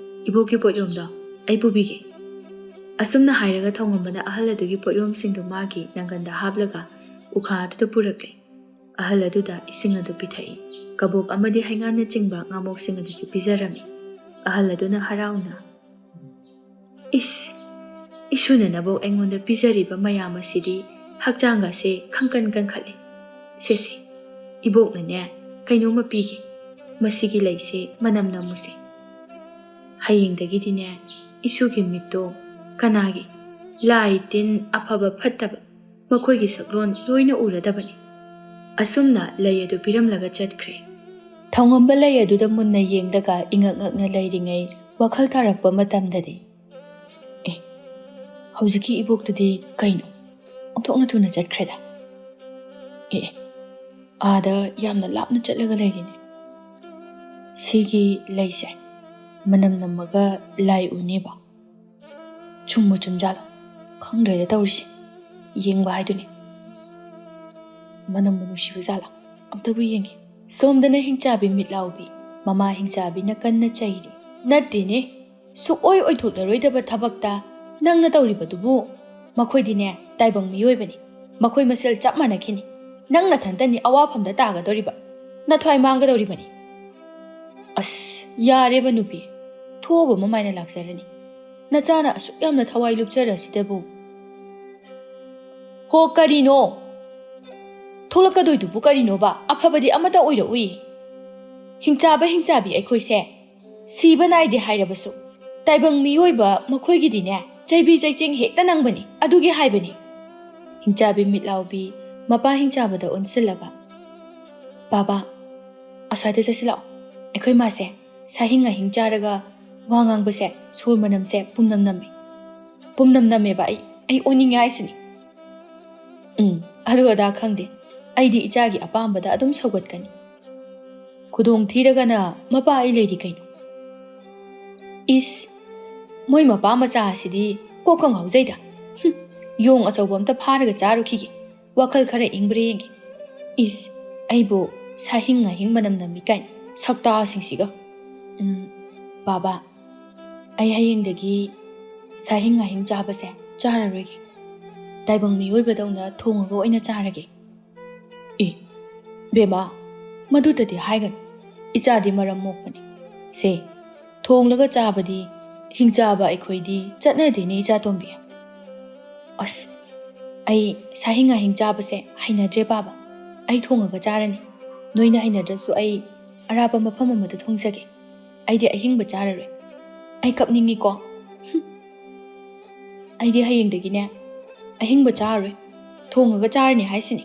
ꯏꯕꯣꯛꯀꯤ ꯄꯣꯠꯌꯣꯝꯗꯣ ꯑꯩ ꯄꯨꯕꯤꯒꯦ꯫" ꯑꯁꯨꯝꯅ ꯍꯥꯏꯔꯒ ꯊꯧꯉꯝꯕꯅ ꯑꯍꯜ ꯑꯗꯨꯒꯤ ꯄꯣꯠꯌꯣꯝꯁꯤꯡꯗꯨ ꯃꯥꯒꯤ ꯅꯪꯒꯟꯗ ꯍꯥꯞꯂꯒ ꯎꯈꯥ ꯑꯗꯨꯗ ꯄꯨꯔꯛꯂꯦ꯫ ꯑꯍꯜ ꯑꯗꯨꯗ ꯏꯁꯤꯡ ꯑꯗꯨ ꯄꯤꯊꯛꯏ꯫ ꯀꯕꯣꯛ ꯑꯃꯗꯤ ꯍꯩꯉꯥꯟꯅꯆꯤꯡꯕ ꯉꯥꯃꯣꯛꯁꯤꯡ ꯑꯗꯨꯁꯨ ꯄꯤꯖꯔꯝꯃꯤ꯫ ꯑꯍꯜ ꯑꯗꯨꯅ ꯍꯔꯥꯎꯅ, "ꯏꯁ, ꯏꯁꯨꯅ ꯅꯕꯣꯛ ꯑꯩꯉꯣꯟꯗ ꯄꯤꯖꯔꯤꯕ ꯃꯌꯥꯝ ꯑꯁꯤꯗꯤ ꯍꯛꯆꯥꯡꯒꯁꯦ ꯈꯪꯀꯟ ꯀꯟꯈꯠꯂꯦ꯫ ꯁꯦ ꯁꯦ, ꯏꯕꯣꯛꯅꯅꯦ ꯀꯩꯅꯣꯝꯃ ꯄꯤꯒꯦ꯫ ꯃꯁꯤꯒꯤ ꯂꯩꯁꯦ ꯃꯅꯝ ꯅꯝꯃꯨꯁꯦ꯫ ꯍꯌꯦꯡꯗꯒꯤꯗꯤꯅꯦ ꯏꯁꯨꯒꯤ ꯃꯤꯠꯇꯣ ꯀꯅꯥꯒꯤ, ꯂꯥꯏ ꯇꯤꯟ, ꯑꯐꯕ ꯐꯠꯇꯕ, ꯃꯈꯣꯏꯒꯤ ꯁꯛꯂꯣꯟ ꯂꯣꯏꯅ ꯎꯔꯗꯕꯅꯤ꯫" ꯑꯁꯨꯝꯅ ꯂꯩ ꯑꯗꯨ ꯄꯤꯔꯝꯂꯒ ꯆꯠꯈ꯭ꯔꯦ꯫ ꯊꯧꯉꯝꯕ ꯂꯩ ꯑꯗꯨꯗ ꯃꯨꯟꯅ ꯌꯦꯡꯂꯒ ꯏꯉꯛ ꯉꯛꯅ ꯂꯩꯔꯤꯉꯩ ꯋꯥꯈꯜ ꯇꯥꯔꯛꯄ ꯃꯇꯝꯗꯗꯤ, "ꯑꯦ, ꯍꯧꯖꯤꯛꯀꯤ ꯏꯕꯣꯛꯇꯨꯗꯤ ꯀꯩꯅꯣ? ꯑꯣꯟꯊꯣꯛꯅ ꯊꯨꯅ ꯆꯠꯈ꯭ꯔꯦꯗ꯫ ꯑꯦ, ꯑꯦ, ꯑꯥꯗ ꯌꯥꯝꯅ ꯂꯥꯞꯅ ꯆꯠꯂꯒ ꯂꯩꯔꯤꯅꯦ꯫ ꯁꯤꯒꯤ ꯂꯩꯁꯦ ꯃꯅꯝ ꯅꯝꯃꯒ ꯂꯥꯏ ꯎꯅꯦꯕ꯫ ꯆꯨꯝꯕꯨ ꯆꯨꯝꯖꯥꯠꯂꯣ? ꯈꯪꯗ꯭ꯔꯦꯗ ꯇꯧꯔꯤꯁꯦ꯫ ꯌꯦꯡꯕ ꯍꯥꯏꯗꯨꯅꯤ꯫ ꯃꯅꯝꯕꯨ ꯅꯨꯡꯁꯤꯕ ꯖꯥꯠꯂꯥ? ꯑꯝꯇꯕꯨ ꯌꯦꯡꯒꯦ꯫" ꯁꯣꯝꯗꯅ ꯍꯤꯡꯆꯥꯕꯤ ꯃꯤꯠꯂꯥꯎꯕꯤ, ꯃꯃꯥ ꯍꯤꯡꯆꯥꯕꯤꯅ ꯀꯟꯅ ꯆꯩꯔꯤ꯫ "ꯅꯠꯇꯦꯅꯦ, ꯁꯨꯛꯑꯣꯏ ꯑꯣꯏꯊꯣꯛꯂꯔꯣꯏꯗꯕ ꯊꯕꯛꯇ ꯅꯪꯅ ꯇꯧꯔꯤꯕꯗꯨꯕꯨ꯫ ꯃꯈꯣꯏꯗꯤꯅꯦ ꯇꯥꯏꯕꯪ ꯃꯤꯑꯣꯏꯕꯅꯤ꯫ ꯃꯈꯣꯏ ꯃꯁꯦꯜ ꯆꯞ ꯃꯥꯟꯅꯈꯤꯅꯤ꯫ ꯅꯪ ꯅꯊꯟꯇꯅꯤ ꯑꯋꯥꯐꯝꯗ ꯇꯥꯒꯗꯧꯔꯤꯕ꯫ ꯅꯊ꯭ꯋꯥꯏ ꯃꯥꯡꯒꯗꯧꯔꯤꯕꯅꯤ꯫" "ꯑꯁ, ꯌꯥꯔꯦꯕ ꯅꯨꯄꯤ, ꯊꯣꯛꯑꯣꯕ ꯃꯃꯥꯏꯅ ꯂꯥꯛꯆꯔꯅꯤ꯫ ꯅꯆꯥꯅ ꯑꯁꯨꯛ ꯌꯥꯝꯅ ꯊꯋꯥꯏ ꯂꯨꯞꯆꯔꯁꯤꯗꯕꯨ꯫" "ꯍꯣ, ꯀꯔꯤꯅꯣ? ꯊꯣꯛꯂꯛꯀꯗꯣꯏꯗꯨꯕꯨ ꯀꯔꯤꯅꯣꯕ? ꯑꯐꯕꯗꯤ ꯑꯃꯠꯇ ꯑꯣꯏꯔꯛꯎꯏ꯫" ꯍꯤꯡꯆꯥꯕ ꯍꯤꯡꯆꯥꯕꯤ ꯑꯩꯈꯣꯏꯁꯦ ꯁꯤꯕ ꯅꯥꯏꯗꯦ ꯍꯥꯏꯔꯕꯁꯨ, ꯇꯥꯏꯕꯪ ꯃꯤꯑꯣꯏꯕ ꯃꯈꯣꯏꯒꯤꯗꯤꯅꯦ, ꯆꯩꯕꯤ ꯆꯩꯊꯦꯡ ꯍꯦꯛꯇ ꯅꯪꯕꯅꯤ꯫ ꯑꯗꯨꯒꯤ ꯍꯥꯏꯕꯅꯤ꯫ ꯍꯤꯡꯆꯥꯕꯤ ꯃꯤꯠ ꯂꯥꯎꯕꯤ ꯃꯄꯥ ꯍꯤꯡꯆꯥꯕꯗ ꯑꯣꯟꯁꯤꯜꯂꯒ, "ꯕꯥꯕꯥ, ꯑꯁ꯭ꯋꯥꯏꯗ ꯆꯠꯁꯤꯜꯂꯛꯑꯣ꯫ ꯑꯩꯈꯣꯏ ꯃꯥꯁꯦ ꯁꯥꯍꯤꯡ ꯉꯥꯍꯤꯡ ꯆꯥꯔꯒ ꯋꯥ ꯉꯥꯡꯕꯁꯦ, ꯁꯣꯔ ꯃꯅꯝꯁꯦ ꯄꯨꯝꯅꯝ ꯅꯝꯃꯤ꯫ ꯄꯨꯝꯅꯝ ꯅꯝꯃꯦꯕ꯫ ꯑꯩ, ꯑꯩ ꯑꯣꯟꯅꯤꯡꯉꯦ ꯍꯥꯏꯁꯤꯅꯤ꯫ ꯎꯝ, ꯑꯗꯨ ꯑꯗꯥ ꯈꯪꯗꯦ꯫ ꯑꯩꯗꯤ ꯏꯆꯥꯒꯤ ꯑꯄꯥꯝꯕꯗ ꯑꯗꯨꯝ ꯁꯧꯒꯠꯀꯅꯤ꯫ ꯈꯨꯗꯣꯡ ꯊꯤꯔꯒꯅ ꯃꯄꯥ ꯑꯩ ꯂꯩꯔꯤ ꯀꯩꯅꯣ?" ꯏꯁ, ꯃꯣꯏ ꯃꯄꯥ ꯃꯆꯥ ꯑꯁꯤꯗꯤ ꯀꯣꯛꯀ ꯉꯥꯎꯖꯩꯗ꯫ ꯍꯨꯝ, ꯌꯣꯡ ꯑꯆꯧꯕ ꯑꯝꯇ ꯐꯥꯔꯒ ꯆꯥꯔꯨꯈꯤꯒꯦ꯫ ꯋꯥꯈꯜ ꯈꯔ ꯏꯪꯕ꯭ꯔꯥ ꯌꯦꯡꯒꯦ꯫ ꯏꯁ, ꯑꯩꯕꯨ ꯁꯥꯍꯤꯡ ꯉꯥꯍꯤꯡ ꯃꯅꯝ ꯅꯝꯃꯤ ꯀꯥꯏꯅ, ꯁꯛꯇꯥꯁꯤꯡꯁꯤꯒ꯫ ꯎꯝ, ꯕꯥꯕꯥ, ꯑꯩ ꯍꯌꯦꯡꯗꯒꯤ ꯁꯥꯍꯤꯡ ꯉꯥꯍꯤꯡ ꯆꯥꯕꯁꯦ ꯆꯥꯔꯔꯣꯏꯒꯦ꯫ ꯇꯥꯏꯕꯪ ꯃꯤꯑꯣꯏꯕꯗꯧꯅ ꯊꯣꯡꯉꯒ ꯑꯣꯏꯅ ꯆꯥꯔꯒꯦ꯫ ꯑꯦ, ꯕꯦꯝꯃ, ꯃꯗꯨꯇꯗꯤ ꯍꯥꯏꯒꯅꯨ꯫ ꯏꯆꯥꯗꯤ ꯃꯔꯝ ꯃꯣꯛꯄꯅꯤ꯫ ꯁꯦ, ꯊꯣꯡꯂꯒ ꯆꯥꯕꯗꯤ ꯍꯤꯡꯆꯥꯕ ꯑꯩꯈꯣꯏꯗꯤ ꯆꯠꯅꯗꯦꯅꯦ, ꯏꯆꯥꯇꯣꯝꯕꯤ꯫ ꯑꯁ, ꯑꯩ ꯁꯥꯍꯤꯡ ꯉꯥꯍꯤꯡ ꯆꯥꯕꯁꯦ ꯍꯩꯅꯗ꯭ꯔꯦ, ꯕꯥꯕꯥ꯫ ꯑꯩ ꯊꯣꯡꯉꯒ ꯆꯥꯔꯅꯤ꯫ ꯅꯣꯏꯅ ꯍꯩꯅꯗ꯭ꯔꯁꯨ ꯑꯩ ꯑꯔꯥꯞꯄ ꯃꯐꯝ ꯑꯃꯗ ꯊꯣꯡꯖꯒꯦ꯫ ꯑꯩꯗꯤ ꯑꯍꯤꯡꯕ ꯆꯥꯔꯔꯣꯏ꯫ ꯑꯩ ꯀꯞꯅꯤꯡꯉꯤꯀꯣ꯫ ꯍꯨꯝ꯫ ꯑꯩꯗꯤ ꯍꯌꯦꯡꯗꯒꯤꯅꯦ, ꯑꯍꯤꯡꯕ ꯆꯥꯔꯔꯣꯏ꯫ ꯊꯣꯡꯉꯒ ꯆꯥꯔꯅꯤ ꯍꯥꯏꯁꯤꯅꯤ꯫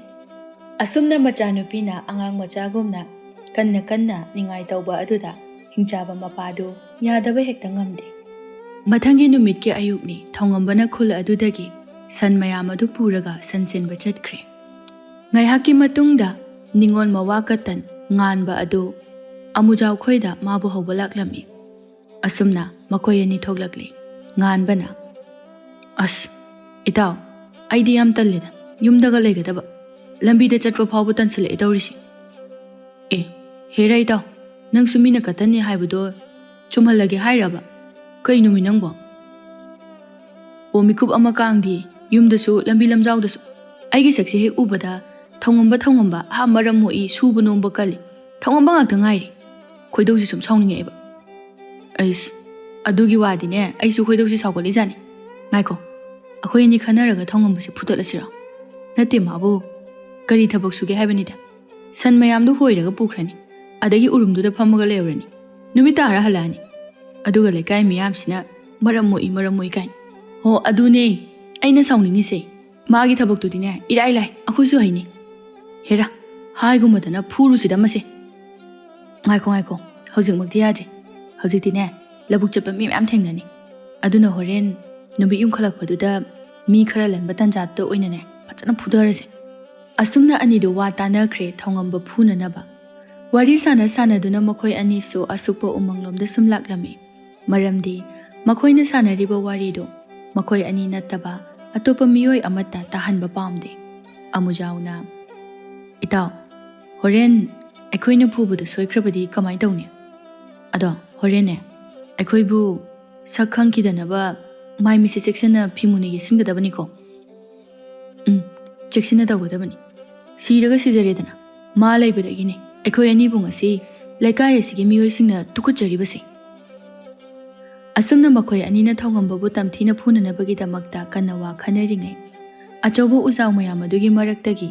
ꯑꯁꯨꯝꯅ ꯃꯆꯥꯅꯨꯄꯤꯅ ꯑꯉꯥꯡ ꯃꯆꯥꯒꯨꯝꯅ ꯀꯟꯅ ꯀꯟꯅ ꯅꯤꯡꯉꯥꯏ ꯇꯧꯕ ꯑꯗꯨꯗ ꯍꯤꯡꯆꯥꯕ ꯃꯄꯥꯗꯨ ꯌꯥꯗꯕ ꯍꯦꯛꯇ ꯉꯝꯗꯦ꯫ ꯃꯊꯪꯒꯤ ꯅꯨꯃꯤꯠꯀꯤ ꯑꯌꯨꯛꯅꯤ꯫ ꯊꯧꯉꯝꯕꯅ ꯈꯨꯜ ꯑꯗꯨꯗꯒꯤ ꯁꯟ ꯃꯌꯥꯝ ꯑꯗꯨ ꯄꯨꯔꯒ ꯁꯟ ꯁꯦꯟꯕ ꯆꯠꯈ꯭ꯔꯦ꯫ ꯉꯥꯏꯍꯥꯛꯀꯤ ꯃꯇꯨꯡꯗ ꯅꯤꯉꯣꯜ ꯃꯋꯥ ꯀꯇꯟ ꯉꯥꯟꯕ ꯑꯗꯨ ꯑꯃꯨꯖꯥꯎ ꯈꯣꯏꯗ ꯃꯥꯕꯨ ꯍꯧꯕ ꯂꯥꯛꯂꯝꯃꯤ꯫ ꯑꯁꯨꯝꯅ ꯃꯈꯣꯏ ꯑꯅꯤ ꯊꯣꯛꯂꯛꯂꯤ꯫ ꯉꯥꯟꯕꯅ, "ꯑꯁ, ꯏꯇꯥꯎ, ꯑꯩꯗꯤ ꯌꯥꯝ ꯇꯜꯂꯦꯗ, ꯌꯨꯝꯗꯒ ꯂꯩꯒꯗꯕ꯫ ꯂꯝꯕꯤꯗ ꯆꯠꯄ ꯐꯥꯎꯕ ꯇꯟꯁꯤꯜꯂꯛꯑꯦ ꯇꯧꯔꯤꯁꯦ꯫ ꯑꯦ, ꯍꯦꯔꯥ ꯏꯇꯥꯎ, ꯅꯪꯁꯨ ꯃꯤꯅ ꯀꯇꯟꯅꯤ ꯍꯥꯏꯕꯗꯣ ꯆꯨꯝꯍꯜꯂꯒꯦ ꯍꯥꯏꯔꯕ? ꯀꯩꯅꯣꯃꯤ ꯅꯪꯕꯣ? ꯑꯣ, ꯃꯤꯀꯨꯞ ꯑꯃ ꯀꯥꯡꯗꯤ ꯌꯨꯝꯗꯁꯨ, ꯂꯝꯕꯤ ꯂꯝꯖꯥꯎꯗꯁꯨ꯫ ꯑꯩꯒꯤ ꯁꯛꯁꯦ ꯍꯦꯛ ꯎꯕꯗ ꯊꯧꯉꯝꯕ, ꯊꯧꯉꯝꯕ, ꯍꯥ, ꯃꯔꯝ ꯃꯣꯛꯏ, ꯁꯨꯕ ꯅꯣꯝꯕ ꯀꯜꯂꯤ, ꯊꯧꯉꯝꯕ ꯉꯥꯛꯇ ꯉꯥꯏꯔꯦ꯫ ꯈꯣꯏꯗꯧꯁꯦ ꯁꯨꯝ ꯁꯥꯎꯅꯤꯡꯉꯛꯑꯦꯕ꯫" ꯑꯩꯁ, ꯑꯗꯨꯒꯤ ꯋꯥꯗꯤꯅꯦ, ꯑꯩꯁꯨ ꯈꯣꯏꯗꯧꯁꯦ ꯁꯥꯎꯒꯠꯂꯤꯖꯥꯠꯅꯤ꯫ ꯉꯥꯏꯈꯣ, ꯑꯩꯈꯣꯏ ꯑꯅꯤ ꯈꯟꯅꯔꯒ ꯊꯧꯉꯝꯕꯁꯦ ꯐꯨꯗꯠꯂꯁꯤꯔꯣ? ꯅꯠꯇꯦ ꯃꯥꯕꯨ, ꯀꯔꯤ ꯊꯕꯛ ꯁꯨꯒꯦ ꯍꯥꯏꯕꯅꯤꯗ? ꯁꯟ ꯃꯌꯥꯝꯗꯨ ꯍꯣꯏꯔꯒ ꯄꯨꯈ꯭ꯔꯅꯤ꯫ ꯑꯗꯒꯤ ꯎꯔꯨꯝꯗꯨꯗ ꯐꯝꯃꯒ ꯂꯩꯔꯨꯔꯅꯤ꯫ ꯅꯨꯃꯤꯠ ꯇꯥꯔ ꯍꯜꯂꯛꯑꯅꯤ꯫ ꯑꯗꯨꯒ ꯂꯩꯀꯥꯏ ꯃꯤꯌꯥꯝꯁꯤꯅ "ꯃꯔꯝ ꯃꯣꯛꯏ, ꯃꯔꯝ ꯃꯣꯛꯏ" ꯀꯥꯏꯅ꯫ ꯍꯣ, ꯑꯗꯨꯅꯦ ꯑꯩꯅ ꯁꯥꯎꯅꯤꯡꯉꯤꯁꯦ꯫ ꯃꯥꯒꯤ ꯊꯕꯛꯇꯨꯗꯤꯅꯦ ꯏꯔꯥꯏ ꯂꯥꯏ, ꯑꯩꯈꯣꯏꯁꯨ ꯍꯩꯅꯤ꯫ ꯍꯦꯔꯥ, ꯍꯥꯏꯒꯨꯝꯕꯗꯅ ꯐꯨꯔꯨꯁꯤꯗ ꯃꯁꯦ꯫ ꯉꯥꯏꯈꯣ, ꯉꯥꯏꯈꯣ, ꯍꯧꯖꯤꯛꯃꯛꯇꯤ ꯌꯥꯗ꯭ꯔꯤ꯫ ꯍꯧꯖꯤꯛꯇꯤꯅꯦ ꯂꯧꯕꯨꯛ ꯆꯠꯄ ꯃꯤ ꯃꯌꯥꯝ ꯊꯦꯡꯅꯅꯤ꯫ ꯑꯗꯨꯅ ꯍꯣꯔꯦꯟ ꯅꯨꯃꯤꯠ ꯌꯨꯝꯈꯠꯂꯛꯄꯗꯨꯗ ꯃꯤ ꯈꯔ ꯂꯟꯕ ꯇꯟꯖꯥꯗꯨꯗ ꯑꯣꯏꯅꯅꯦ ꯐꯖꯅ ꯐꯨꯊꯔꯁꯦ꯫ ꯑꯁꯨꯝꯅ ꯑꯅꯤꯗꯨ ꯋꯥ ꯇꯥꯅꯈ꯭ꯔꯦ ꯊꯧꯉꯝꯕ ꯐꯨꯅꯅꯕ꯫ ꯋꯥꯔꯤ ꯁꯥꯟꯅ ꯁꯥꯟꯅꯗꯨꯅ ꯃꯈꯣꯏ ꯑꯅꯤꯁꯨ ꯑꯁꯨꯛꯄ ꯎꯃꯪꯂꯣꯝꯗ ꯁꯨꯝ ꯂꯥꯛꯂꯝꯃꯤ꯫ ꯃꯔꯝꯗꯤ ꯃꯈꯣꯏꯅ ꯁꯥꯟꯅꯔꯤꯕ ꯋꯥꯔꯤꯗꯨ ꯃꯈꯣꯏ ꯑꯅꯤ ꯅꯠꯇꯕ ꯑꯇꯣꯞꯄ ꯃꯤꯑꯣꯏ ꯑꯃꯠꯇ ꯇꯥꯍꯟꯕ ꯄꯥꯝꯗꯦ꯫ ꯑꯃꯨꯖꯥꯎꯅ, "ꯏꯇꯥꯎ, ꯍꯣꯔꯦꯟ ꯑꯩꯈꯣꯏꯅ ꯐꯨꯕꯗꯨ ꯁꯣꯏꯈ꯭ꯔꯕꯗꯤ ꯀꯃꯥꯏ ꯇꯧꯅꯤ? ꯑꯗꯣ ꯍꯣꯔꯦꯟꯅꯦ ꯑꯩꯈꯣꯏꯕꯨ ꯁꯛ ꯈꯪꯈꯤꯗꯅꯕ ꯃꯥꯏ ꯃꯤꯠꯁꯦ ꯆꯦꯛꯁꯤꯟꯅ ꯐꯤ ꯃꯨꯟꯅ ꯌꯦꯠꯁꯤꯟꯒꯗꯕꯅꯤꯀꯣ?" "ꯎꯝ, ꯆꯦꯛꯁꯤꯟꯅ ꯇꯧꯒꯗꯕꯅꯤ꯫ ꯁꯤꯔꯒ ꯁꯤꯖꯔꯦꯗꯅ꯫ ꯃꯥ ꯂꯩꯕꯗꯒꯤꯅꯤ ꯑꯩꯈꯣꯏ ꯑꯅꯤꯕꯨ ꯉꯁꯤ ꯂꯩꯀꯥꯏ ꯑꯁꯤꯒꯤ ꯃꯤꯑꯣꯏꯁꯤꯡꯅ ꯇꯨꯀꯠꯆꯔꯤꯕꯁꯦ꯫" ꯑꯁꯨꯝꯅ ꯃꯈꯣꯏ ꯑꯅꯤꯅ ꯊꯧꯉꯝꯕꯕꯨ ꯇꯝꯊꯤꯅ ꯐꯨꯅꯅꯕꯒꯤꯗꯃꯛꯇ ꯀꯟꯅ ꯋꯥ ꯈꯟꯅꯔꯤꯉꯩ, ꯑꯆꯧꯕ ꯎꯖꯥꯎ ꯃꯌꯥꯝ ꯑꯗꯨꯒꯤ ꯃꯔꯛꯇꯒꯤ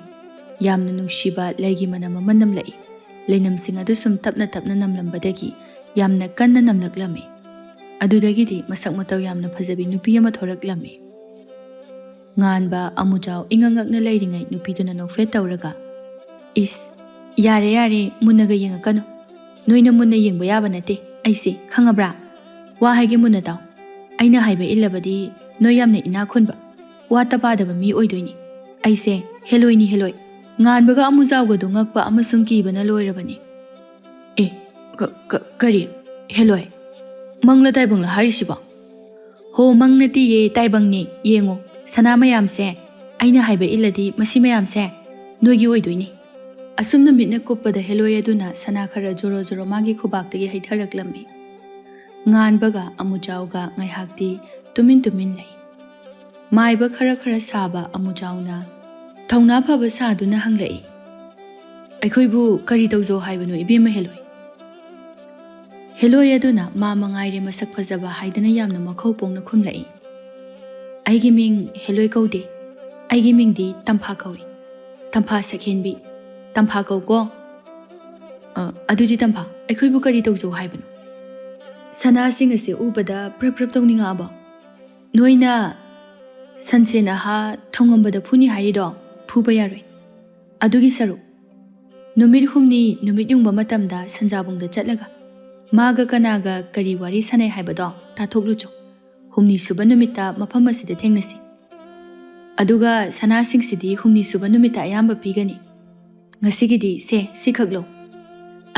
ꯌꯥꯝꯅ ꯅꯨꯡꯁꯤꯕ ꯂꯩꯒꯤ ꯃꯅꯝ ꯑꯃ ꯅꯝꯂꯛꯏ꯫ ꯂꯩꯅꯝꯁꯤꯡ ꯑꯗꯨ ꯁꯨꯝ ꯇꯞꯅ ꯇꯞꯅ ꯅꯝꯂꯝꯕꯗꯒꯤ ꯌꯥꯝꯅ ꯀꯟꯅ ꯅꯝꯂꯛꯂꯝꯃꯤ꯫ ꯑꯗꯨꯗꯒꯤꯗꯤ ꯃꯁꯛ ꯃꯇꯧ ꯌꯥꯝꯅ ꯐꯖꯕꯤ ꯅꯨꯄꯤ ꯑꯃ ꯊꯣꯔꯛꯂꯝꯃꯤ꯫ ꯉꯥꯟꯕ ꯑꯃꯨꯖꯥꯎ ꯏꯉꯛ ꯉꯛꯅ ꯂꯩꯔꯤꯉꯩ ꯅꯨꯄꯤꯗꯨꯅ ꯅꯣꯛꯐꯦꯠ ꯇꯧꯔꯒ, "ꯏꯁ, ꯌꯥꯔꯦ ꯌꯥꯔꯦ, ꯃꯨꯟꯅꯒ ꯌꯦꯡꯉꯛꯀꯅꯨ꯫ ꯅꯣꯏꯅ ꯃꯨꯟꯅ ꯌꯦꯡꯕ ꯌꯥꯕ ꯅꯠꯇꯦ ꯑꯩꯁꯦ, ꯈꯪꯉꯕ꯭ꯔꯥ? ꯋꯥ ꯍꯥꯏꯒꯦ ꯃꯨꯟꯅ ꯇꯥꯎ꯫ ꯑꯩꯅ ꯍꯥꯏꯕ ꯏꯜꯂꯕꯗꯤ ꯅꯣꯏ ꯌꯥꯝꯅ ꯏꯅꯥꯛ ꯈꯨꯟꯕ, ꯋꯥꯠꯇ ꯄꯥꯗꯕ ꯃꯤ ꯑꯣꯏꯗꯣꯏꯅꯤ꯫ ꯑꯩꯁꯦ ꯍꯦꯂꯣꯏꯅꯤ, ꯍꯦꯂꯣꯏ꯫" ꯉꯥꯟꯕꯒ ꯑꯃꯨꯖꯥꯎꯒꯗꯨ ꯉꯛꯄ ꯑꯃꯁꯨꯡ ꯀꯤꯕꯅ ꯂꯣꯏꯔꯕꯅꯤ꯫ "ꯑꯦ, ꯀ-, ꯀ-, ꯀꯔꯤ? ꯍꯦꯂꯣꯏ? ꯃꯪꯂ ꯇꯥꯏꯕꯪꯂ ꯍꯥꯏꯔꯤꯁꯤꯕꯣ?" "ꯍꯣ, ꯃꯪ ꯅꯠꯇꯤꯌꯦ, ꯇꯥꯏꯕꯪꯅꯦ꯫ ꯌꯦꯡꯉꯣ, ꯁꯅꯥ ꯃꯌꯥꯝꯁꯦ, ꯑꯩꯅ ꯍꯥꯏꯕ ꯏꯜꯂꯗꯤ ꯃꯁꯤ ꯃꯌꯥꯝꯁꯦ ꯅꯣꯏꯒꯤ ꯑꯣꯏꯗꯣꯏꯅꯤ꯫" ꯑꯁꯨꯝꯅ ꯃꯤꯠꯅ ꯀꯨꯞꯄꯗ ꯍꯦꯂꯣꯏ ꯑꯗꯨꯅ ꯁꯅꯥ ꯈꯔ ꯖꯣꯔꯣ ꯖꯣꯔꯣ ꯃꯥꯒꯤ ꯈꯨꯕꯥꯛꯇꯒꯤ ꯍꯩꯊꯔꯛꯂꯝꯃꯤ꯫ ꯉꯥꯟꯕꯒ ꯑꯃꯨꯖꯥꯎꯒ ꯉꯥꯏꯍꯥꯛꯇꯤ ꯇꯨꯃꯤꯟ ꯇꯨꯃꯤꯟ ꯂꯩ꯫ ꯃꯥꯏꯕ ꯈꯔ ꯈꯔ ꯁꯥꯕ ꯑꯃꯨꯖꯥꯎꯅ ꯊꯧꯅꯥ ꯐꯕ ꯁꯥꯗꯨꯅ ꯍꯪꯂꯛꯏ, "ꯑꯩꯈꯣꯏꯕꯨ ꯀꯔꯤ ꯇꯧꯖꯧ ꯍꯥꯏꯕꯅꯣ, ꯏꯕꯦꯝꯃ ꯍꯦꯂꯣꯏ?" ꯍꯦꯂꯣꯏ ꯑꯗꯨꯅ ꯃꯥ ꯃꯉꯥꯏꯔꯦ ꯃꯁꯛ ꯐꯖꯕ ꯍꯥꯏꯗꯅ ꯌꯥꯝꯅ ꯃꯈꯧ ꯄꯣꯡꯅ ꯈꯨꯝꯂꯛꯏ, "ꯑꯩꯒꯤ ꯃꯤꯡ ꯍꯦꯂꯣꯏ ꯀꯧꯗꯦ꯫ ꯑꯩꯒꯤ ꯃꯤꯡꯗꯤ ꯇꯝꯐꯥ ꯀꯧꯏ꯫ ꯇꯝꯐꯥ ꯁꯛꯍꯦꯟꯕꯤ꯫ ꯇꯝꯐꯥ ꯀꯧꯀꯣ?" ꯑ, ꯑꯗꯨꯗꯤ ꯇꯝꯐꯥ, ꯑꯩꯈꯣꯏꯕꯨ ꯀꯔꯤ ꯇꯧꯖꯧ ꯍꯥꯏꯕꯅꯣ? ꯁꯅꯥꯁꯤꯡ ꯑꯁꯤ ꯎꯕꯗ ꯄ꯭ꯔꯞ ꯄ꯭ꯔꯞ ꯇꯧꯅꯤꯡꯉꯛꯑꯕꯣ? ꯅꯣꯏꯅ ꯁꯟꯁꯦꯟ ꯑꯍꯥ ꯊꯧꯉꯝꯕꯗ ꯐꯨꯅꯤ ꯍꯥꯏꯔꯤꯗꯣ ꯐꯨꯕ ꯌꯥꯔꯣꯏ꯫ ꯑꯗꯨꯒꯤ ꯁꯔꯨꯛ, ꯅꯨꯃꯤꯠ ꯍꯨꯝꯅꯤ ꯅꯨꯃꯤꯠ ꯌꯨꯡꯕ ꯃꯇꯝꯗ ꯁꯟꯖꯥꯕꯨꯡꯗ ꯆꯠꯂꯒ ꯃꯥꯒ ꯀꯅꯥꯒ ꯀꯔꯤ ꯋꯥꯔꯤ ꯁꯥꯟꯅꯩ ꯍꯥꯏꯕꯗꯣ ꯇꯥꯊꯣꯛꯂꯨꯆꯣ꯫ ꯍꯨꯝꯅꯤ ꯁꯨꯕ ꯅꯨꯃꯤꯠꯇ ꯃꯐꯝ ꯑꯁꯤꯗ ꯊꯦꯡꯅꯁꯤ꯫ ꯑꯗꯨꯒ ꯁꯅꯥꯁꯤꯡꯁꯤꯗꯤ ꯍꯨꯝꯅꯤ ꯁꯨꯕ ꯅꯨꯃꯤꯠꯇ ꯑꯌꯥꯝꯕ ꯄꯤꯒꯅꯤ꯫ ꯉꯁꯤꯒꯤꯗꯤ ꯁꯦ, ꯁꯤꯈꯛ ꯂꯧ꯫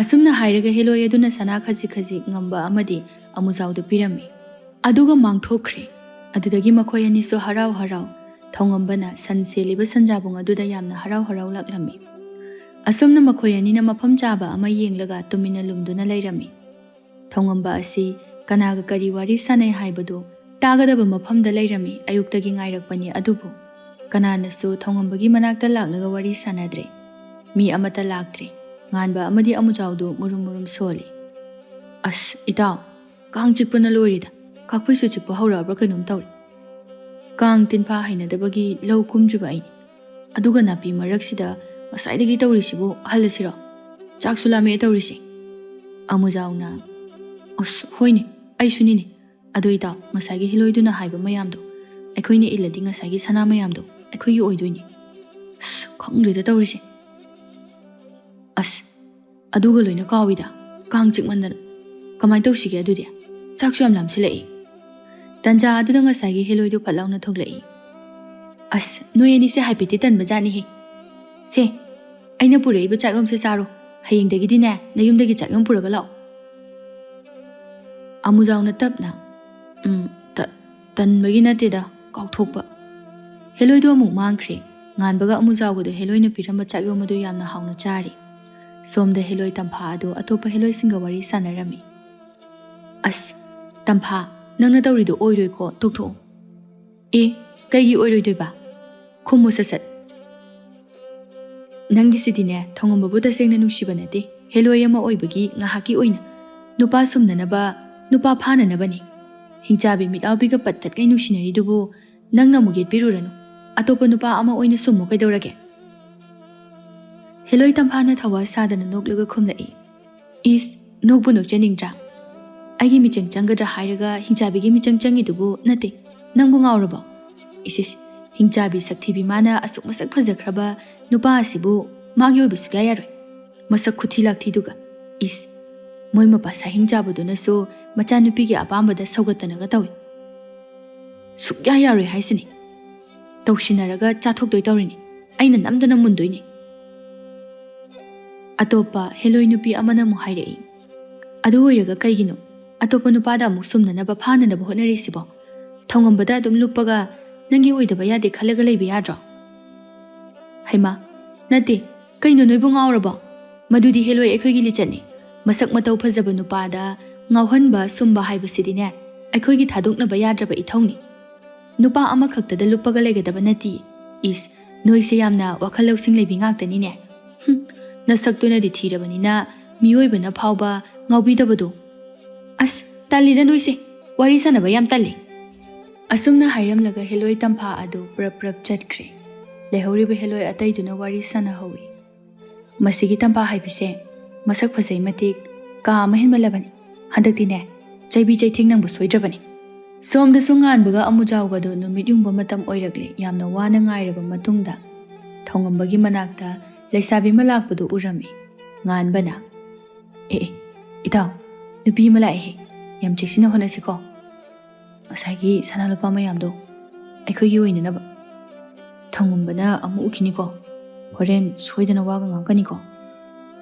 ꯑꯁꯨꯝꯅ ꯍꯥꯏꯔꯒ ꯍꯦꯂꯣꯏ ꯑꯗꯨꯅ ꯁꯅꯥ ꯈꯖꯤꯛ ꯈꯖꯤꯛ ꯉꯝꯕ ꯑꯃꯗꯤ ꯑꯃꯨꯖꯥꯎꯗ ꯄꯤꯔꯝꯃꯤ꯫ ꯑꯗꯨꯒ ꯃꯥꯡꯊꯣꯛꯈ꯭ꯔꯦ꯫ ꯑꯗꯨꯗꯒꯤ ꯃꯈꯣꯏ ꯑꯅꯤꯁꯨ ꯍꯔꯥꯎ ꯍꯔꯥꯎ ꯊꯧꯉꯝꯕꯅ ꯁꯟ ꯁꯦꯜꯂꯤꯕ ꯁꯟꯖꯥꯕꯨꯡ ꯑꯗꯨꯗ ꯌꯥꯝꯅ ꯍꯔꯥꯎ ꯍꯔꯥꯎ ꯂꯥꯛꯂꯝꯃꯤ꯫ ꯑꯁꯨꯝꯅ ꯃꯈꯣꯏ ꯑꯅꯤꯅ ꯃꯐꯝ ꯆꯥꯕ ꯑꯃ ꯌꯦꯡꯂꯒ ꯇꯨꯃꯤꯟꯅ ꯂꯨꯝꯗꯨꯅ ꯂꯩꯔꯝꯃꯤ꯫ ꯊꯧꯉꯝꯕ ꯑꯁꯤ ꯀꯅꯥꯒ ꯀꯔꯤ ꯋꯥꯔꯤ ꯁꯥꯟꯅꯩ ꯍꯥꯏꯕꯗꯨ ꯇꯥꯒꯗꯕ ꯃꯐꯝꯗ ꯂꯩꯔꯝꯃꯤ꯫ ꯑꯌꯨꯛꯇꯒꯤ ꯉꯥꯏꯔꯛꯄꯅꯤ, ꯑꯗꯨꯕꯨ ꯀꯅꯥꯅꯁꯨ ꯊꯧꯉꯝꯕꯒꯤ ꯃꯅꯥꯛꯇ ꯂꯥꯛꯂꯒ ꯋꯥꯔꯤ ꯁꯥꯟꯅꯗ꯭ꯔꯦ꯫ ꯃꯤ ꯑꯃꯠꯇ ꯂꯥꯛꯇ꯭ꯔꯦ꯫ ꯉꯥꯟꯕ ꯑꯃꯗꯤ ꯑꯃꯨꯖꯥꯎꯗꯨ ꯃꯨꯔꯨꯝ ꯃꯨꯔꯨꯝ ꯁꯣꯜꯂꯤ꯫ "ꯑꯁ, ꯏꯇꯥꯎ, ꯀꯥꯡ ꯆꯤꯛꯄꯅ ꯂꯣꯏꯔꯦꯗ꯫ ꯀꯥꯛꯐꯩꯁꯨ ꯆꯤꯛꯄ ꯍꯧꯔꯛꯑꯕ꯭ꯔꯥ ꯀꯩꯅꯣꯝ ꯇꯧꯔꯦ꯫ ꯀꯥꯡ ꯇꯤꯟꯐꯥ ꯍꯩꯅꯗꯕꯒꯤ ꯂꯧ ꯀꯨꯝꯗ꯭ꯔꯤꯕ ꯑꯩꯅꯤ꯫ ꯑꯗꯨꯒ ꯅꯥꯄꯤ ꯃꯔꯛꯁꯤꯗ ꯉꯁꯥꯏꯗꯒꯤ ꯇꯧꯔꯤꯁꯤꯕꯨ ꯍꯜꯂꯁꯤꯔꯣ? ꯆꯥꯛꯁꯨ ꯂꯥꯝꯃꯛꯑꯦ ꯇꯧꯔꯤꯁꯦ꯫" ꯑꯃꯨꯖꯥꯎꯅ, "ꯑꯁ, ꯍꯣꯏꯅꯦ, ꯑꯩꯁꯨꯅꯤꯅꯦ꯫ ꯑꯗꯣ ꯏꯇꯥꯎ, ꯉꯁꯥꯏꯒꯤ ꯍꯤꯂꯣꯏꯗꯨꯅ ꯍꯥꯏꯕ ꯃꯌꯥꯝꯗꯣ ꯑꯩꯈꯣꯏꯅ ꯏꯜꯂꯗꯤ ꯉꯁꯥꯏꯒꯤ ꯁꯅꯥ ꯃꯌꯥꯝꯗꯣ ꯑꯩꯈꯣꯏꯒꯤ ꯑꯣꯏꯗꯣꯏꯅꯦ꯫ ꯑꯁ, ꯈꯪꯗ꯭ꯔꯦꯗ ꯇꯧꯔꯤꯁꯦ꯫ ꯑꯁ, ꯑꯗꯨꯒ ꯂꯣꯏꯅ ꯀꯥꯎꯏꯗ, ꯀꯥꯡ ꯆꯤꯛꯃꯟꯗꯅ꯫ ꯀꯃꯥꯏꯅ ꯇꯧꯁꯤꯒꯦ ꯑꯗꯨꯗꯤ? ꯆꯥꯛꯁꯨ ꯌꯥꯝ ꯂꯥꯝꯁꯤꯜꯂꯛꯏ꯫" ꯇꯟꯖꯥ ꯑꯗꯨꯗ ꯉꯁꯥꯏꯒꯤ ꯍꯦꯂꯣꯏꯗꯨ ꯐꯠ ꯂꯥꯎꯅ ꯊꯣꯛꯂꯛꯏ꯫ "ꯑꯁ, ꯅꯣꯏ ꯑꯅꯤꯁꯦ ꯍꯥꯏꯐꯦꯠꯇꯤ ꯇꯟꯕ ꯖꯥꯠꯅꯤꯍꯦ꯫ ꯁꯦ, ꯑꯩꯅ ꯄꯨꯔꯛꯏꯕ ꯆꯥꯛꯌꯣꯝꯁꯦ ꯆꯥꯔꯣ꯫ ꯍꯌꯦꯡꯗꯒꯤꯗꯤꯅꯦ, ꯅꯌꯨꯝꯗꯒꯤ ꯆꯥꯛꯌꯣꯝ ꯄꯨꯔꯒ ꯂꯥꯛꯑꯣ꯫" ꯑꯃꯨꯖꯥꯎꯅ ꯇꯞꯅ, "ꯎꯝ, ꯇ-, ꯇꯟꯕꯒꯤ ꯅꯠꯇꯦꯗ, ꯀꯥꯎꯊꯣꯛꯄ꯫" ꯍꯦꯂꯣꯏꯗꯨ ꯑꯃꯨꯛ ꯃꯥꯡꯈ꯭ꯔꯦ꯫ ꯉꯥꯟꯕꯒ ꯑꯃꯨꯖꯥꯎꯒꯗꯨ ꯍꯦꯂꯣꯏꯅ ꯄꯤꯔꯝꯕ ꯆꯥꯛꯌꯣꯝ ꯑꯗꯨ ꯌꯥꯝꯅ ꯍꯥꯎꯅ ꯆꯥꯔꯤ꯫ ꯁꯣꯝꯗ ꯍꯦꯂꯣꯏ ꯇꯝꯐꯥ ꯑꯗꯨ ꯑꯇꯣꯞꯄ ꯍꯦꯂꯣꯏꯁꯤꯡꯒ ꯋꯥꯔꯤ ꯁꯥꯟꯅꯔꯝꯃꯤ꯫ "ꯑꯁ, ꯇꯝꯐꯥ, ꯅꯪꯅ ꯇꯧꯔꯤꯗꯣ ꯑꯣꯏꯔꯣꯏꯀꯣ, ꯇꯣꯛꯊꯣꯛꯑꯣ꯫" "ꯑꯦ, ꯀꯩꯒꯤ ꯑꯣꯏꯔꯣꯏꯗꯣꯏꯕ? ꯈꯨꯝꯃꯨ ꯁꯠ ꯁꯠ꯫" "ꯅꯪꯒꯤꯁꯤꯗꯤꯅꯦ, ꯊꯧꯉꯝꯕꯕꯨ ꯇꯁꯦꯡꯅ ꯅꯨꯡꯁꯤꯕ ꯅꯠꯇꯦ꯫ ꯍꯦꯂꯣꯏ ꯑꯃ ꯑꯣꯏꯕꯒꯤ ꯉꯥꯏꯍꯥꯛꯀꯤ ꯑꯣꯏꯅ ꯅꯨꯄꯥ ꯁꯨꯝꯅꯅꯕ, ꯅꯨꯄꯥ ꯐꯥꯅꯅꯕꯅꯤ꯫ ꯍꯤꯡꯆꯥꯕꯤ ꯃꯤꯠꯂꯥꯎꯕꯤꯒ ꯄꯠ ꯇꯠꯈꯩ ꯅꯨꯡꯁꯤꯅꯔꯤꯗꯨꯕꯨ ꯅꯪꯅ ꯑꯃꯨꯛ ꯌꯦꯠꯄꯤꯔꯨꯔꯅꯨ꯫ ꯑꯇꯣꯞꯄ ꯅꯨꯄꯥ ꯑꯃ ꯑꯣꯏꯅ ꯁꯨꯝꯃꯨ ꯀꯩꯗꯧꯔꯒꯦ?" ꯍꯦꯂꯣꯏ ꯇꯝꯐꯥꯅ ꯊꯋꯥ ꯁꯥꯗꯅ ꯅꯣꯛꯂꯒ ꯈꯨꯝꯂꯛꯏ, "ꯏꯁ, ꯅꯣꯛꯄꯨ ꯅꯣꯛꯆꯅꯤꯡꯗ꯭ꯔꯥ? ꯑꯩꯒꯤ ꯃꯤꯆꯪ ꯆꯪꯒꯗ꯭ꯔꯥ ꯍꯥꯏꯔꯒ ꯍꯤꯡꯆꯥꯕꯤꯒꯤ ꯃꯤꯆꯪ ꯆꯪꯉꯤꯗꯨꯕꯨ ꯅꯠꯇꯦ, ꯅꯪꯕꯨ ꯉꯥꯎꯔꯕꯣ? ꯏꯁ ꯏꯁ, ꯍꯤꯡꯆꯥꯕꯤ ꯁꯛꯊꯤꯕꯤ ꯃꯥꯅ ꯑꯁꯨꯛ ꯃꯁꯛ ꯐꯖꯈ꯭ꯔꯕ ꯅꯨꯄꯥ ꯑꯁꯤꯕꯨ ꯃꯥꯒꯤ ꯑꯣꯏꯕ ꯁꯨꯛꯌꯥ ꯌꯥꯔꯣꯏ꯫ ꯃꯁꯛ ꯈꯨꯊꯤ ꯂꯥꯛꯊꯤꯗꯨꯒ, ꯏꯁ, ꯃꯣꯏ ꯃꯄꯥ ꯁꯥꯍꯤꯡ ꯆꯥꯕꯗꯨꯅꯁꯨ ꯃꯆꯥꯅꯨꯄꯤꯒꯤ ꯑꯄꯥꯝꯕꯗ ꯁꯧꯒꯠꯇꯅꯒ ꯇꯧꯏ꯫ ꯁꯨꯛꯌꯥ ꯌꯥꯔꯣꯏ ꯍꯥꯏꯁꯤꯅꯤ꯫ ꯇꯧꯁꯤꯟꯅꯔꯒ ꯆꯥꯊꯣꯛꯇꯣꯏ ꯇꯧꯔꯤꯅꯤ꯫ ꯑꯩꯅ ꯅꯝꯗꯅ ꯃꯨꯟꯗꯣꯏꯅꯤ꯫" ꯑꯇꯣꯞꯄ ꯍꯦꯂꯣꯏ ꯅꯨꯄꯤ ꯑꯃꯅ ꯑꯃꯨꯛ ꯍꯥꯏꯔꯛꯏ, "ꯑꯗꯨ ꯑꯣꯏꯔꯒ ꯀꯩꯒꯤꯅꯣ ꯑꯇꯣꯞꯄ ꯅꯨꯄꯥꯗ ꯑꯃꯨꯛ ꯁꯨꯝꯅꯅꯕ ꯐꯥꯅꯅꯕ ꯍꯣꯠꯅꯔꯤꯁꯤꯕꯣ? ꯊꯧꯉꯝꯕꯗ ꯑꯗꯨꯝ ꯂꯨꯞꯄꯒ ꯅꯪꯒꯤ ꯑꯣꯏꯗꯕ ꯌꯥꯗꯦ ꯈꯜꯂꯒ ꯂꯩꯕ ꯌꯥꯗ꯭ꯔꯣ?" ꯍꯩꯃꯥ, ꯅꯠꯇꯦ, ꯀꯩꯅꯣ ꯅꯣꯏꯕꯨ ꯉꯥꯎꯔꯕꯣ? ꯃꯗꯨꯗꯤ ꯍꯦꯂꯣꯏ ꯑꯩꯈꯣꯏꯒꯤ ꯂꯤꯆꯠꯅꯤ꯫ ꯃꯁꯛ ꯃꯇꯧ ꯐꯖꯕ ꯅꯨꯄꯥꯗ ꯉꯥꯎꯍꯟꯕ ꯁꯨꯝꯕ ꯍꯥꯏꯕꯁꯤꯗꯤꯅꯦ, ꯑꯩꯈꯣꯏꯒꯤ ꯊꯥꯗꯣꯛꯅꯕ ꯌꯥꯗ꯭ꯔꯕ ꯏꯊꯧꯅꯤ꯫ ꯅꯨꯄꯥ ꯑꯃꯈꯛꯇꯗ ꯂꯨꯞꯄꯒ ꯂꯩꯒꯗꯕ ꯅꯠꯇꯦ꯫ ꯏꯁ, ꯅꯣꯏꯁꯦ ꯌꯥꯝꯅ ꯋꯥꯈꯜ ꯂꯧꯁꯤꯡ ꯂꯩꯕꯤ ꯉꯥꯛꯇꯅꯤꯅꯦ꯫ ꯍꯨꯝ, ꯅꯁꯛꯇꯨꯅꯗꯤ ꯊꯤꯔꯕꯅꯤꯅ ꯃꯤꯑꯣꯏꯕꯅ ꯐꯥꯎꯕ ꯉꯥꯎꯕꯤꯗꯕꯗꯣ꯫ ꯑꯁ, ꯇꯜꯂꯤꯗ ꯅꯣꯏꯁꯦ, ꯋꯥꯔꯤ ꯁꯥꯟꯅꯕ ꯌꯥꯝ ꯇꯜꯂꯤ꯫ ꯑꯁꯨꯝꯅ ꯍꯥꯏꯔꯝꯂꯒ ꯍꯦꯂꯣꯏ ꯇꯝꯐꯥ ꯑꯗꯨ ꯄ꯭ꯔꯞ ꯄ꯭ꯔꯞ ꯆꯠꯈ꯭ꯔꯦ꯫ ꯂꯩꯍꯧꯔꯤꯕ ꯍꯦꯂꯣꯏ ꯑꯇꯩꯗꯨꯅ ꯋꯥꯔꯤ ꯁꯥꯟꯅꯍꯧꯏ꯫ "ꯃꯁꯤꯒꯤ ꯇꯝꯐꯥ ꯍꯥꯏꯕꯤꯁꯦ ꯃꯁꯛ ꯐꯖꯩ ꯃꯇꯤꯛ ꯀꯥ ꯑꯃ ꯍꯦꯟꯃꯜꯂꯕꯅꯤ꯫ ꯍꯟꯗꯛꯇꯤꯅꯦ, ꯆꯩꯕꯤ ꯆꯩꯊꯦꯡ ꯅꯪꯕ ꯁꯣꯏꯗ꯭ꯔꯕꯅꯤ꯫" ꯁꯣꯝꯗꯁꯨ ꯉꯥꯟꯕꯒ ꯑꯃꯨꯖꯥꯎꯒꯗꯨ ꯅꯨꯃꯤꯠ ꯌꯨꯡꯕ ꯃꯇꯝ ꯑꯣꯏꯔꯛꯂꯦ꯫ ꯌꯥꯝꯅ ꯋꯥꯅ ꯉꯥꯏꯔꯕ ꯃꯇꯨꯡꯗ ꯊꯧꯉꯝꯕꯒꯤ ꯃꯅꯥꯛꯇ ꯂꯩꯁꯥꯕꯤ ꯑꯃ ꯂꯥꯛꯄꯗꯨ ꯎꯔꯝꯃꯤ꯫ ꯉꯥꯟꯕꯅ, "ꯑꯦ ꯑꯦ, ꯏꯇꯥꯎ, ꯅꯨꯄꯤ ꯑꯃ ꯂꯥꯛꯑꯦꯍꯦ, ꯌꯥꯝ ꯆꯦꯛꯁꯤꯟꯅ ꯍꯣꯠꯅꯁꯤꯀꯣ꯫ ꯉꯁꯥꯏꯒꯤ ꯁꯅꯥ ꯂꯨꯄꯥ ꯃꯌꯥꯝꯗꯣ ꯑꯩꯈꯣꯏꯒꯤ ꯑꯣꯏꯅꯅꯕ꯫ ꯊꯧꯉꯝꯕꯅ ꯑꯃꯨꯛ ꯎꯈꯤꯅꯤꯀꯣ, ꯍꯣꯔꯦꯟ ꯁꯣꯏꯗꯅ ꯋꯥꯒ ꯉꯥꯡꯀꯅꯤꯀꯣ꯫"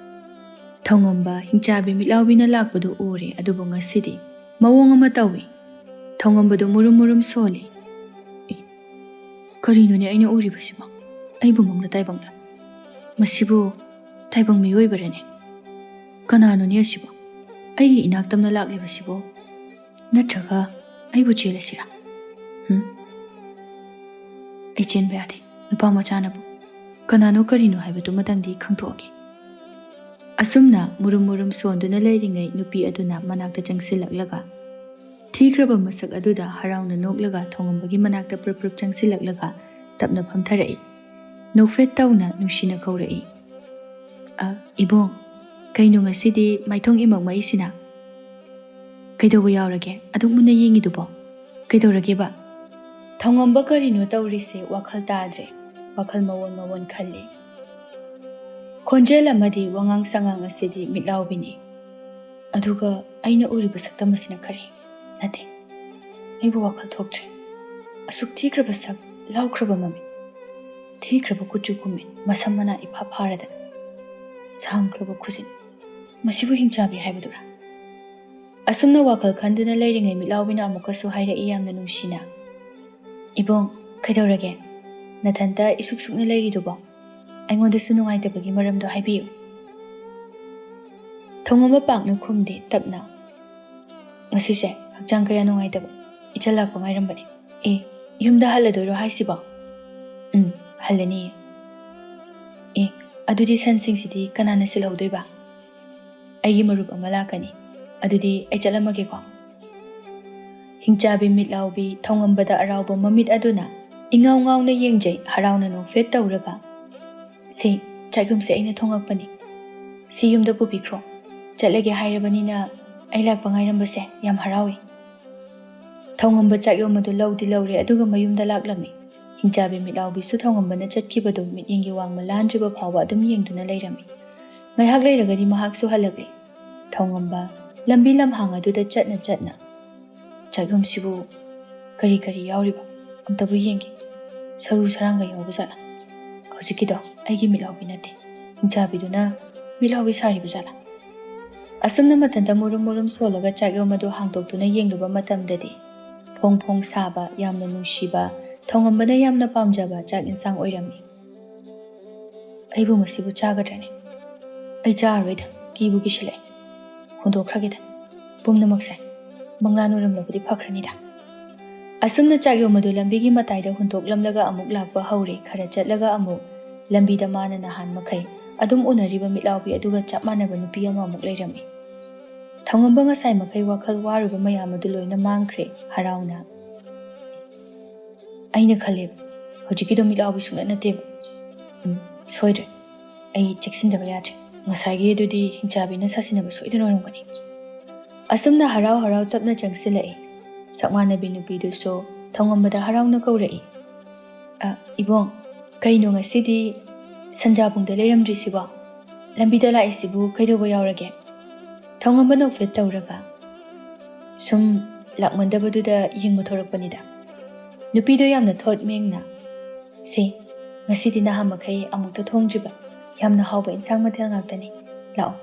ꯊꯧꯉꯝꯕ ꯍꯤꯡꯆꯥꯕꯤ ꯃꯤꯠꯂꯥꯎꯕꯤꯅ ꯂꯥꯛꯄꯗꯨ ꯎꯔꯦ, ꯑꯗꯨꯕꯨ ꯉꯁꯤꯗꯤ ꯃꯑꯣꯡ ꯑꯃ ꯇꯧꯏ꯫ ꯊꯧꯉꯝꯕꯗꯨ ꯃꯨꯔꯨꯝ ꯃꯨꯔꯨꯝ ꯁꯣꯜꯂꯤ꯫ "ꯑꯦ, ꯀꯔꯤꯅꯣꯅꯦ ꯑꯩꯅ ꯎꯔꯤꯕꯁꯤꯕꯣ? ꯑꯩꯕꯨ ꯃꯪꯂ ꯇꯥꯏꯕꯪꯂ? ꯃꯁꯤꯕꯨ ꯇꯥꯏꯕꯪ ꯃꯤꯑꯣꯏꯕꯔꯅꯦ? ꯀꯅꯥꯅꯣꯅꯦ ꯑꯁꯤꯕꯣ? ꯑꯩꯒꯤ ꯏꯅꯥꯛ ꯇꯝꯅ ꯂꯥꯛꯂꯤꯕꯁꯤꯕꯣ? ꯅꯠꯇ꯭ꯔꯒ ꯑꯩꯕꯨ ꯆꯦꯜꯂꯁꯤꯔꯥ? ꯍꯨꯝ? ꯑꯩ ꯆꯦꯟꯕ ꯌꯥꯗꯦ, ꯅꯨꯄꯥ ꯃꯆꯥꯅꯕꯨ꯫ ꯀꯅꯥꯅꯣ ꯀꯔꯤꯅꯣ ꯍꯥꯏꯕꯗꯨꯃꯇꯪꯗꯤ ꯈꯪꯗꯣꯛꯑꯒꯦ꯫" ꯑꯁꯨꯝꯅ ꯃꯨꯔꯨꯝ ꯃꯨꯔꯨꯝ ꯁꯣꯟꯗꯨꯅ ꯂꯩꯔꯤꯉꯩ ꯅꯨꯄꯤ ꯑꯗꯨꯅ ꯃꯅꯥꯛꯇ ꯆꯪꯁꯤꯜꯂꯛꯂꯒ, ꯊꯤꯈ꯭ꯔꯕ ꯃꯁꯛ ꯑꯗꯨꯗ ꯍꯔꯥꯎꯅ ꯅꯣꯛꯂꯒ ꯊꯧꯉꯝꯕꯒꯤ ꯃꯅꯥꯛꯇ ꯄ꯭ꯔꯨꯞ ꯄ꯭ꯔꯨꯞ ꯆꯪꯁꯤꯜꯂꯛꯂꯒ ꯇꯞꯅ ꯐꯝꯊꯔꯛꯏ꯫ ꯅꯣꯛꯐꯦꯠ ꯇꯧꯅ ꯅꯨꯡꯁꯤꯅ ꯀꯧꯔꯛꯏ꯫ ꯑ, ꯏꯕꯨꯡ, ꯀꯩꯅꯣ ꯉꯁꯤꯗꯤ ꯃꯥꯏꯊꯣꯡ ꯏꯃꯛ ꯃꯛꯏꯁꯤꯅ? ꯀꯩꯗꯧꯕ ꯌꯥꯎꯔꯒꯦ? ꯑꯗꯨꯛ ꯃꯨꯟꯅ ꯌꯦꯡꯉꯤꯗꯨꯕꯣ? ꯀꯩꯗꯧꯔꯒꯦꯕ? ꯊꯧꯉꯝꯕ ꯀꯔꯤꯅꯣ ꯇꯧꯔꯤꯁꯦ? ꯋꯥꯈꯜ ꯇꯥꯗ꯭ꯔꯦ꯫ ꯋꯥꯈꯜ ꯃꯑꯣꯟ ꯃꯑꯣꯟ ꯈꯜꯂꯤ꯫ ꯈꯣꯟꯖꯦꯜ ꯑꯃꯗꯤ ꯋꯥꯉꯥꯡ ꯁꯉꯥꯡ ꯑꯁꯤꯗꯤ ꯃꯤꯠꯂꯥꯎꯕꯤꯅꯤ꯫ ꯑꯗꯨꯒ ꯑꯩꯅ ꯎꯔꯤꯕ ꯁꯛꯇꯝ ꯑꯁꯤꯅ ꯀꯔꯤ? ꯅꯠꯇꯦ, ꯑꯩꯕꯨ ꯋꯥꯈꯜ ꯊꯣꯛꯇ꯭ꯔꯦ꯫ ꯑꯁꯨꯛ ꯊꯤꯈ꯭ꯔꯕ ꯁꯛ, ꯂꯥꯎꯈ꯭ꯔꯕ ꯃꯃꯤꯠ, ꯊꯤꯈ꯭ꯔꯕ ꯀꯨꯆꯨ ꯀꯨꯃꯦꯟ, ꯃꯁꯝ ꯃꯅꯥ ꯏꯐꯥ ꯐꯥꯔꯗꯅ, ꯁꯥꯡꯈ꯭ꯔꯕ ꯈꯨꯖꯤꯟ, ꯃꯁꯤꯕꯨ ꯍꯤꯡꯆꯥꯕꯤ ꯍꯥꯏꯕꯗꯨꯔꯥ? ꯑꯁꯨꯝꯅ ꯋꯥꯈꯜ ꯈꯟꯗꯨꯅ ꯂꯩꯔꯤꯉꯩ ꯃꯤꯠꯂꯥꯎꯕꯤꯅ ꯑꯃꯨꯛꯀꯁꯨ ꯍꯥꯏꯔꯛꯏ ꯌꯥꯝꯅ ꯅꯨꯡꯁꯤꯅ, "ꯏꯕꯨꯡ, ꯀꯩꯗꯧꯔꯒꯦ? ꯅꯊꯟꯇ ꯏꯁꯨꯛ ꯁꯨꯛꯅ ꯂꯩꯔꯤꯗꯨꯕꯣ? ꯑꯩꯉꯣꯟꯗꯁꯨ ꯅꯨꯡꯉꯥꯏꯇꯕꯒꯤ ꯃꯔꯝꯗꯣ ꯍꯥꯏꯕꯤꯌꯨ꯫" ꯊꯧꯉꯝꯕ ꯄꯥꯛꯅ ꯈꯨꯝꯗꯦ, ꯇꯞꯅ, "ꯉꯁꯤꯁꯦ ꯍꯛꯆꯥꯡ ꯀꯌꯥ ꯅꯨꯡꯉꯥꯏꯇꯕ, ꯏꯆꯜ ꯂꯥꯛꯄ ꯉꯥꯏꯔꯝꯕꯅꯤ꯫" "ꯑꯦ, ꯌꯨꯝꯗ ꯍꯜꯂꯗꯣꯏꯔꯣ ꯍꯥꯏꯁꯤꯕꯣ?" "ꯎꯝ, ꯍꯜꯂꯅꯤꯌꯦ꯫" "ꯑꯦ, ꯑꯗꯨꯗꯤ ꯁꯟꯁꯤꯡꯁꯤꯗꯤ ꯀꯅꯥꯅ ꯁꯤꯜꯍꯧꯗꯣꯏꯕ?" "ꯑꯩꯒꯤ ꯃꯔꯨꯞ ꯑꯃ ꯂꯥꯛꯀꯅꯤ꯫ ꯑꯗꯨꯗꯤ ꯑꯩ ꯆꯠꯂꯝꯃꯒꯦꯀꯣ꯫" ꯍꯤꯡꯆꯥꯕꯤ ꯃꯤꯠꯂꯥꯎꯕꯤ ꯊꯧꯉꯝꯕꯗ ꯑꯔꯥꯎꯕ ꯃꯃꯤꯠ ꯑꯗꯨꯅ ꯏꯉꯥꯎ ꯉꯥꯎꯅ ꯌꯦꯡꯖꯩ, ꯍꯔꯥꯎꯅ ꯅꯣꯛꯐꯦꯠ ꯇꯧꯔꯒ, "ꯁꯦ, ꯆꯥꯛꯌꯨꯝꯁꯦ ꯑꯩꯅ ꯊꯣꯡꯉꯛꯄꯅꯤ꯫ ꯁꯤ ꯌꯨꯝꯗ ꯄꯨꯕꯤꯈ꯭ꯔꯣ꯫ ꯆꯠꯂꯒꯦ ꯍꯥꯏꯔꯕꯅꯤꯅ ꯑꯩ ꯂꯥꯛꯄ ꯉꯥꯏꯔꯝꯕꯁꯦ ꯌꯥꯝ ꯍꯔꯥꯎꯏ꯫" ꯊꯧꯉꯝꯕ ꯆꯥꯛꯌꯨꯝ ꯑꯗꯨ ꯂꯧꯗꯤ ꯂꯧꯔꯦ, ꯑꯗꯨꯒ ꯃꯌꯨꯝꯗ ꯂꯥꯛꯂꯝꯃꯤ꯫ ꯍꯤꯡꯆꯥꯕꯤ ꯃꯤꯠꯂꯥꯎꯕꯤꯁꯨ ꯊꯧꯉꯝꯕꯅ ꯆꯠꯈꯤꯕꯗꯨ ꯃꯤꯠꯌꯦꯡꯒꯤ ꯋꯥꯡꯃ ꯂꯥꯟꯗ꯭ꯔꯤꯕ ꯐꯥꯎꯕ ꯑꯗꯨꯝ ꯌꯦꯡꯗꯨꯅ ꯂꯩꯔꯝꯃꯤ꯫ ꯉꯥꯏꯍꯥꯛ ꯂꯩꯔꯒꯗꯤ ꯃꯍꯥꯛꯁꯨ ꯍꯜꯂꯛꯂꯦ꯫ ꯊꯧꯉꯝꯕ ꯂꯝꯕꯤ ꯂꯝꯍꯥꯡ ꯑꯗꯨꯗ ꯆꯠꯅ ꯆꯠꯅ, "ꯆꯥꯛꯌꯨꯝꯁꯤꯕꯨ ꯀꯔꯤ ꯀꯔꯤ ꯌꯥꯎꯔꯤꯕ? ꯑꯝꯇꯕꯨ ꯌꯦꯡꯒꯦ꯫ ꯁꯔꯨ ꯁꯔꯥꯡꯒ ꯌꯥꯎꯕ ꯖꯥꯠꯂꯥ? ꯍꯧꯖꯤꯛꯀꯤꯗꯣ ꯑꯩꯒꯤ ꯃꯤꯠꯂꯥꯎꯕꯤ ꯅꯠꯇꯦ꯫ ꯍꯤꯡꯆꯥꯕꯤꯗꯨꯅ ꯃꯤꯠꯂꯥꯎꯕꯤ ꯁꯥꯔꯤꯕ ꯖꯥꯠꯂꯥ?" ꯑꯁꯨꯝꯅ ꯃꯊꯟꯇ ꯃꯨꯔꯨꯝ ꯃꯨꯔꯨꯝ ꯁꯣꯜꯂꯒ ꯆꯥꯛꯌꯨꯝ ꯑꯗꯨ ꯍꯥꯡꯗꯣꯛꯇꯨꯅ ꯌꯦꯡꯂꯨꯕ ꯃꯇꯝꯗꯗꯤ, ꯐꯣꯡ ꯐꯣꯡ ꯁꯥꯕ, ꯌꯥꯝꯅ ꯅꯨꯡꯁꯤꯕ, ꯊꯧꯉꯝꯕꯅ ꯌꯥꯝꯅ ꯄꯥꯝꯖꯕ ꯆꯥꯛ ꯏꯟꯁꯥꯡ ꯑꯣꯏꯔꯝꯃꯤ꯫ "ꯑꯩꯕꯨ ꯃꯁꯤꯕꯨ ꯆꯥꯒꯗ꯭ꯔꯅꯦ? ꯑꯩ ꯆꯥꯔꯔꯣꯏꯗ, ꯀꯤꯕꯨ ꯀꯤꯁꯤꯜꯂꯛꯑꯦ꯫ ꯍꯨꯟꯗꯣꯛꯈ꯭ꯔꯒꯦꯗ꯫ ꯄꯨꯝꯅꯃꯛꯁꯦ ꯃꯪꯂꯥꯟ ꯑꯣꯏꯔꯝꯂꯕꯗꯤ ꯐꯈ꯭ꯔꯅꯤꯗ꯫" ꯑꯁꯨꯝꯅ ꯆꯥꯛꯌꯨꯝ ꯑꯗꯨ ꯂꯝꯕꯤꯒꯤ ꯃꯇꯥꯏꯗ ꯍꯨꯟꯗꯣꯛꯂꯝꯂꯒ ꯑꯃꯨꯛ ꯂꯥꯛꯄ ꯍꯧꯔꯦ꯫ ꯈꯔ ꯆꯠꯂꯒ ꯑꯃꯨꯛ ꯂꯝꯕꯤꯗ ꯃꯥꯅ ꯅꯍꯥꯟ ꯃꯈꯩ ꯑꯗꯨꯝ ꯎꯅꯔꯤꯕ ꯃꯤꯠꯂꯥꯎꯕꯤ ꯑꯗꯨꯒ ꯆꯞ ꯃꯥꯟꯅꯕ ꯅꯨꯄꯤ ꯑꯃ ꯑꯃꯨꯛ ꯂꯩꯔꯝꯃꯤ꯫ ꯊꯧꯉꯝꯕ ꯉꯁꯥꯏ ꯃꯈꯩ ꯋꯥꯈꯜ ꯋꯥꯔꯨꯕ ꯃꯌꯥꯝ ꯑꯗꯨ ꯂꯣꯏꯅ ꯃꯥꯡꯈ꯭ꯔꯦ꯫ ꯍꯔꯥꯎꯅ, "ꯑꯩꯅ ꯈꯜꯂꯦꯕ, ꯍꯧꯖꯤꯛꯀꯤꯗꯣ ꯃꯤꯠꯂꯥꯎꯕꯤ ꯁꯨꯡꯅꯠ ꯅꯠꯇꯦꯕ꯫ ꯎꯝ, ꯁꯣꯏꯗ꯭ꯔꯦ꯫ ꯑꯩ ꯆꯦꯛꯁꯤꯟꯗꯕ ꯌꯥꯗ꯭ꯔꯦ꯫ ꯉꯁꯥꯏꯒꯤ ꯑꯗꯨꯗꯤ ꯍꯤꯡꯆꯥꯕꯤꯅ ꯁꯥꯁꯤꯟꯅꯕ ꯁꯣꯏꯗꯅ ꯑꯣꯏꯔꯝꯒꯅꯤ꯫ ꯑꯁꯨꯝꯅ ꯍꯔꯥꯎ ꯍꯔꯥꯎ ꯇꯞꯅ ꯆꯪꯁꯤꯜꯂꯛꯏ꯫ ꯁꯛꯃꯥꯟꯅꯕꯤ ꯅꯨꯄꯤꯗꯨꯁꯨ ꯊꯧꯉꯝꯕꯗ ꯍꯔꯥꯎꯅ ꯀꯧꯔꯛꯏ꯫ "ꯑ, ꯏꯕꯣꯡ, ꯀꯩꯅꯣ ꯉꯁꯤꯗꯤ ꯁꯟꯖꯥꯕꯨꯡꯗ ꯂꯩꯔꯝꯗ꯭ꯔꯤꯁꯤꯕꯣ? ꯂꯝꯕꯤꯗ ꯂꯥꯛꯏꯁꯤꯕꯨ ꯀꯩꯗꯧꯕ ꯌꯥꯎꯔꯒꯦ?" ꯊꯧꯉꯝꯕ ꯅꯣꯛꯐꯦꯠ ꯇꯧꯔꯒ, "ꯁꯨꯝ ꯂꯥꯛꯃꯟꯗꯕꯗꯨꯗ ꯌꯦꯡꯕ ꯊꯣꯔꯛꯄꯅꯤꯗ꯫" ꯅꯨꯄꯤꯗꯣ ꯌꯥꯝꯅ ꯊꯣꯠ ꯃꯦꯡꯅ, "ꯁꯦ, ꯉꯁꯤꯗꯤ ꯅꯍꯥ ꯃꯈꯩ ꯑꯃꯨꯛꯇ ꯊꯣꯡꯗ꯭ꯔꯤꯕ ꯌꯥꯝꯅ ꯍꯥꯎꯕ ꯏꯟꯁꯥꯡ ꯃꯊꯦꯜ ꯉꯥꯛꯇꯅꯤ꯫ ꯂꯥꯛꯑꯣ,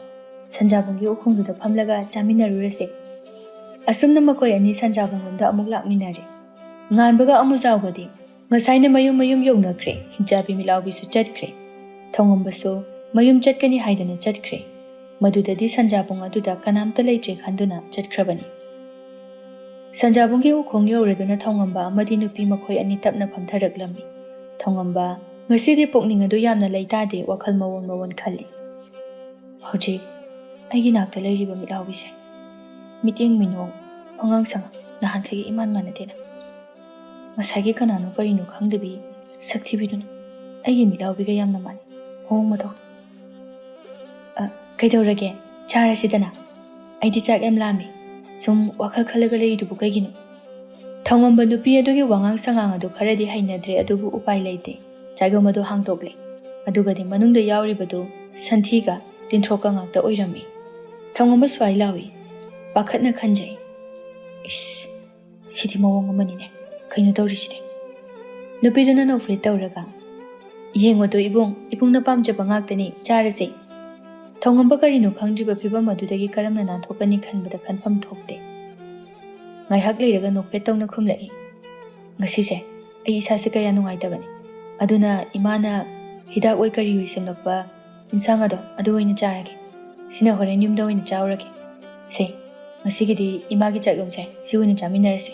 ꯁꯟꯖꯥꯕꯨꯡꯒꯤ ꯎꯈꯣꯡꯗꯨꯗ ꯐꯝꯂꯒ ꯆꯥꯃꯤꯟꯅꯔꯨꯔꯁꯦ꯫" ꯑꯁꯨꯝꯅ ꯃꯈꯣꯏ ꯑꯅꯤ ꯁꯟꯖꯥꯕꯨꯡꯂꯣꯝꯗ ꯑꯃꯨꯛ ꯂꯥꯛꯃꯤꯟꯅꯔꯦ꯫ ꯉꯥꯟꯕꯒ ꯑꯃꯨꯖꯥꯎꯒꯗꯤ ꯉꯁꯥꯏꯅ ꯃꯌꯨꯝ ꯃꯌꯨꯝ ꯌꯧꯅꯈ꯭ꯔꯦ꯫ ꯍꯤꯡꯆꯥꯕꯤ ꯃꯤꯠꯂꯥꯎꯕꯤꯁꯨ ꯆꯠꯈ꯭ꯔꯦ꯫ ꯊꯧꯉꯝꯕꯁꯨ ꯃꯌꯨꯝ ꯆꯠꯀꯅꯤ ꯍꯥꯏꯗꯅ ꯆꯠꯈ꯭ꯔꯦ꯫ ꯃꯗꯨꯗꯗꯤ ꯁꯟꯖꯥꯕꯨꯡ ꯑꯗꯨꯗ ꯀꯅꯥꯝꯇ ꯂꯩꯇ꯭ꯔꯦ ꯈꯟꯗꯨꯅ ꯆꯠꯈ꯭ꯔꯕꯅꯤ꯫ ꯁꯟꯖꯥꯕꯨꯡꯒꯤ ꯎꯈꯣꯡ ꯌꯧꯔꯗꯨꯅ ꯊꯧꯉꯝꯕ ꯑꯃꯗꯤ ꯅꯨꯄꯤ ꯃꯈꯣꯏ ꯑꯅꯤ ꯇꯞꯅ ꯐꯝꯊꯔꯛꯂꯝꯃꯤ꯫ ꯊꯧꯉꯝꯕ, ꯉꯁꯤꯗꯤ ꯄꯨꯛꯅꯤꯡ ꯑꯗꯨ ꯌꯥꯝꯅ ꯂꯩꯇꯥꯗꯦ, ꯋꯥꯈꯜ ꯃꯑꯣꯟ ꯃꯑꯣꯟ ꯈꯜꯂꯤ꯫ ꯍꯧꯖꯤꯛ ꯑꯩꯒꯤ ꯅꯥꯛꯇ ꯂꯩꯔꯤꯕ ꯃꯤꯠꯂꯥꯎꯕꯤꯁꯦ, ꯃꯤꯠꯌꯦꯡ ꯃꯤꯅꯣꯛ, ꯋꯥꯉꯥꯡ ꯁꯉꯥꯡ ꯅꯍꯥꯟꯈꯩꯒ ꯏꯃꯥꯟ ꯃꯥꯟꯅꯗꯦꯅ꯫ ꯉꯁꯥꯏꯒꯤ ꯀꯅꯥꯅꯣ ꯀꯔꯤꯅꯣ ꯈꯪꯗꯕꯤ ꯁꯛꯊꯤꯕꯤꯗꯨꯅ ꯑꯩꯒꯤ ꯃꯤꯠꯂꯥꯎꯕꯤꯒ ꯌꯥꯝꯅ ꯃꯥꯟꯅꯩ, ꯃꯑꯣꯡ ꯃꯇꯧ꯫ "ꯑ, ꯀꯩꯗꯧꯔꯒꯦ? ꯆꯥꯔꯁꯤꯗꯅ꯫ ꯑꯩꯗꯤ ꯆꯥꯛ ꯌꯥꯝ ꯂꯥꯝꯃꯤ꯫ ꯁꯨꯝ ꯋꯥꯈꯜ ꯈꯜꯂꯒ ꯂꯩꯔꯤꯗꯨꯕꯨ ꯀꯩꯒꯤꯅꯣ?" ꯊꯧꯉꯝꯕ ꯅꯨꯄꯤ ꯑꯗꯨꯒꯤ ꯋꯥꯉꯥꯡ ꯁꯉꯥꯡ ꯑꯗꯨ ꯈꯔꯗꯤ ꯍꯩꯅꯗ꯭ꯔꯦ, ꯑꯗꯨꯕꯨ ꯎꯄꯥꯏ ꯂꯩꯇꯦ꯫ ꯆꯥꯛꯌꯣꯝ ꯑꯗꯨ ꯍꯥꯡꯗꯣꯛꯂꯦ꯫ ꯑꯗꯨꯒꯗꯤ ꯃꯅꯨꯡꯗ ꯌꯥꯎꯔꯤꯕꯗꯨ ꯁꯟꯊꯤꯒ ꯇꯤꯟꯊ꯭ꯔꯣꯛꯀ ꯉꯥꯛꯇ ꯑꯣꯏꯔꯝꯃꯤ꯫ ꯊꯧꯉꯝꯕ ꯁ꯭ꯋꯥꯏ ꯂꯥꯎꯏ꯫ ꯄꯥꯈꯠꯅ ꯈꯟꯖꯩ, "ꯏꯁ, ꯁꯤꯗꯤ ꯃꯑꯣꯡ ꯑꯃꯅꯤꯅꯦ꯫ ꯀꯩꯅꯣ ꯇꯧꯔꯤꯁꯤꯗꯤ?" ꯅꯨꯄꯤꯗꯨꯅ ꯅꯣꯛꯐꯦꯠ ꯇꯧꯔꯒ, "ꯌꯦꯡꯉꯣꯗꯣ ꯏꯕꯨꯡ, ꯏꯕꯨꯡꯅ ꯄꯥꯝꯖꯕ ꯉꯥꯛꯇꯅꯤ, ꯆꯥꯔꯁꯦ꯫" ꯊꯧꯉꯝꯕ ꯀꯔꯤꯅꯣ ꯈꯪꯗ꯭ꯔꯤꯕ ꯐꯤꯕꯝ ꯑꯗꯨꯗꯒꯤ ꯀꯔꯝꯅ ꯅꯥꯟꯊꯣꯛꯀꯅꯤ ꯈꯟꯕꯗ ꯈꯟꯐꯝ ꯊꯣꯛꯇꯦ꯫ ꯉꯥꯏꯍꯥꯛ ꯂꯩꯔꯒ ꯅꯣꯛꯐꯦꯠ ꯇꯧꯅ ꯈꯨꯝꯂꯛꯏ, "ꯉꯁꯤꯁꯦ ꯑꯩ ꯏꯁꯥꯁꯦ ꯀꯌꯥ ꯅꯨꯡꯉꯥꯏꯇꯕꯅꯤ, ꯑꯗꯨꯅ ꯏꯃꯥꯅ ꯍꯤꯗꯥꯛ ꯑꯣꯏ ꯀꯔꯤ ꯑꯣꯏ ꯁꯦꯝꯂꯛꯄ ꯏꯟꯁꯥꯡ ꯑꯗꯣ ꯑꯗꯨ ꯑꯣꯏꯅ ꯆꯥꯔꯒꯦ꯫ ꯁꯤꯅ ꯍꯣꯔꯦꯟ ꯌꯨꯝꯗ ꯑꯣꯏꯅ ꯆꯥꯔꯨꯔꯒꯦ꯫ ꯁꯦ, ꯉꯁꯤꯒꯤꯗꯤ ꯏꯃꯥꯒꯤ ꯆꯥꯛꯌꯣꯝꯁꯦ ꯁꯤ ꯑꯣꯏꯅ ꯆꯥꯃꯤꯟꯅꯔꯁꯦ꯫"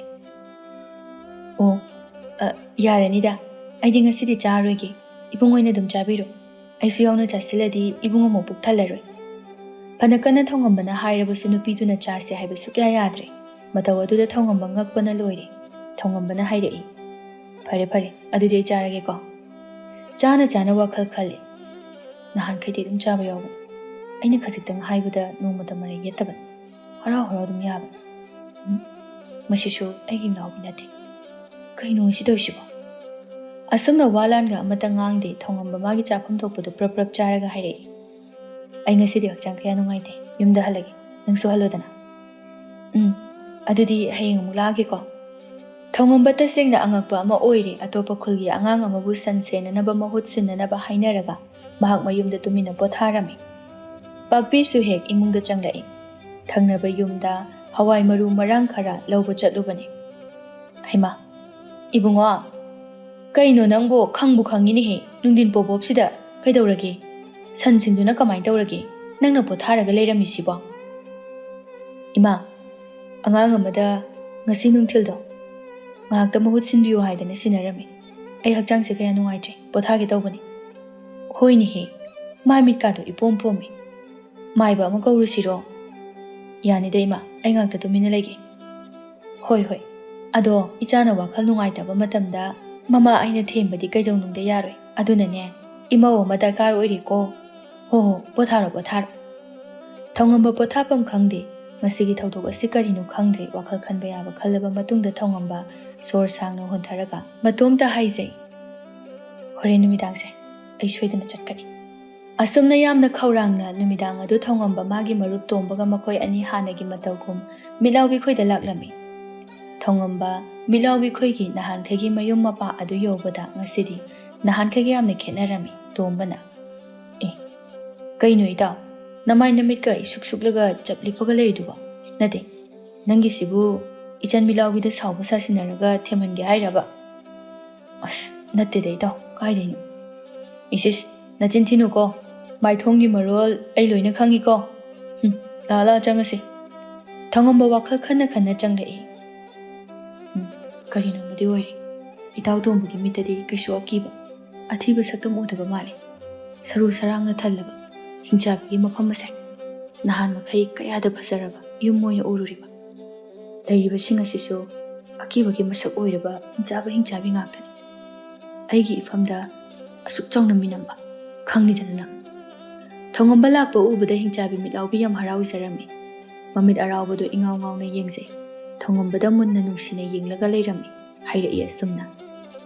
"ꯑꯣ, ꯑ, ꯌꯥꯔꯅꯤꯗ, ꯑꯩꯗꯤ ꯉꯁꯤꯗꯤ ꯆꯥꯔꯣꯏꯒꯦ꯫ ꯏꯕꯨꯡ ꯑꯣꯏꯅ ꯑꯗꯨꯝ ꯆꯥꯕꯤꯔꯣ꯫ ꯑꯩꯁꯨ ꯌꯥꯎꯅ ꯆꯥꯁꯤꯜꯂꯗꯤ ꯏꯕꯨꯡ ꯑꯃꯨꯛ ꯄꯨꯛ ꯊꯜꯂꯔꯣꯏ꯫" ꯐꯅ ꯀꯟꯅ ꯊꯧꯉꯝꯕꯅ ꯍꯥꯏꯔꯕꯁꯨ ꯅꯨꯄꯤꯗꯨꯅ ꯆꯥꯁꯦ ꯍꯥꯏꯕ ꯁꯨꯛꯌꯥ ꯌꯥꯗ꯭ꯔꯦ꯫ ꯃꯇꯧ ꯑꯗꯨꯗ ꯊꯧꯉꯝꯕ ꯉꯛꯄꯅ ꯂꯣꯏꯔꯦ꯫ ꯊꯧꯉꯝꯕꯅ ꯍꯥꯏꯔꯛꯏ, "ꯐꯔꯦ, ꯐꯔꯦ, ꯑꯗꯨꯗꯤ ꯑꯩ ꯆꯥꯔꯒꯦꯀꯣ꯫" ꯆꯥꯅ ꯆꯥꯅ ꯋꯥꯈꯜ ꯈꯜꯂꯤ꯫ ꯅꯍꯥꯟꯈꯩꯗꯤ ꯑꯗꯨꯝ ꯆꯥꯕ ꯌꯥꯎꯕꯅꯤ꯫ ꯑꯩꯅ ꯈꯖꯤꯛꯇꯪ ꯍꯥꯏꯕꯗ ꯅꯣꯡꯃꯇ ꯃꯔꯩ ꯌꯦꯠꯇꯕꯅꯤ꯫ ꯍꯔꯥꯎ ꯍꯔꯥꯎ ꯑꯗꯨꯝ ꯌꯥꯕꯅꯤ꯫ ꯎꯝ, ꯃꯁꯤꯁꯨ ꯑꯩꯒꯤ ꯏꯅꯥꯎꯕꯤ ꯅꯠꯇꯦ꯫ ꯀꯩꯅꯣ ꯁꯤ ꯇꯧꯔꯤꯁꯤꯕꯣ? ꯑꯁꯨꯝꯅ ꯋꯥ ꯂꯥꯟꯒ ꯑꯃꯇ ꯉꯥꯡꯗꯦ꯫ ꯊꯧꯉꯝꯕ ꯃꯥꯒꯤ ꯆꯥꯐꯝ ꯊꯣꯛꯄꯗꯨ ꯄ꯭ꯔꯞ ꯄ꯭ꯔꯞ ꯆꯥꯔꯒ ꯍꯥꯏꯔꯛꯏ, "ꯑꯩ ꯉꯁꯤꯗꯤ ꯍꯛꯆꯥꯡ ꯀꯌꯥ ꯅꯨꯡꯉꯥꯏꯇꯦ, ꯌꯨꯝꯗ ꯍꯜꯂꯒꯦ, ꯅꯪꯁꯨ ꯍꯜꯂꯣꯗꯅ꯫" "ꯎꯝ, ꯑꯗꯨꯗꯤ ꯍꯌꯦꯡ ꯑꯃꯨꯛ ꯂꯥꯛꯑꯒꯦꯀꯣ꯫" ꯊꯧꯉꯝꯕ ꯇꯁꯦꯡꯅ ꯑꯉꯛꯄ ꯑꯃ ꯑꯣꯏꯔꯦ꯫ ꯑꯇꯣꯞꯄ ꯈꯨꯜꯒꯤ ꯑꯉꯥꯡ ꯑꯃꯕꯨ ꯁꯟ ꯁꯦꯟꯅꯅꯕ ꯃꯍꯨꯠ ꯁꯤꯟꯅꯅꯕ ꯍꯥꯏꯅꯔꯒ ꯃꯍꯥꯛ ꯃꯌꯨꯝꯗ ꯇꯨꯃꯤꯟꯅ ꯄꯣꯊꯥꯔꯝꯃꯤ꯫ ꯄꯥꯛꯄꯤꯁꯨ ꯍꯦꯛ ꯏꯃꯨꯡꯗ ꯆꯪꯂꯛꯏ꯫ ꯊꯪꯅꯕ ꯌꯨꯝꯗ ꯍꯋꯥꯏ ꯃꯔꯨ ꯃꯔꯥꯡ ꯈꯔ ꯂꯧꯕ ꯆꯠꯂꯨꯕꯅꯤ꯫ "ꯍꯩꯃꯥ, ꯏꯕꯨꯡꯉꯣ, ꯀꯩꯅꯣ ꯅꯪꯕꯨ ꯈꯪꯕꯨ ꯈꯪꯉꯤꯅꯦꯍꯦ, ꯅꯨꯡꯊꯤꯟ ꯄꯣꯄꯣꯞꯁꯤꯗ ꯀꯩꯗꯧꯔꯒꯦ? ꯁꯟꯁꯤꯡꯗꯨꯅ ꯀꯃꯥꯏꯅ ꯇꯧꯔꯒꯦ? ꯅꯪꯅ ꯄꯣꯊꯥꯔꯒ ꯂꯩꯔꯝꯃꯤꯁꯤꯕꯣ?" "ꯏꯃꯥ, ꯑꯉꯥꯡ ꯑꯃꯗ ꯉꯁꯤ ꯅꯨꯡꯊꯤꯜꯗꯣ ꯉꯥꯏꯍꯥꯛꯇ ꯃꯍꯨꯠ ꯁꯤꯟꯕꯤꯌꯨ ꯍꯥꯏꯗꯅ ꯁꯤꯟꯅꯔꯝꯃꯤ꯫ ꯑꯩ ꯍꯛꯆꯥꯡꯁꯦ ꯀꯌꯥ ꯅꯨꯡꯉꯥꯏꯇ꯭ꯔꯦ, ꯄꯣꯊꯥꯒꯦ ꯇꯧꯕꯅꯤ꯫" "ꯍꯣꯏꯅꯦꯍꯦ, ꯃꯥꯏ ꯃꯤꯠꯀꯥꯗꯣ ꯏꯄꯣꯝ ꯄꯣꯝꯃꯤ꯫ ꯃꯥꯏꯕ ꯑꯃ ꯀꯧꯔꯨꯁꯤꯔꯣ?" "ꯌꯥꯅꯤꯗ ꯏꯃꯥ, ꯑꯩ ꯉꯥꯛꯇ ꯇꯨꯃꯤꯟꯅ ꯂꯩꯒꯦ꯫" "ꯍꯣꯏ, ꯍꯣꯏ꯫ ꯑꯗꯣ ꯏꯆꯥꯅ ꯋꯥꯈꯜ ꯅꯨꯡꯉꯥꯏꯇꯕ ꯃꯇꯝꯗ ꯃꯃꯥ ꯑꯩꯅ ꯊꯦꯝꯕꯗꯤ ꯀꯩꯗꯧꯅꯨꯡꯗ ꯌꯥꯔꯣꯏ꯫ ꯑꯗꯨꯅꯅꯦ, ꯏꯃꯧ ꯑꯃ ꯗꯔꯀꯥꯔ ꯑꯣꯏꯔꯦꯀꯣ꯫ ꯍꯣ ꯍꯣ, ꯄꯣꯊꯥꯔꯣ, ꯄꯣꯊꯥꯔꯣ꯫" ꯊꯧꯉꯝꯕ ꯄꯣꯊꯥꯐꯝ ꯈꯪꯗꯦ꯫ ꯉꯁꯤꯒꯤ ꯊꯧꯗꯣꯛ ꯑꯁꯤ ꯀꯔꯤꯅꯣ ꯈꯪꯗ꯭ꯔꯦ꯫ ꯋꯥꯈꯜ ꯈꯟꯕ ꯌꯥꯕ ꯈꯜꯂꯕ ꯃꯇꯨꯡꯗ ꯊꯧꯉꯝꯕ ꯁꯣꯔ ꯁꯥꯡꯅ ꯍꯣꯟꯊꯔꯒ ꯃꯇꯣꯝꯇ ꯍꯥꯏꯖꯩ, "ꯍꯣꯔꯦꯟ ꯅꯨꯃꯤꯗꯥꯡꯁꯦ ꯑꯩ ꯁꯣꯏꯗꯅ ꯆꯠꯀꯅꯤ꯫" ꯑꯁꯨꯝꯅ ꯌꯥꯝꯅ ꯈꯧꯔꯥꯡꯅ ꯅꯨꯃꯤꯗꯥꯡ ꯑꯗꯨ ꯊꯧꯉꯝꯕ ꯃꯥꯒꯤ ꯃꯔꯨꯞ ꯇꯣꯝꯕꯒ ꯃꯈꯣꯏ ꯑꯅꯤ ꯍꯥꯟꯅꯒꯤ ꯃꯇꯧꯒꯨꯝ ꯃꯤꯠꯂꯥꯎꯕꯤ ꯈꯣꯏꯗ ꯂꯥꯛꯂꯝꯃꯤ꯫ ꯊꯧꯉꯝꯕ ꯃꯤꯠꯂꯥꯎꯕꯤ ꯈꯣꯏꯒꯤ ꯅꯍꯥꯟꯈꯩꯒꯤ ꯃꯌꯨꯝ ꯃꯄꯥ ꯑꯗꯨ ꯌꯧꯕꯗ ꯉꯁꯤꯗꯤ ꯅꯍꯥꯟꯈꯩꯒ ꯌꯥꯝꯅ ꯈꯦꯠꯅꯔꯝꯃꯤ꯫ ꯇꯣꯝꯕꯅ, "ꯑꯦ, ꯀꯩꯅꯣ ꯏꯇꯥꯎ, ꯅꯃꯥꯏ ꯅꯃꯤꯠꯀ ꯏꯁꯨꯛ ꯁꯨꯛꯂꯒ ꯆꯞ ꯂꯤꯞꯄꯒ ꯂꯩꯔꯤꯗꯨꯕꯣ? ꯅꯠꯇꯦ, ꯅꯪꯒꯤꯁꯤꯕꯨ ꯏꯆꯟ ꯃꯤꯠꯂꯥꯎꯕꯤꯗ ꯁꯥꯎꯕ ꯁꯥꯁꯤꯟꯅꯔꯒ ꯊꯦꯝꯍꯟꯒꯦ ꯍꯥꯏꯔꯕ?" "ꯑꯁ, ꯅꯠꯇꯦꯗ ꯏꯇꯥꯎ, ꯀꯥꯏꯗꯩꯅꯣ?" "ꯏꯁ ꯏꯁ, ꯅꯆꯤꯟ ꯊꯤꯅꯨꯀꯣ꯫ ꯃꯥꯏꯊꯣꯡꯒꯤ ꯃꯔꯣꯜ ꯑꯩ ꯂꯣꯏꯅ ꯈꯪꯉꯤꯀꯣ꯫ ꯍꯨꯝ, ꯂꯥꯛꯑꯣ ꯂꯥꯛꯑꯣ, ꯆꯪꯉꯁꯤ꯫" ꯊꯧꯉꯝꯕ ꯋꯥꯈꯜ ꯈꯟꯅ ꯈꯟꯅ ꯆꯪꯂꯛꯏ꯫ ꯎꯝ, ꯀꯔꯤꯅꯣꯃꯗꯤ ꯑꯣꯏꯔꯦ꯫ ꯏꯇꯥꯎ ꯇꯣꯝꯕꯒꯤ ꯃꯤꯠꯇꯗꯤ ꯀꯩꯁꯨ ꯑꯀꯤꯕ, ꯑꯊꯤꯕ ꯁꯛꯇꯝ ꯎꯗꯕ ꯃꯥꯜꯂꯦ꯫ ꯁꯔꯨ ꯁꯔꯥꯡꯅ ꯊꯜꯂꯕ ꯍꯤꯡꯆꯥꯕꯤꯒꯤ ꯃꯐꯝ ꯑꯁꯦ ꯅꯍꯥꯟ ꯃꯈꯩ ꯀꯌꯥꯗ ꯐꯖꯔꯕ ꯌꯨꯝ ꯑꯣꯏꯅ ꯎꯔꯨꯔꯤꯕ꯫ ꯂꯩꯔꯤꯕꯁꯤꯡ ꯑꯁꯤꯁꯨ ꯑꯀꯤꯕꯒꯤ ꯃꯁꯛ ꯑꯣꯏꯔꯕ ꯍꯤꯡꯆꯥꯕ ꯍꯤꯡꯆꯥꯕꯤ ꯉꯥꯛꯇꯅꯤ꯫ ꯑꯩꯒꯤ ꯏꯐꯝꯗ ꯑꯁꯨꯛ ꯆꯥꯎꯅ ꯃꯤꯅꯝꯕ ꯈꯪꯂꯤꯗꯅ ꯅꯪ? ꯊꯣꯡꯉꯝꯕ ꯂꯥꯛꯄ ꯎꯕꯗ ꯍꯤꯡꯆꯥꯕꯤ ꯃꯤꯠꯂꯥꯎꯕꯤ ꯌꯥꯝ ꯍꯔꯥꯎꯖꯔꯝꯃꯤ꯫ ꯃꯃꯤꯠ ꯑꯔꯥꯎꯕꯗꯨ ꯏꯉꯥꯎ ꯉꯥꯎꯅ ꯌꯦꯡꯖꯩ꯫ ꯊꯣꯡꯉꯝꯕꯗ ꯃꯨꯟꯅ ꯅꯨꯡꯁꯤꯅ ꯌꯦꯡꯂꯒ ꯂꯩꯔꯝꯃꯤ꯫ ꯍꯥꯏꯔꯛꯏ ꯑꯁꯨꯝꯅ,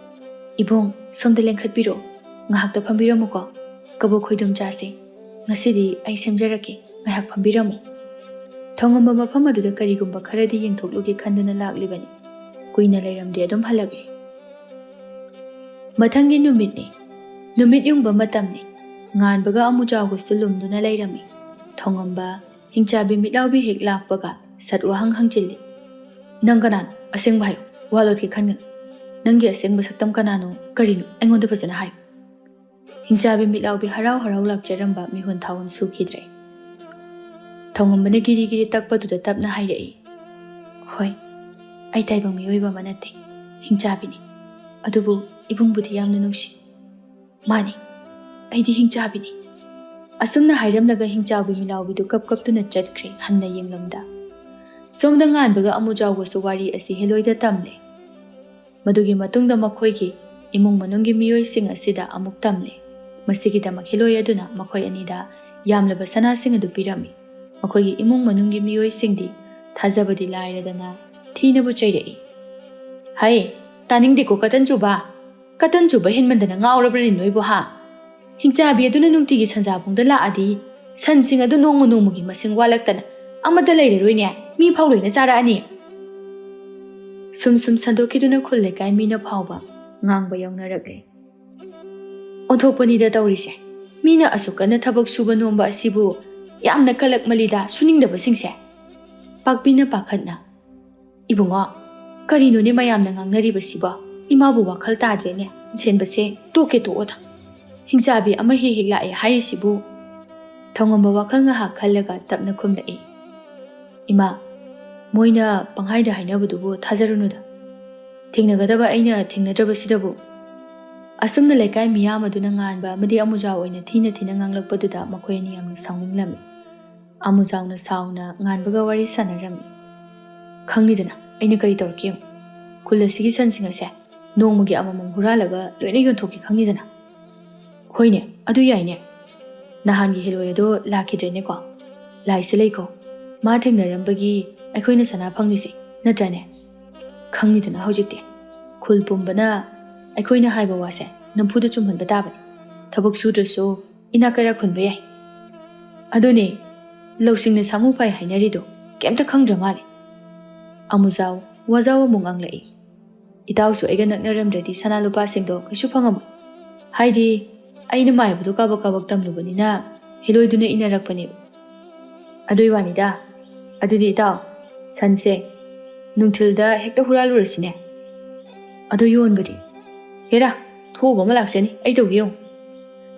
"ꯏꯕꯨꯡ, ꯁꯣꯝꯗ ꯂꯦꯡꯈꯠꯄꯤꯔꯛꯑꯣ꯫ ꯉꯥꯏꯍꯥꯛꯇ ꯐꯝꯕꯤꯔꯝꯃꯨꯀꯣ꯫ ꯀꯕꯣꯛ ꯈꯣꯏꯗꯨꯝ ꯆꯥꯁꯦ꯫ ꯉꯁꯤꯗꯤ ꯑꯩ ꯁꯦꯝꯖꯔꯛꯀꯦ꯫ ꯉꯥꯏꯍꯥꯛ ꯐꯝꯕꯤꯔꯝꯃꯨ꯫" ꯊꯣꯡꯉꯝꯕ ꯃꯐꯝ ꯑꯗꯨꯗ ꯀꯔꯤꯒꯨꯝꯕ ꯈꯔꯗꯤ ꯌꯦꯡꯊꯣꯛꯂꯨꯒꯦ ꯈꯟꯗꯨꯅ ꯂꯥꯛꯂꯤꯕꯅꯤ꯫ ꯀꯨꯏꯅ ꯂꯩꯔꯝꯗꯦ, ꯑꯗꯨꯝ ꯍꯜꯂꯛꯂꯦ꯫ ꯃꯊꯪꯒꯤ ꯅꯨꯃꯤꯠꯅꯤ꯫ ꯅꯨꯃꯤꯠ ꯌꯨꯡꯕ ꯃꯇꯝꯅꯤ꯫ ꯉꯥꯟꯕꯒ ꯑꯃꯨꯖꯥꯎꯒꯁꯨ ꯂꯨꯝꯗꯨꯅ ꯂꯩꯔꯝꯃꯤ꯫ ꯊꯣꯡꯉꯝꯕ ꯍꯤꯡꯆꯥꯕꯤ ꯃꯤꯠꯂꯥꯎꯕꯤ ꯍꯦꯛ ꯂꯥꯛꯄꯒ ꯁꯠ ꯋꯥꯍꯪ ꯍꯪꯖꯤꯜꯂꯤ꯫ "ꯅꯪ ꯀꯅꯥꯅꯣ? ꯑꯁꯦꯡꯕ ꯍꯥꯏꯌꯨ꯫ ꯋꯥ ꯂꯣꯠꯀꯦ ꯈꯟꯒꯅꯨ꯫ ꯅꯪꯒꯤ ꯑꯁꯦꯡꯕ ꯁꯛꯇꯝ ꯀꯅꯥꯅꯣ, ꯀꯔꯤꯅꯣ? ꯑꯩꯉꯣꯟꯗ ꯐꯖꯅ ꯍꯥꯏꯌꯨ꯫" ꯍꯤꯡꯆꯥꯕꯤ ꯃꯤꯠꯂꯥꯎꯕꯤ ꯍꯔꯥꯎ ꯍꯔꯥꯎ ꯂꯥꯛꯆꯔꯝꯕ ꯃꯤꯍꯨꯟ ꯊꯥꯍꯨꯟ ꯁꯨꯈꯤꯗ꯭ꯔꯦ꯫ ꯊꯣꯡꯉꯝꯕꯅ ꯒꯤꯔꯤ ꯒꯤꯔꯤ ꯇꯛꯄꯗꯨꯗ ꯇꯞꯅ ꯍꯥꯏꯔꯛꯏ, "ꯍꯣꯏ, ꯑꯩ ꯇꯥꯏꯕꯪ ꯃꯤꯑꯣꯏꯕ ꯑꯃ ꯅꯠꯇꯦ, ꯍꯤꯡꯆꯥꯕꯤꯅꯤ꯫ ꯑꯗꯨꯕꯨ ꯏꯕꯨꯡꯕꯨꯗꯤ ꯌꯥꯝꯅ ꯅꯨꯡꯁꯤ꯫" "ꯃꯥꯅꯤ, ꯑꯩꯗꯤ ꯍꯤꯡꯆꯥꯕꯤꯅꯤ꯫" ꯑꯁꯨꯝꯅ ꯍꯥꯏꯔꯝꯂꯒ ꯍꯤꯡꯆꯥꯕꯤ ꯃꯤꯠꯂꯥꯎꯕꯤꯗꯨ ꯀꯞ ꯀꯞꯇꯨꯅ ꯆꯠꯈ꯭ꯔꯦ, ꯍꯟꯅ ꯌꯦꯡꯂꯝꯗ꯫ ꯁꯣꯝꯗ ꯉꯥꯟꯕꯒ ꯑꯃꯨꯖꯥꯎꯒꯁꯨ ꯋꯥꯔꯤ ꯑꯁꯤ ꯍꯦꯂꯣꯏꯗ ꯇꯝꯂꯦ꯫ ꯃꯗꯨꯒꯤ ꯃꯇꯨꯡꯗ ꯃꯈꯣꯏꯒꯤ ꯏꯃꯨꯡ ꯃꯅꯨꯡꯒꯤ ꯃꯤꯑꯣꯏꯁꯤꯡ ꯑꯁꯤꯗ ꯑꯃꯨꯛ ꯇꯝꯂꯦ꯫ ꯃꯁꯤꯒꯤꯗꯃꯛ ꯍꯦꯂꯣꯏ ꯑꯗꯨꯅ ꯃꯈꯣꯏ ꯑꯅꯤꯗ ꯌꯥꯝꯂꯕ ꯁꯅꯥꯁꯤꯡ ꯑꯗꯨ ꯄꯤꯔꯝꯃꯤ꯫ ꯃꯈꯣꯏꯒꯤ ꯏꯃꯨꯡ ꯃꯅꯨꯡꯒꯤ ꯃꯤꯑꯣꯏꯁꯤꯡꯗꯤ ꯊꯥꯖꯕꯗꯤ ꯂꯥꯏꯔꯗꯅ ꯊꯤꯅꯕꯨ ꯆꯩꯔꯛꯏ꯫ "ꯍꯩ, ꯇꯥꯅꯤꯡꯗꯦꯀꯣ ꯀꯇꯟ ꯆꯨꯕ! ꯀꯇꯟ ꯆꯨꯕ ꯍꯦꯟꯃꯟꯗꯅ ꯉꯥꯎꯔꯕ꯭ꯔꯅꯦ ꯅꯣꯏꯕꯨ, ꯍꯥ? ꯍꯤꯡꯆꯥꯕꯤ ꯑꯗꯨꯅ ꯅꯨꯡꯇꯤꯒꯤ ꯁꯟꯖꯥꯕꯨꯡꯗ ꯂꯥꯛꯑꯗꯤ ꯁꯟꯁꯤꯡ ꯑꯗꯨ ꯅꯣꯡꯃ ꯅꯣꯡꯃꯒꯤ ꯃꯁꯤꯡ ꯋꯥꯠꯂꯛꯇꯅ ꯑꯃꯠꯇ ꯂꯩꯔꯔꯣꯏꯅꯦ, ꯃꯤ ꯐꯥꯎ ꯂꯣꯏꯅ ꯆꯥꯔꯛꯑꯅꯤ꯫" ꯁꯨꯝ ꯁꯨꯝ ꯁꯟꯗꯣꯛꯈꯤꯗꯨꯅ ꯈꯨꯜ ꯂꯩꯀꯥꯏ ꯃꯤꯅ ꯐꯥꯎꯕ ꯉꯥꯡꯕ ꯌꯥꯎꯅꯔꯛꯂꯦ꯫ "ꯑꯣꯟꯊꯣꯛꯄꯅꯤꯗ ꯇꯧꯔꯤꯁꯦ꯫ ꯃꯤꯅ ꯑꯁꯨꯛ ꯀꯟꯅ ꯊꯕꯛ ꯁꯨꯕ ꯅꯣꯝꯕ ꯑꯁꯤꯕꯨ ꯌꯥꯝꯅ ꯀꯜꯂꯛꯃꯜꯂꯤꯗ, ꯁꯨꯅꯤꯡꯗꯕꯁꯤꯡꯁꯦ꯫" ꯄꯥꯛꯄꯤꯅ ꯄꯥꯈꯠꯅ, "ꯏꯕꯨꯡꯉꯣ, ꯀꯔꯤꯅꯣꯅꯦ ꯃꯌꯥꯝꯅ ꯉꯥꯡꯅꯔꯤꯕꯁꯤꯕꯣ? ꯏꯃꯥꯕꯨ ꯋꯥꯈꯜ ꯇꯥꯗ꯭ꯔꯦꯅꯦ꯫ ꯁꯦꯟꯕꯁꯦ ꯇꯣꯛꯀꯦ ꯇꯣꯛꯑꯣꯗ꯫ ꯍꯤꯡꯆꯥꯕꯤ ꯑꯃ ꯍꯦꯛ ꯍꯦꯛ ꯂꯥꯛꯑꯦ ꯍꯥꯏꯔꯤꯁꯤꯕꯨ?" ꯊꯣꯡꯉꯝꯕ ꯋꯥꯈꯜ ꯉꯥꯏꯍꯥꯛ ꯈꯜꯂꯒ ꯇꯞꯅ ꯈꯨꯝꯂꯛꯏ, "ꯏꯃꯥ, ꯃꯣꯏꯅ ꯄꯪꯍꯥꯏꯗ ꯍꯥꯏꯅꯕꯗꯨꯕꯨ ꯊꯥꯖꯔꯨꯅꯨꯗ꯫ ꯊꯦꯡꯅꯒꯗꯕ ꯑꯩꯅ ꯊꯦꯡꯅꯗ꯭ꯔꯕꯁꯤꯗꯕꯨ꯫" ꯑꯁꯨꯝꯅ ꯂꯩꯀꯥꯏ ꯃꯤꯌꯥꯝ ꯑꯗꯨꯅ ꯉꯥꯟꯕ ꯑꯃꯗꯤ ꯑꯃꯨꯖꯥꯎ ꯑꯣꯏꯅ ꯊꯤꯅ ꯊꯤꯅ ꯉꯥꯡꯂꯛꯄꯗꯨꯗ ꯃꯈꯣꯏ ꯑꯅꯤ ꯌꯥꯝꯅ ꯁꯥꯎꯅꯤꯡꯂꯝꯃꯤ꯫ ꯑꯃꯨꯖꯥꯎꯅ ꯁꯥꯎꯅ ꯉꯥꯟꯕꯒ ꯋꯥꯔꯤ ꯁꯥꯟꯅꯔꯝꯃꯤ꯫ "ꯈꯪꯅꯤꯗꯅ ꯑꯩꯅ ꯀꯔꯤ ꯇꯧꯔꯛꯀꯦ ꯌꯦꯡꯉꯨ꯫ ꯈꯨꯜ ꯑꯁꯤꯒꯤ ꯁꯟꯁꯤꯡ ꯑꯁꯦ ꯅꯣꯡꯃꯒꯤ ꯑꯃꯃꯝ ꯍꯨꯔꯥꯜꯂꯒ ꯂꯣꯏꯅ ꯌꯣꯟꯊꯣꯛꯀꯦ ꯈꯪꯅꯤꯗꯅ꯫" "ꯍꯣꯏꯅꯦ, ꯑꯗꯨ ꯌꯥꯏꯅꯦ꯫ ꯅꯍꯥꯟꯒꯤ ꯍꯦꯂꯣꯏ ꯑꯗꯣ ꯂꯥꯛꯈꯤꯗ꯭ꯔꯦꯅꯦꯀꯣ꯫ ꯂꯥꯏꯁꯦ ꯂꯩꯀꯣ, ꯃꯥ ꯊꯦꯡꯅꯔꯝꯕꯒꯤ ꯑꯩꯈꯣꯏꯅ ꯁꯅꯥ ꯐꯪꯂꯤꯁꯦ, ꯅꯠꯇ꯭ꯔꯅꯦ? ꯈꯪꯉꯤꯗꯅ ꯍꯧꯖꯤꯛꯇꯤ ꯈꯨꯜ ꯄꯨꯝꯕꯅ ꯑꯩꯈꯣꯏꯅ ꯍꯥꯏꯕ ꯋꯥꯁꯦ ꯅꯝꯐꯨꯗ ꯆꯨꯝꯍꯟꯕ ꯇꯥꯕꯅꯤ꯫ ꯊꯕꯛ ꯁꯨꯗ꯭ꯔꯁꯨ ꯏꯅꯥꯛ ꯀꯩꯔꯥꯛ ꯈꯨꯟꯕ ꯌꯥꯏ꯫ ꯑꯗꯨꯅꯦ, ꯂꯧꯁꯤꯡꯅ ꯁꯥꯃꯨ ꯄꯥꯏ ꯍꯥꯏꯅꯔꯤꯗꯣ ꯀꯩꯝꯇ ꯈꯪꯗ꯭ꯔ ꯃꯥꯜꯂꯦ꯫ ꯑꯃꯨꯖꯥꯎ ꯋꯥꯖꯥꯎ ꯑꯃꯨꯛ ꯉꯥꯡꯂꯛꯏ꯫ ꯏꯇꯥꯎꯁꯨ ꯑꯩꯒ ꯅꯛꯅꯔꯝꯗ꯭ꯔꯗꯤ ꯁꯅꯥ ꯂꯨꯄꯥꯁꯤꯡꯗꯣ ꯀꯩꯁꯨ ꯐꯪꯉꯝꯃꯣꯏ꯫ ꯍꯥꯏꯗꯤ, ꯑꯩꯅ ꯃꯥꯏꯕꯗꯣ ꯀꯥꯕꯛ ꯀꯥꯕꯛ ꯇꯝꯂꯨꯕꯅꯤꯅ ꯍꯦꯂꯣꯏꯗꯨꯅ ꯏꯟꯅꯔꯛꯄꯅꯦꯕ꯫ ꯑꯗꯨꯏ ꯋꯥꯅꯤꯗ꯫ ꯑꯗꯨꯗꯤ ꯏꯇꯥꯎ, ꯁꯟꯁꯦ ꯅꯨꯡꯊꯤꯜꯗ ꯍꯦꯛꯇ ꯍꯨꯔꯥꯜꯂꯨꯔꯁꯤꯅꯦ꯫ ꯑꯗꯣ ꯌꯣꯟꯕꯗꯤ? ꯍꯦꯔꯥ, ꯊꯣꯛꯎꯕ ꯑꯃ ꯂꯥꯛꯆꯅꯤ, ꯑꯩ ꯇꯧꯒꯦ ꯌꯦꯡꯉꯨ꯫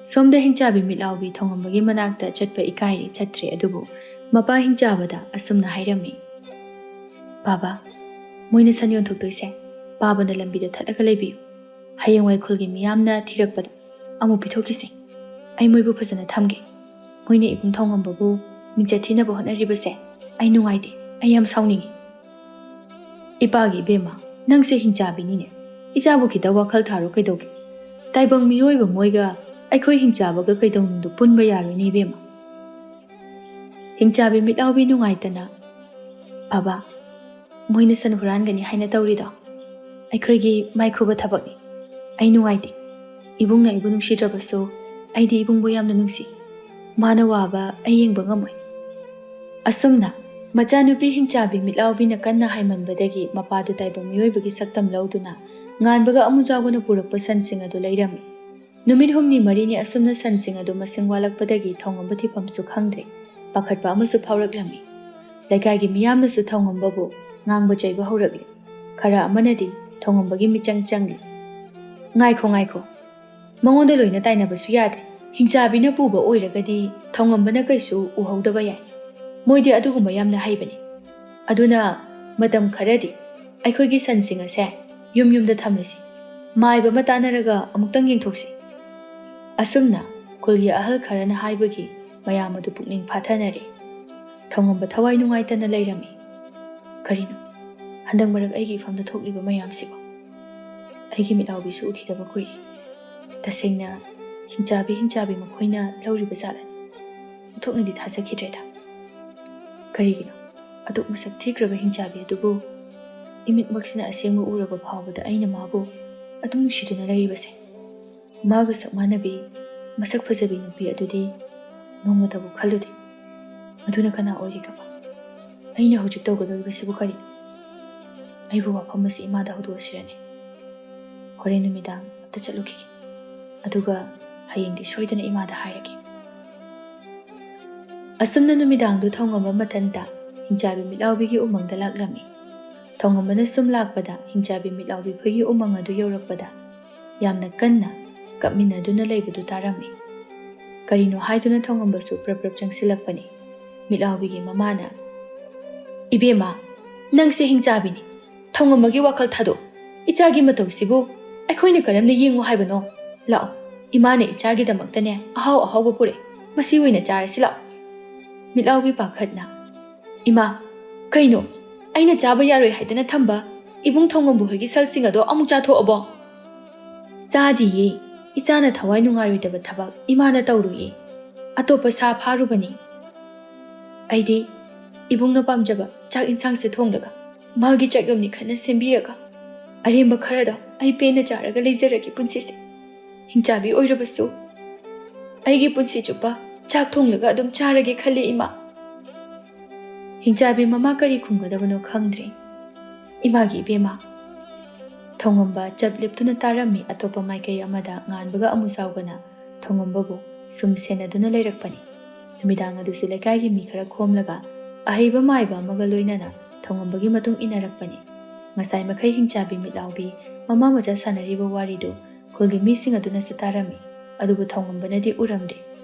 ꯁꯣꯝꯗ ꯍꯤꯡꯆꯥꯕꯤ ꯃꯤꯠꯂꯥꯎꯕꯤ ꯊꯣꯡꯉꯝꯕꯒꯤ ꯃꯅꯥꯛꯇ ꯆꯠꯄ ꯏꯀꯥꯏꯔꯦ ꯆꯠꯇ꯭ꯔꯦ, ꯑꯗꯨꯕꯨ ꯃꯄꯥ ꯍꯤꯡꯆꯥꯕꯗ ꯑꯁꯨꯝꯅ ꯍꯥꯏꯔꯝꯃꯤ꯫ ꯄꯥꯕ, ꯃꯣꯏꯅ ꯁꯟ ꯌꯣꯟꯊꯣꯛꯇꯣꯏꯁꯦ ꯄꯥꯕꯅ ꯂꯝꯕꯤꯗ ꯊꯠꯂꯒ ꯂꯩꯕꯤꯌꯨ꯫ ꯍꯌꯦꯡꯋꯥꯏ ꯈꯨꯜꯒꯤ ꯃꯤꯌꯥꯝꯅ ꯊꯤꯔꯛꯄꯗ ꯑꯃꯨꯛ ꯄꯤꯊꯣꯛꯈꯤꯁꯦ꯫ ꯑꯩ ꯃꯣꯏꯕꯨ ꯐꯖꯅ ꯊꯝꯒꯦ꯫ ꯃꯣꯏꯅ ꯏꯕꯨꯡ ꯊꯧꯉꯝꯕꯕꯨ ꯃꯤꯡꯆꯠ ꯊꯤꯅꯕ ꯍꯣꯠꯅꯔꯤꯕꯁꯦ ꯑꯩ ꯅꯨꯡꯉꯥꯏꯇꯦ, ꯑꯩ ꯌꯥꯝ ꯁꯥꯎꯅꯤꯡꯉꯤ꯫ ꯏꯄꯥꯒꯤ ꯏꯕꯦꯝꯃ, ꯅꯪꯁꯦ ꯍꯤꯡꯆꯥꯕꯤꯅꯤꯅꯦ꯫ ꯏꯆꯥꯕꯨ ꯈꯤꯇ ꯋꯥꯈꯜ ꯊꯥꯔꯣ ꯀꯩꯗꯧꯒꯦ? ꯇꯥꯏꯕꯪ ꯃꯤꯑꯣꯏꯕ ꯃꯣꯏꯒ ꯑꯩꯈꯣꯏ ꯍꯤꯡꯆꯥꯕꯒ ꯀꯩꯗꯧꯅꯨꯡꯗ ꯄꯨꯟꯕ ꯌꯥꯔꯣꯏꯅꯦ ꯏꯕꯦꯝꯃ꯫ ꯍꯤꯡꯆꯥꯕꯤ ꯃꯤꯠꯂꯥꯎꯕꯤ ꯅꯨꯡꯉꯥꯏꯇꯅ, ꯄꯥꯕ, ꯃꯣꯏꯅ ꯁꯟ ꯍꯨꯔꯥꯟꯒꯅꯤ ꯍꯥꯏꯅ ꯇꯧꯔꯤꯗꯣ ꯑꯩꯈꯣꯏꯒꯤ ꯃꯥꯏꯈꯨꯕ ꯊꯕꯛꯅꯤ꯫ ꯑꯩ ꯅꯨꯡꯉꯥꯏꯇꯦ꯫ ꯏꯕꯨꯡꯅ ꯑꯩꯕꯨ ꯅꯨꯡꯁꯤꯗ꯭ꯔꯕꯁꯨ ꯑꯩꯗꯤ ꯏꯕꯨꯡꯕꯨ ꯌꯥꯝꯅ ꯅꯨꯡꯁꯤ꯫ ꯃꯥꯅ ꯋꯥꯕ ꯑꯩ ꯌꯦꯡꯕ ꯉꯝꯃꯣꯏ꯫ ꯑꯁꯨꯝꯅ ꯃꯆꯥꯅꯨꯄꯤ ꯍꯤꯡꯆꯥꯕꯤ ꯃꯤꯠꯂꯥꯎꯕꯤꯅ ꯀꯟꯅ ꯍꯥꯏꯃꯟꯕꯗꯒꯤ ꯃꯄꯥꯗꯨ ꯇꯥꯏꯕꯪ ꯃꯤꯑꯣꯏꯕꯒꯤ ꯁꯛꯇꯝ ꯂꯧꯗꯨꯅ ꯉꯥꯟꯕꯒ ꯑꯃꯨꯖꯥꯎꯒꯅ ꯄꯨꯔꯛꯄ ꯁꯟꯁꯤꯡ ꯑꯗꯨ ꯂꯩꯔꯝꯃꯤ꯫ ꯅꯨꯃꯤꯠ ꯍꯨꯝꯅꯤ ꯃꯔꯤꯅꯤ ꯑꯁꯨꯝꯅ ꯁꯟꯁꯤꯡ ꯑꯗꯨ ꯃꯁꯤꯡ ꯋꯥꯠꯂꯛꯄꯗꯒꯤ ꯊꯧꯉꯝꯕ ꯊꯤꯐꯝꯁꯨ ꯈꯪꯗ꯭ꯔꯦ꯫ ꯄꯥꯈꯠꯄ ꯑꯃꯁꯨ ꯐꯥꯎꯔꯛꯂꯝꯃꯤ꯫ ꯂꯩꯀꯥꯏꯒꯤ ꯃꯤꯌꯥꯝꯅꯁꯨ ꯊꯧꯉꯝꯕꯕꯨ ꯉꯥꯡꯕ ꯆꯩꯕ ꯍꯧꯔꯛꯂꯤ꯫ ꯈꯔ ꯑꯃꯅꯗꯤ ꯊꯧꯉꯝꯕꯒꯤ ꯃꯤꯆꯪ ꯆꯪꯂꯤ꯫ "ꯉꯥꯏꯈꯣ, ꯉꯥꯏꯈꯣ꯫ ꯃꯉꯣꯟꯗ ꯂꯣꯏꯅ ꯇꯥꯏꯅꯕꯁꯨ ꯌꯥꯗꯦ꯫ ꯍꯤꯡꯆꯥꯕꯤꯅ ꯄꯨꯕ ꯑꯣꯏꯔꯒꯗꯤ ꯊꯧꯉꯝꯕꯅ ꯀꯩꯁꯨ ꯎꯍꯧꯗꯕ ꯌꯥꯏ꯫ ꯃꯣꯏꯗꯤ ꯑꯗꯨꯒꯨꯝꯕ ꯌꯥꯝꯅ ꯍꯩꯕꯅꯤ꯫ ꯑꯗꯨꯅ ꯃꯇꯝ ꯈꯔꯗꯤ ꯑꯩꯈꯣꯏꯒꯤ ꯁꯟꯁꯤꯡ ꯑꯁꯦ ꯌꯨꯝ ꯌꯨꯝꯗ ꯊꯝꯂꯁꯤ꯫ ꯃꯥꯏꯕ ꯑꯃ ꯇꯥꯟꯅꯔꯒ ꯑꯃꯨꯛꯇꯪ ꯌꯦꯡꯊꯣꯛꯁꯤ꯫" ꯑꯁꯨꯝꯅ ꯈꯨꯜꯒꯤ ꯑꯍꯜ ꯈꯔꯅ ꯍꯥꯏꯕꯒꯤ ꯃꯌꯥꯝ ꯑꯗꯨ ꯄꯨꯛꯅꯤꯡ ꯐꯥꯊꯅꯔꯦ꯫ ꯊꯧꯉꯝꯕ ꯊꯋꯥꯏ ꯅꯨꯡꯉꯥꯏꯇꯅ ꯂꯩꯔꯝꯃꯤ꯫ "ꯀꯔꯤꯅꯣ ꯍꯟꯗꯛ ꯃꯔꯛ ꯑꯩꯒꯤ ꯏꯐꯝꯗ ꯊꯣꯛꯂꯤꯕ ꯃꯌꯥꯝꯁꯤꯕꯣ? ꯑꯩꯒꯤ ꯃꯤꯠꯂꯥꯎꯕꯤꯁꯨ ꯎꯈꯤꯗꯕ ꯀꯨꯏꯔꯦ꯫ ꯇꯁꯦꯡꯅ ꯍꯤꯡꯆꯥꯕꯤ, ꯍꯤꯡꯆꯥꯕꯤ ꯃꯈꯣꯏꯅ ꯂꯧꯔꯤꯕ ꯖꯥꯠꯂꯅꯤ? ꯑꯣꯟꯊꯣꯛꯅꯗꯤ ꯊꯥꯖꯈꯤꯗ꯭ꯔꯦꯗ꯫ ꯀꯔꯤꯒꯤꯅꯣ ꯑꯗꯨꯛ ꯃꯁꯛ ꯊꯤꯈ꯭ꯔꯕ ꯍꯤꯡꯆꯥꯕꯤ ꯑꯗꯨꯕꯨ ꯏꯃꯤꯠꯃꯛꯁꯤꯅ ꯑꯁꯦꯡꯕ ꯎꯔꯕ ꯐꯥꯎꯕꯗ ꯑꯩꯅ ꯃꯥꯕꯨ ꯑꯗꯨꯝ ꯅꯨꯡꯁꯤꯗꯨꯅ ꯂꯩꯔꯤꯕꯁꯦ? ꯃꯥꯒ ꯆꯞ ꯃꯥꯟꯅꯕꯤ, ꯃꯁꯛ ꯐꯖꯕꯤ ꯅꯨꯄꯤ ꯑꯗꯨꯗꯤ ꯅꯣꯡꯃꯇꯕꯨ ꯈꯜꯂꯨꯗꯦ꯫ ꯃꯗꯨꯅ ꯀꯅꯥ ꯑꯣꯏꯔꯤꯒꯕ? ꯑꯩꯅ ꯍꯧꯖꯤꯛ ꯇꯧꯒꯗꯧꯔꯤꯕꯁꯤꯕꯨ ꯀꯔꯤꯅꯣ? ꯑꯩꯕꯨ ꯋꯥꯐꯝ ꯑꯁꯤ ꯏꯃꯥꯗ ꯍꯧꯗꯣꯛꯑꯁꯤꯔꯅꯦ? ꯍꯣꯔꯦꯟ ꯅꯨꯃꯤꯗꯥꯡ ꯑꯝꯇ ꯆꯠꯂꯨꯈꯤꯒꯦ꯫ ꯑꯗꯨꯒ ꯍꯌꯦꯡꯗꯤ ꯁꯣꯏꯗꯅ ꯏꯃꯥꯗ ꯍꯥꯏꯔꯒꯦ꯫ ꯑꯁꯨꯝꯅ ꯅꯨꯃꯤꯗꯥꯡꯗꯨ ꯊꯣꯡꯉꯝꯕ ꯃꯊꯟꯇ ꯍꯤꯡꯆꯥꯕꯤ ꯃꯤꯠꯂꯥꯎꯕꯤꯒꯤ ꯎꯃꯪꯗ ꯂꯥꯛꯂꯝꯃꯤ꯫ ꯊꯣꯡꯉꯝꯕꯅ ꯁꯨꯝ ꯂꯥꯛꯄꯗ ꯍꯤꯡꯆꯥꯕꯤ ꯃꯤꯠꯂꯥꯎꯕꯤ ꯈꯣꯏꯒꯤ ꯎꯃꯪ ꯑꯗꯨ ꯌꯧꯔꯛꯄꯗ ꯌꯥꯝꯅ ꯀꯟꯅ ꯀꯞꯃꯤꯟꯅꯗꯨꯅ ꯂꯩꯕꯗꯨ ꯇꯥꯔꯝꯃꯤ꯫ ꯀꯔꯤꯅꯣ ꯍꯥꯏꯗꯨꯅ ꯊꯣꯡꯉꯝꯕꯁꯨ ꯄ꯭ꯔꯞ ꯄ꯭ꯔꯞ ꯆꯪꯁꯤꯜꯂꯛꯄꯅꯤ꯫ ꯃꯤꯠꯂꯥꯎꯕꯤꯒꯤ ꯃꯃꯥꯅ, "ꯏꯕꯦꯝꯃ, ꯅꯪꯁꯦ ꯍꯤꯡꯆꯥꯕꯤꯅꯤ꯫ ꯊꯣꯡꯉꯝꯕꯒꯤ ꯋꯥꯈꯜ ꯊꯥꯗꯣꯛ꯫ ꯏꯆꯥꯒꯤ ꯃꯇꯧꯁꯤꯕꯨ ꯑꯩꯈꯣꯏꯅ ꯀꯔꯝꯅ ꯌꯦꯡꯉꯨ ꯍꯥꯏꯕꯅꯣ? ꯂꯥꯛꯑꯣ, ꯏꯃꯥꯅ ꯏꯆꯥꯒꯤꯗꯃꯛꯇꯅꯦ ꯑꯍꯥꯎ ꯑꯍꯥꯎꯕ ꯄꯨꯔꯛꯑꯦ꯫ ꯃꯁꯤ ꯑꯣꯏꯅ ꯆꯥꯔꯁꯤ ꯂꯥꯛꯑꯣ꯫" ꯃꯤꯠꯂꯥꯎꯕꯤ ꯄꯥꯈꯠꯅ, "ꯏꯃꯥ, ꯀꯩꯅꯣ? ꯑꯩꯅ ꯆꯥꯕ ꯌꯥꯔꯣꯏ ꯍꯥꯏꯗꯅ ꯊꯝꯕ ꯏꯕꯨꯡ ꯊꯣꯡꯉꯝꯕ ꯍꯣꯏꯒꯤ ꯁꯜꯁꯤꯡ ꯑꯗꯣ ꯑꯃꯨꯛ ꯆꯥꯊꯣꯛꯑꯕꯣ?" "ꯆꯥꯗꯤꯌꯦ꯫ ꯏꯆꯥꯅ ꯊꯋꯥꯏ ꯅꯨꯡꯉꯥꯏꯔꯣꯏꯗꯕ ꯊꯕꯛ ꯏꯃꯥꯅ ꯇꯧꯔꯨꯏꯌꯦ꯫ ꯑꯇꯣꯞꯄ ꯁꯥ ꯐꯥꯔꯨꯕꯅꯤ꯫ ꯑꯩꯗꯤ ꯏꯕꯨꯡꯅ ꯄꯥꯝꯖꯕ ꯆꯥꯛ ꯏꯟꯁꯥꯡꯁꯦ ꯊꯣꯡꯂꯒ ꯃꯥꯒꯤ ꯆꯥꯛꯌꯨꯝꯅꯤ ꯈꯟꯅ ꯁꯦꯝꯕꯤꯔꯒ ꯑꯔꯦꯝꯕ ꯈꯔꯗꯣ ꯑꯩ ꯄꯦꯟꯅ ꯆꯥꯔꯒ ꯂꯩꯖꯔꯒꯦ ꯄꯨꯟꯁꯤꯁꯦ꯫ ꯍꯤꯡꯆꯥꯕꯤ ꯑꯣꯏꯔꯕꯁꯨ ꯑꯩꯒꯤ ꯄꯨꯟꯁꯤ ꯆꯨꯞꯄ ꯆꯥꯛ ꯊꯣꯡꯂꯒ ꯑꯗꯨꯝ ꯆꯥꯔꯒꯦ ꯈꯜꯂꯤ ꯏꯃꯥ꯫" ꯍꯤꯡꯆꯥꯕꯤ ꯃꯃꯥ ꯀꯔꯤ ꯈꯨꯝꯒꯗꯕꯅꯣ ꯈꯪꯗ꯭ꯔꯦ꯫ ꯏꯃꯥꯒꯤ ꯏꯕꯦꯝꯃ, ꯊꯣꯡꯉꯝꯕ ꯆꯞ ꯂꯦꯞꯇꯨꯅ ꯇꯥꯔꯝꯃꯤ꯫ ꯑꯇꯣꯞꯄ ꯃꯥꯏꯀꯩ ꯑꯃꯗ ꯉꯥꯟꯕꯒ ꯑꯃꯨꯖꯥꯎꯒꯅ ꯊꯣꯡꯉꯝꯕꯕꯨ ꯁꯨꯝ ꯁꯦꯟꯅꯗꯨꯅ ꯂꯩꯔꯛꯄꯅꯤ꯫ ꯅꯨꯃꯤꯗꯥꯡ ꯑꯗꯨꯁꯨ ꯂꯩꯀꯥꯏꯒꯤ ꯃꯤ ꯈꯔ ꯈꯣꯝꯂꯒ ꯑꯍꯩꯕ ꯃꯥꯏꯕ ꯑꯃꯒ ꯂꯣꯏꯅꯅ ꯊꯣꯡꯉꯝꯕꯒꯤ ꯃꯇꯨꯡ ꯏꯟꯅꯔꯛꯄꯅꯤ꯫ ꯉꯁꯥꯏ ꯃꯈꯩ ꯍꯤꯡꯆꯥꯕꯤ ꯃꯤꯠꯂꯥꯎꯕꯤ ꯃꯃꯥ ꯃꯆꯥ ꯁꯥꯟꯅꯔꯤꯕ ꯋꯥꯔꯤꯗꯨ ꯈꯨꯜꯒꯤ ꯃꯤꯁꯤꯡ ꯑꯗꯨꯅꯁꯨ ꯇꯥꯔꯝꯃꯤ꯫ ꯑꯗꯨꯕꯨ ꯊꯣꯡꯉꯝꯕꯅꯗꯤ ꯎꯔꯝꯗꯦ꯫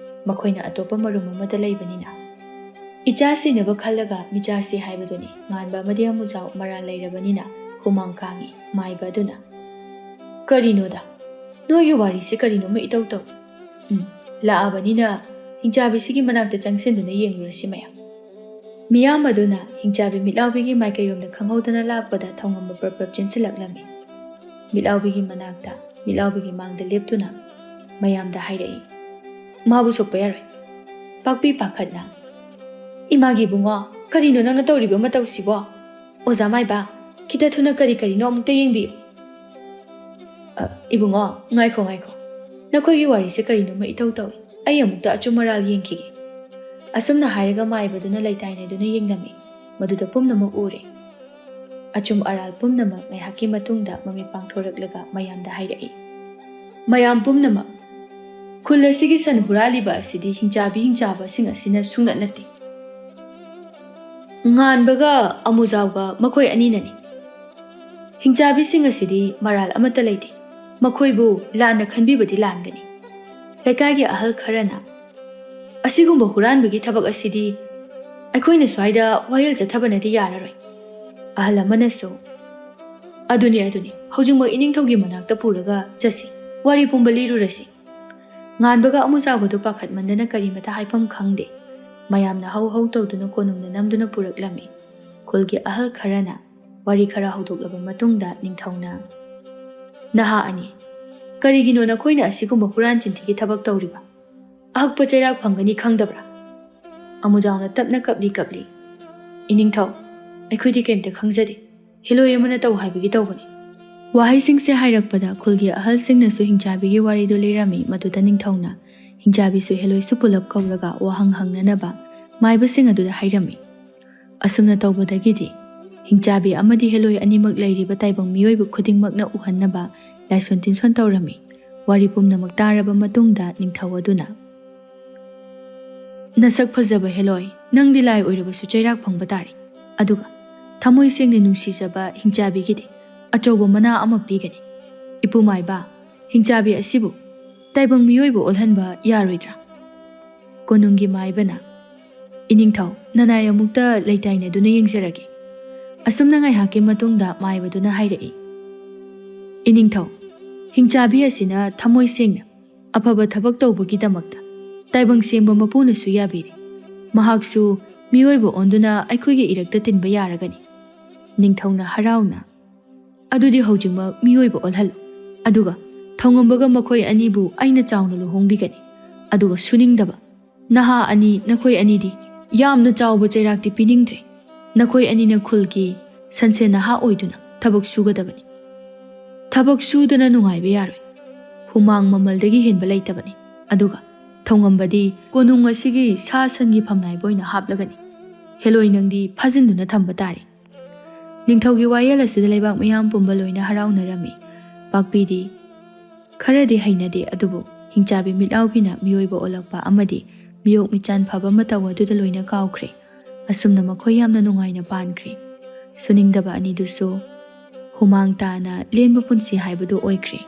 ꯃꯈꯣꯏꯅ ꯑꯇꯣꯞꯄ ꯃꯔꯨꯝ ꯑꯃꯗ ꯂꯩꯕꯅꯤꯅ꯫ ꯏꯆꯥ ꯁꯤꯅꯕ ꯈꯜꯂꯒ ꯃꯤꯆꯥ ꯁꯤ ꯍꯥꯏꯕꯗꯨꯅꯤ꯫ ꯉꯥꯟꯕ ꯑꯃꯗꯤ ꯑꯃꯨꯖꯥꯎ ꯃꯔꯥꯜ ꯂꯩꯔꯕꯅꯤꯅ ꯍꯨꯃꯥꯡ ꯀꯥꯡꯏ꯫ ꯃꯥꯏꯕ ꯑꯗꯨꯅ, "ꯀꯔꯤꯅꯣꯗ? ꯅꯣꯏꯒꯤ ꯋꯥꯔꯤꯁꯤ ꯀꯔꯤꯅꯣꯃ ꯏꯇꯧ ꯇꯧꯏ꯫ ꯎꯝ, ꯂꯥꯛꯑꯕꯅꯤꯅ ꯍꯤꯡꯆꯥꯕꯤꯁꯤꯒꯤ ꯃꯅꯥꯛꯇ ꯆꯪꯁꯤꯟꯗꯨꯅ ꯌꯦꯡꯂꯨꯔꯁꯤ ꯃꯌꯥꯝ꯫" ꯃꯤꯌꯥꯝ ꯑꯗꯨꯅ ꯍꯤꯡꯆꯥꯕꯤ ꯃꯤꯠꯂꯥꯎꯕꯤꯒꯤ ꯃꯥꯏꯀꯩꯔꯣꯝꯗ ꯈꯪꯍꯧꯗꯅ ꯂꯥꯛꯄꯗ ꯊꯣꯡꯉꯝꯕ ꯄ꯭ꯔꯞ ꯄ꯭ꯔꯞ ꯆꯦꯟꯁꯤꯜꯂꯛꯂꯝꯃꯤ꯫ ꯃꯤꯠꯂꯥꯎꯕꯤꯒꯤ ꯃꯅꯥꯛꯇ, ꯃꯤꯠꯂꯥꯎꯕꯤꯒꯤ ꯃꯥꯡꯗ ꯂꯦꯞꯇꯨꯅ, ꯃꯌꯥꯝꯗ ꯍꯥꯏꯔꯛꯏ꯫ ꯃꯥꯕꯨ ꯁꯣꯛꯄ ꯌꯥꯔꯣꯏ꯫ ꯄꯥꯛꯄꯤ ꯄꯥꯈꯠꯅ, "ꯏꯃꯥꯒꯤ ꯏꯕꯨꯡꯉꯣ, ꯀꯔꯤꯅꯣ ꯅꯪꯅ ꯇꯧꯔꯤꯕ ꯃꯇꯧꯁꯤꯕꯣ? ꯑꯣꯖꯥ ꯃꯥꯏꯕ, ꯈꯤꯇ ꯊꯨꯅ ꯀꯔꯤ ꯀꯔꯤꯅꯣ ꯑꯃꯨꯛꯇ ꯌꯦꯡꯕꯤꯌꯨ꯫" "ꯑ, ꯏꯕꯨꯡꯉꯣ, ꯉꯥꯏꯈꯣ, ꯉꯥꯏꯈꯣ꯫ ꯅꯈꯣꯏꯒꯤ ꯋꯥꯔꯤꯁꯦ ꯀꯔꯤꯅꯣꯃ ꯏꯇꯧ ꯇꯧꯏ꯫ ꯑꯩ ꯑꯃꯨꯛꯇ ꯑꯆꯨꯝ ꯑꯔꯥꯜ ꯌꯦꯡꯈꯤꯒꯦ꯫" ꯑꯁꯨꯝꯅ ꯍꯥꯏꯔꯒ ꯃꯥꯏꯕꯗꯨꯅ ꯂꯩꯇꯥꯏꯅꯗꯨꯅ ꯌꯦꯡꯂꯝꯃꯤ꯫ ꯃꯗꯨꯗ ꯄꯨꯝꯅꯃꯛ ꯎꯔꯦ꯫ ꯑꯆꯨꯝ ꯑꯔꯥꯜ ꯄꯨꯝꯅꯃꯛ ꯉꯥꯏꯍꯥꯛꯀꯤ ꯃꯇꯨꯡꯗ ꯃꯃꯤꯠ ꯄꯥꯡꯊꯣꯔꯛꯂꯒ ꯃꯌꯥꯝꯗ ꯍꯥꯏꯔꯛꯏ꯫ ꯃꯌꯥꯝ ꯄꯨꯝꯅꯃꯛ, "ꯈꯨꯜ ꯑꯁꯤꯒꯤ ꯁꯟ ꯍꯨꯔꯥꯜꯂꯤꯕ ꯑꯁꯤꯗꯤ ꯍꯤꯡꯆꯥꯕꯤ ꯍꯤꯡꯆꯥꯕꯁꯤꯡ ꯑꯁꯤꯅ ꯁꯨꯡꯅꯠ ꯅꯠꯇꯦ꯫ ꯉꯥꯟꯕꯒ ꯑꯃꯨꯖꯥꯎꯒ ꯃꯈꯣꯏ ꯑꯅꯤꯅꯅꯤ꯫ ꯍꯤꯡꯆꯥꯕꯤꯁꯤꯡ ꯑꯁꯤꯗꯤ ꯃꯔꯥꯜ ꯑꯃꯠꯇ ꯂꯩꯇꯦ꯫ ꯃꯈꯣꯏꯕꯨ ꯂꯥꯟꯅ ꯈꯟꯕꯤꯕꯗꯤ ꯂꯥꯟꯒꯅꯤ꯫" ꯂꯩꯀꯥꯏꯒꯤ ꯑꯍꯜ ꯈꯔꯅ, "ꯑꯁꯤꯒꯨꯝꯕ ꯍꯨꯔꯥꯟꯕꯒꯤ ꯊꯕꯛ ꯑꯁꯤꯗꯤ ꯑꯩꯈꯣꯏꯅ ꯁ꯭ꯋꯥꯏꯗ ꯋꯥꯌꯦꯜ ꯆꯠꯊꯕꯅꯗꯤ ꯌꯥꯔꯔꯣꯏ꯫" ꯑꯍꯜ ꯑꯃꯅꯁꯨ, "ꯑꯗꯨꯅꯤ, ꯑꯗꯨꯅꯤ, ꯍꯧꯖꯤꯛꯃꯛ ꯏꯅꯤꯡꯊꯧꯒꯤ ꯃꯅꯥꯛꯇ ꯄꯨꯔꯒ ꯆꯠꯁꯤ, ꯋꯥꯔꯤ ꯄꯨꯝꯕ ꯂꯤꯔꯨꯔꯁꯤ꯫" ꯉꯥꯟꯕꯒ ꯑꯃꯨꯖꯥꯎꯒꯗꯨ ꯄꯥꯈꯠꯃꯟꯗꯅ ꯀꯔꯤꯃꯇ ꯍꯥꯏꯐꯝ ꯈꯪꯗꯦ꯫ ꯃꯌꯥꯝꯅ ꯍꯧ ꯍꯧ ꯇꯧꯗꯨꯅ ꯀꯣꯅꯨꯡꯗ ꯅꯝꯗꯨꯅ ꯄꯨꯔꯛꯂꯝꯃꯤ꯫ ꯈꯨꯜꯒꯤ ꯑꯍꯜ ꯈꯔꯅ ꯋꯥꯔꯤ ꯈꯔ ꯍꯧꯗꯣꯛꯂꯕ ꯃꯇꯨꯡꯗ ꯅꯤꯡꯊꯧꯅ, "ꯅꯍꯥ ꯑꯅꯤ, ꯀꯔꯤꯒꯤꯅꯣ ꯅꯈꯣꯏꯅ ꯑꯁꯤꯒꯨꯝꯕ ꯍꯨꯔꯥꯟ ꯆꯤꯟꯊꯤꯒꯤ ꯊꯕꯛ ꯇꯧꯔꯤꯕ? ꯑꯍꯛꯄ ꯆꯩꯔꯥꯛ ꯐꯪꯒꯅꯤ ꯈꯪꯗꯕ꯭ꯔꯥ?" ꯑꯃꯨꯖꯥꯎꯅ ꯇꯞꯅ ꯀꯞꯂꯤ ꯀꯞꯂꯤ, "ꯏꯅꯤꯡꯊꯧ, ꯑꯩꯈꯣꯏꯗꯤ ꯀꯩꯝꯇ ꯈꯪꯖꯗꯦ꯫ ꯍꯦꯂꯣꯏ ꯑꯃꯅ ꯇꯧ ꯍꯥꯏꯕꯒꯤ ꯇꯧꯕꯅꯤ꯫" ꯋꯥꯍꯩꯁꯤꯡꯁꯦ ꯍꯥꯏꯔꯛꯄꯗ ꯈꯨꯜꯒꯤ ꯑꯍꯜꯁꯤꯡꯅꯁꯨ ꯍꯤꯡꯆꯥꯕꯤꯒꯤ ꯋꯥꯔꯤꯗꯨ ꯂꯤꯔꯝꯃꯤ꯫ ꯃꯗꯨꯗ ꯅꯤꯡꯊꯧꯅ ꯍꯤꯡꯆꯥꯕꯤꯁꯨ ꯍꯦꯂꯣꯏꯁꯨ ꯄꯨꯂꯞ ꯀꯧꯔꯒ ꯋꯥꯍꯪ ꯍꯪꯅꯅꯕ ꯃꯥꯏꯕꯁꯤꯡ ꯑꯗꯨꯗ ꯍꯥꯏꯔꯝꯃꯤ꯫ ꯑꯁꯨꯝꯅ ꯇꯧꯕꯗꯒꯤꯗꯤ ꯍꯤꯡꯆꯥꯕꯤ ꯑꯃꯗꯤ ꯍꯦꯂꯣꯏ ꯑꯅꯤꯃꯛ ꯂꯩꯔꯤꯕ ꯇꯥꯏꯕꯪ ꯃꯤꯑꯣꯏꯕ ꯈꯨꯗꯤꯡꯃꯛꯅ ꯎꯍꯟꯅꯕ ꯂꯥꯏꯁꯣꯟ ꯇꯤꯟꯁꯣꯟ ꯇꯧꯔꯝꯃꯤ꯫ ꯋꯥꯔꯤ ꯄꯨꯝꯅꯃꯛ ꯇꯥꯔꯕ ꯃꯇꯨꯡꯗ ꯅꯤꯡꯊꯧ ꯑꯗꯨꯅ, "ꯅꯁꯛ ꯐꯖꯕ ꯍꯦꯂꯣꯏ, ꯅꯪꯗꯤ ꯂꯥꯏ ꯑꯣꯏꯔꯕꯁꯨ ꯆꯩꯔꯥꯛ ꯐꯪꯕ ꯇꯥꯔꯦ꯫ ꯑꯗꯨꯒ ꯊꯃꯣꯏ ꯁꯦꯡꯅ ꯅꯨꯡꯁꯤꯖꯕ ꯍꯤꯡꯆꯥꯕꯤꯒꯤꯗꯤ ꯑꯆꯧꯕ ꯃꯅꯥ ꯑꯃ ꯄꯤꯒꯅꯤ꯫ ꯏꯄꯨ ꯃꯥꯏꯕ, ꯍꯤꯡꯆꯥꯕꯤ ꯑꯁꯤꯕꯨ ꯇꯥꯏꯕꯪ ꯃꯤꯑꯣꯏꯕ ꯑꯣꯜꯍꯟꯕ ꯌꯥꯔꯣꯏꯗ꯭ꯔꯥ?" ꯀꯣꯅꯨꯡꯒꯤ ꯃꯥꯏꯕꯅ, "ꯏꯅꯤꯡꯊꯧ, ꯅꯅꯥꯏ ꯑꯃꯨꯛꯇ ꯂꯩꯇꯥꯏꯅꯗꯨꯅ ꯌꯦꯡꯖꯔꯒꯦ꯫" ꯑꯁꯨꯝꯅ ꯉꯥꯏꯍꯥꯛꯀꯤ ꯃꯇꯨꯡꯗ ꯃꯥꯏꯕꯗꯨꯅ ꯍꯥꯏꯔꯛꯏ, "ꯏꯅꯤꯡꯊꯧ, ꯍꯤꯡꯆꯥꯕꯤ ꯑꯁꯤꯅ ꯊꯃꯣꯏ ꯁꯦꯡꯅ ꯑꯐꯕ ꯊꯕꯛ ꯇꯧꯕꯒꯤꯗꯃꯛꯇ ꯇꯥꯏꯕꯪ ꯁꯦꯝꯕ ꯃꯄꯨꯅꯁꯨ ꯌꯥꯕꯤꯔꯦ꯫ ꯃꯍꯥꯛꯁꯨ ꯃꯤꯑꯣꯏꯕ ꯑꯣꯟꯗꯨꯅ ꯑꯩꯈꯣꯏꯒꯤ ꯏꯔꯛꯇ ꯇꯤꯟꯕ ꯌꯥꯔꯒꯅꯤ꯫" ꯅꯤꯡꯊꯧꯅ ꯍꯔꯥꯎꯅ, "ꯑꯗꯨꯗꯤ ꯍꯧꯖꯤꯛꯃꯛ ꯃꯤꯑꯣꯏꯕ ꯑꯣꯜꯍꯜꯂꯨ, ꯑꯗꯨꯒ ꯊꯧꯉꯝꯕꯒ ꯃꯈꯣꯏ ꯑꯅꯤꯕꯨ ꯑꯩꯅ ꯆꯥꯎꯅ ꯂꯨꯍꯣꯡꯕꯤꯒꯅꯤ꯫ ꯑꯗꯨꯒ ꯁꯨꯅꯤꯡꯗꯕ ꯅꯍꯥ ꯑꯅꯤ, ꯅꯈꯣꯏ ꯑꯅꯤꯗꯤ ꯌꯥꯝꯅ ꯆꯥꯎꯕ ꯆꯩꯔꯥꯛꯇꯤ ꯄꯤꯅꯤꯡꯗ꯭ꯔꯦ꯫ ꯅꯈꯣꯏ ꯑꯅꯤꯅ ꯈꯨꯜꯒꯤ ꯁꯟꯁꯦꯟ ꯅꯍꯥ ꯑꯣꯏꯗꯨꯅ ꯊꯕꯛ ꯁꯨꯒꯗꯕꯅꯤ꯫ ꯊꯕꯛ ꯁꯨꯗꯅ ꯅꯨꯡꯉꯥꯏꯕ ꯌꯥꯔꯣꯏ꯫ ꯍꯨꯃꯥꯡ ꯃꯃꯜꯗꯒꯤ ꯍꯦꯟꯕ ꯂꯩꯇꯕꯅꯤ꯫ ꯑꯗꯨꯒ ꯊꯧꯉꯝꯕꯗꯤ ꯀꯣꯅꯨꯡ ꯑꯁꯤꯒꯤ ꯁꯥ ꯁꯟꯒꯤ ꯐꯝꯅꯥꯏꯕ ꯑꯣꯏꯅ ꯍꯥꯞꯂꯒꯅꯤ꯫ ꯍꯦꯂꯣꯏ ꯅꯪꯗꯤ ꯐꯥꯖꯤꯟꯗꯨꯅ ꯊꯝꯕ ꯇꯥꯔꯦ꯫ ꯅꯤꯡꯊꯧꯒꯤ ꯋꯥꯌꯦꯜ ꯑꯁꯤꯗ ꯂꯩꯕꯥꯛ ꯃꯤꯌꯥꯝ ꯄꯨꯝꯕ ꯂꯣꯏꯅ ꯍꯔꯥꯎꯅꯔꯝꯃꯤ꯫ ꯄꯥꯛꯄꯤꯗꯤ ꯈꯔꯗꯤ ꯍꯩꯅꯗꯦ, ꯑꯗꯨꯕꯨ ꯍꯤꯡꯆꯥꯕꯤ ꯃꯤꯠꯂꯥꯎꯕꯤꯅ ꯃꯤꯑꯣꯏꯕ ꯑꯣꯜꯂꯛꯄ ꯑꯃꯗꯤ ꯃꯤꯑꯣꯛ ꯃꯤꯆꯥꯟ ꯐꯕ ꯃꯇꯧ ꯑꯗꯨꯗ ꯂꯣꯏꯅ ꯀꯥꯎꯈ꯭ꯔꯦ꯫ ꯑꯁꯨꯝꯅ ꯃꯈꯣꯏ ꯌꯥꯝꯅ ꯅꯨꯡꯉꯥꯏꯅ ꯄꯥꯟꯈ꯭ꯔꯦ꯫ ꯁꯨꯅꯤꯡꯗꯕ ꯑꯅꯤꯗꯨꯁꯨ ꯍꯨꯃꯥꯡ ꯇꯥꯅ ꯂꯦꯟꯕ ꯄꯨꯟꯁꯤ ꯍꯥꯏꯕꯗꯨ ꯑꯣꯏꯈ꯭ꯔꯦ꯫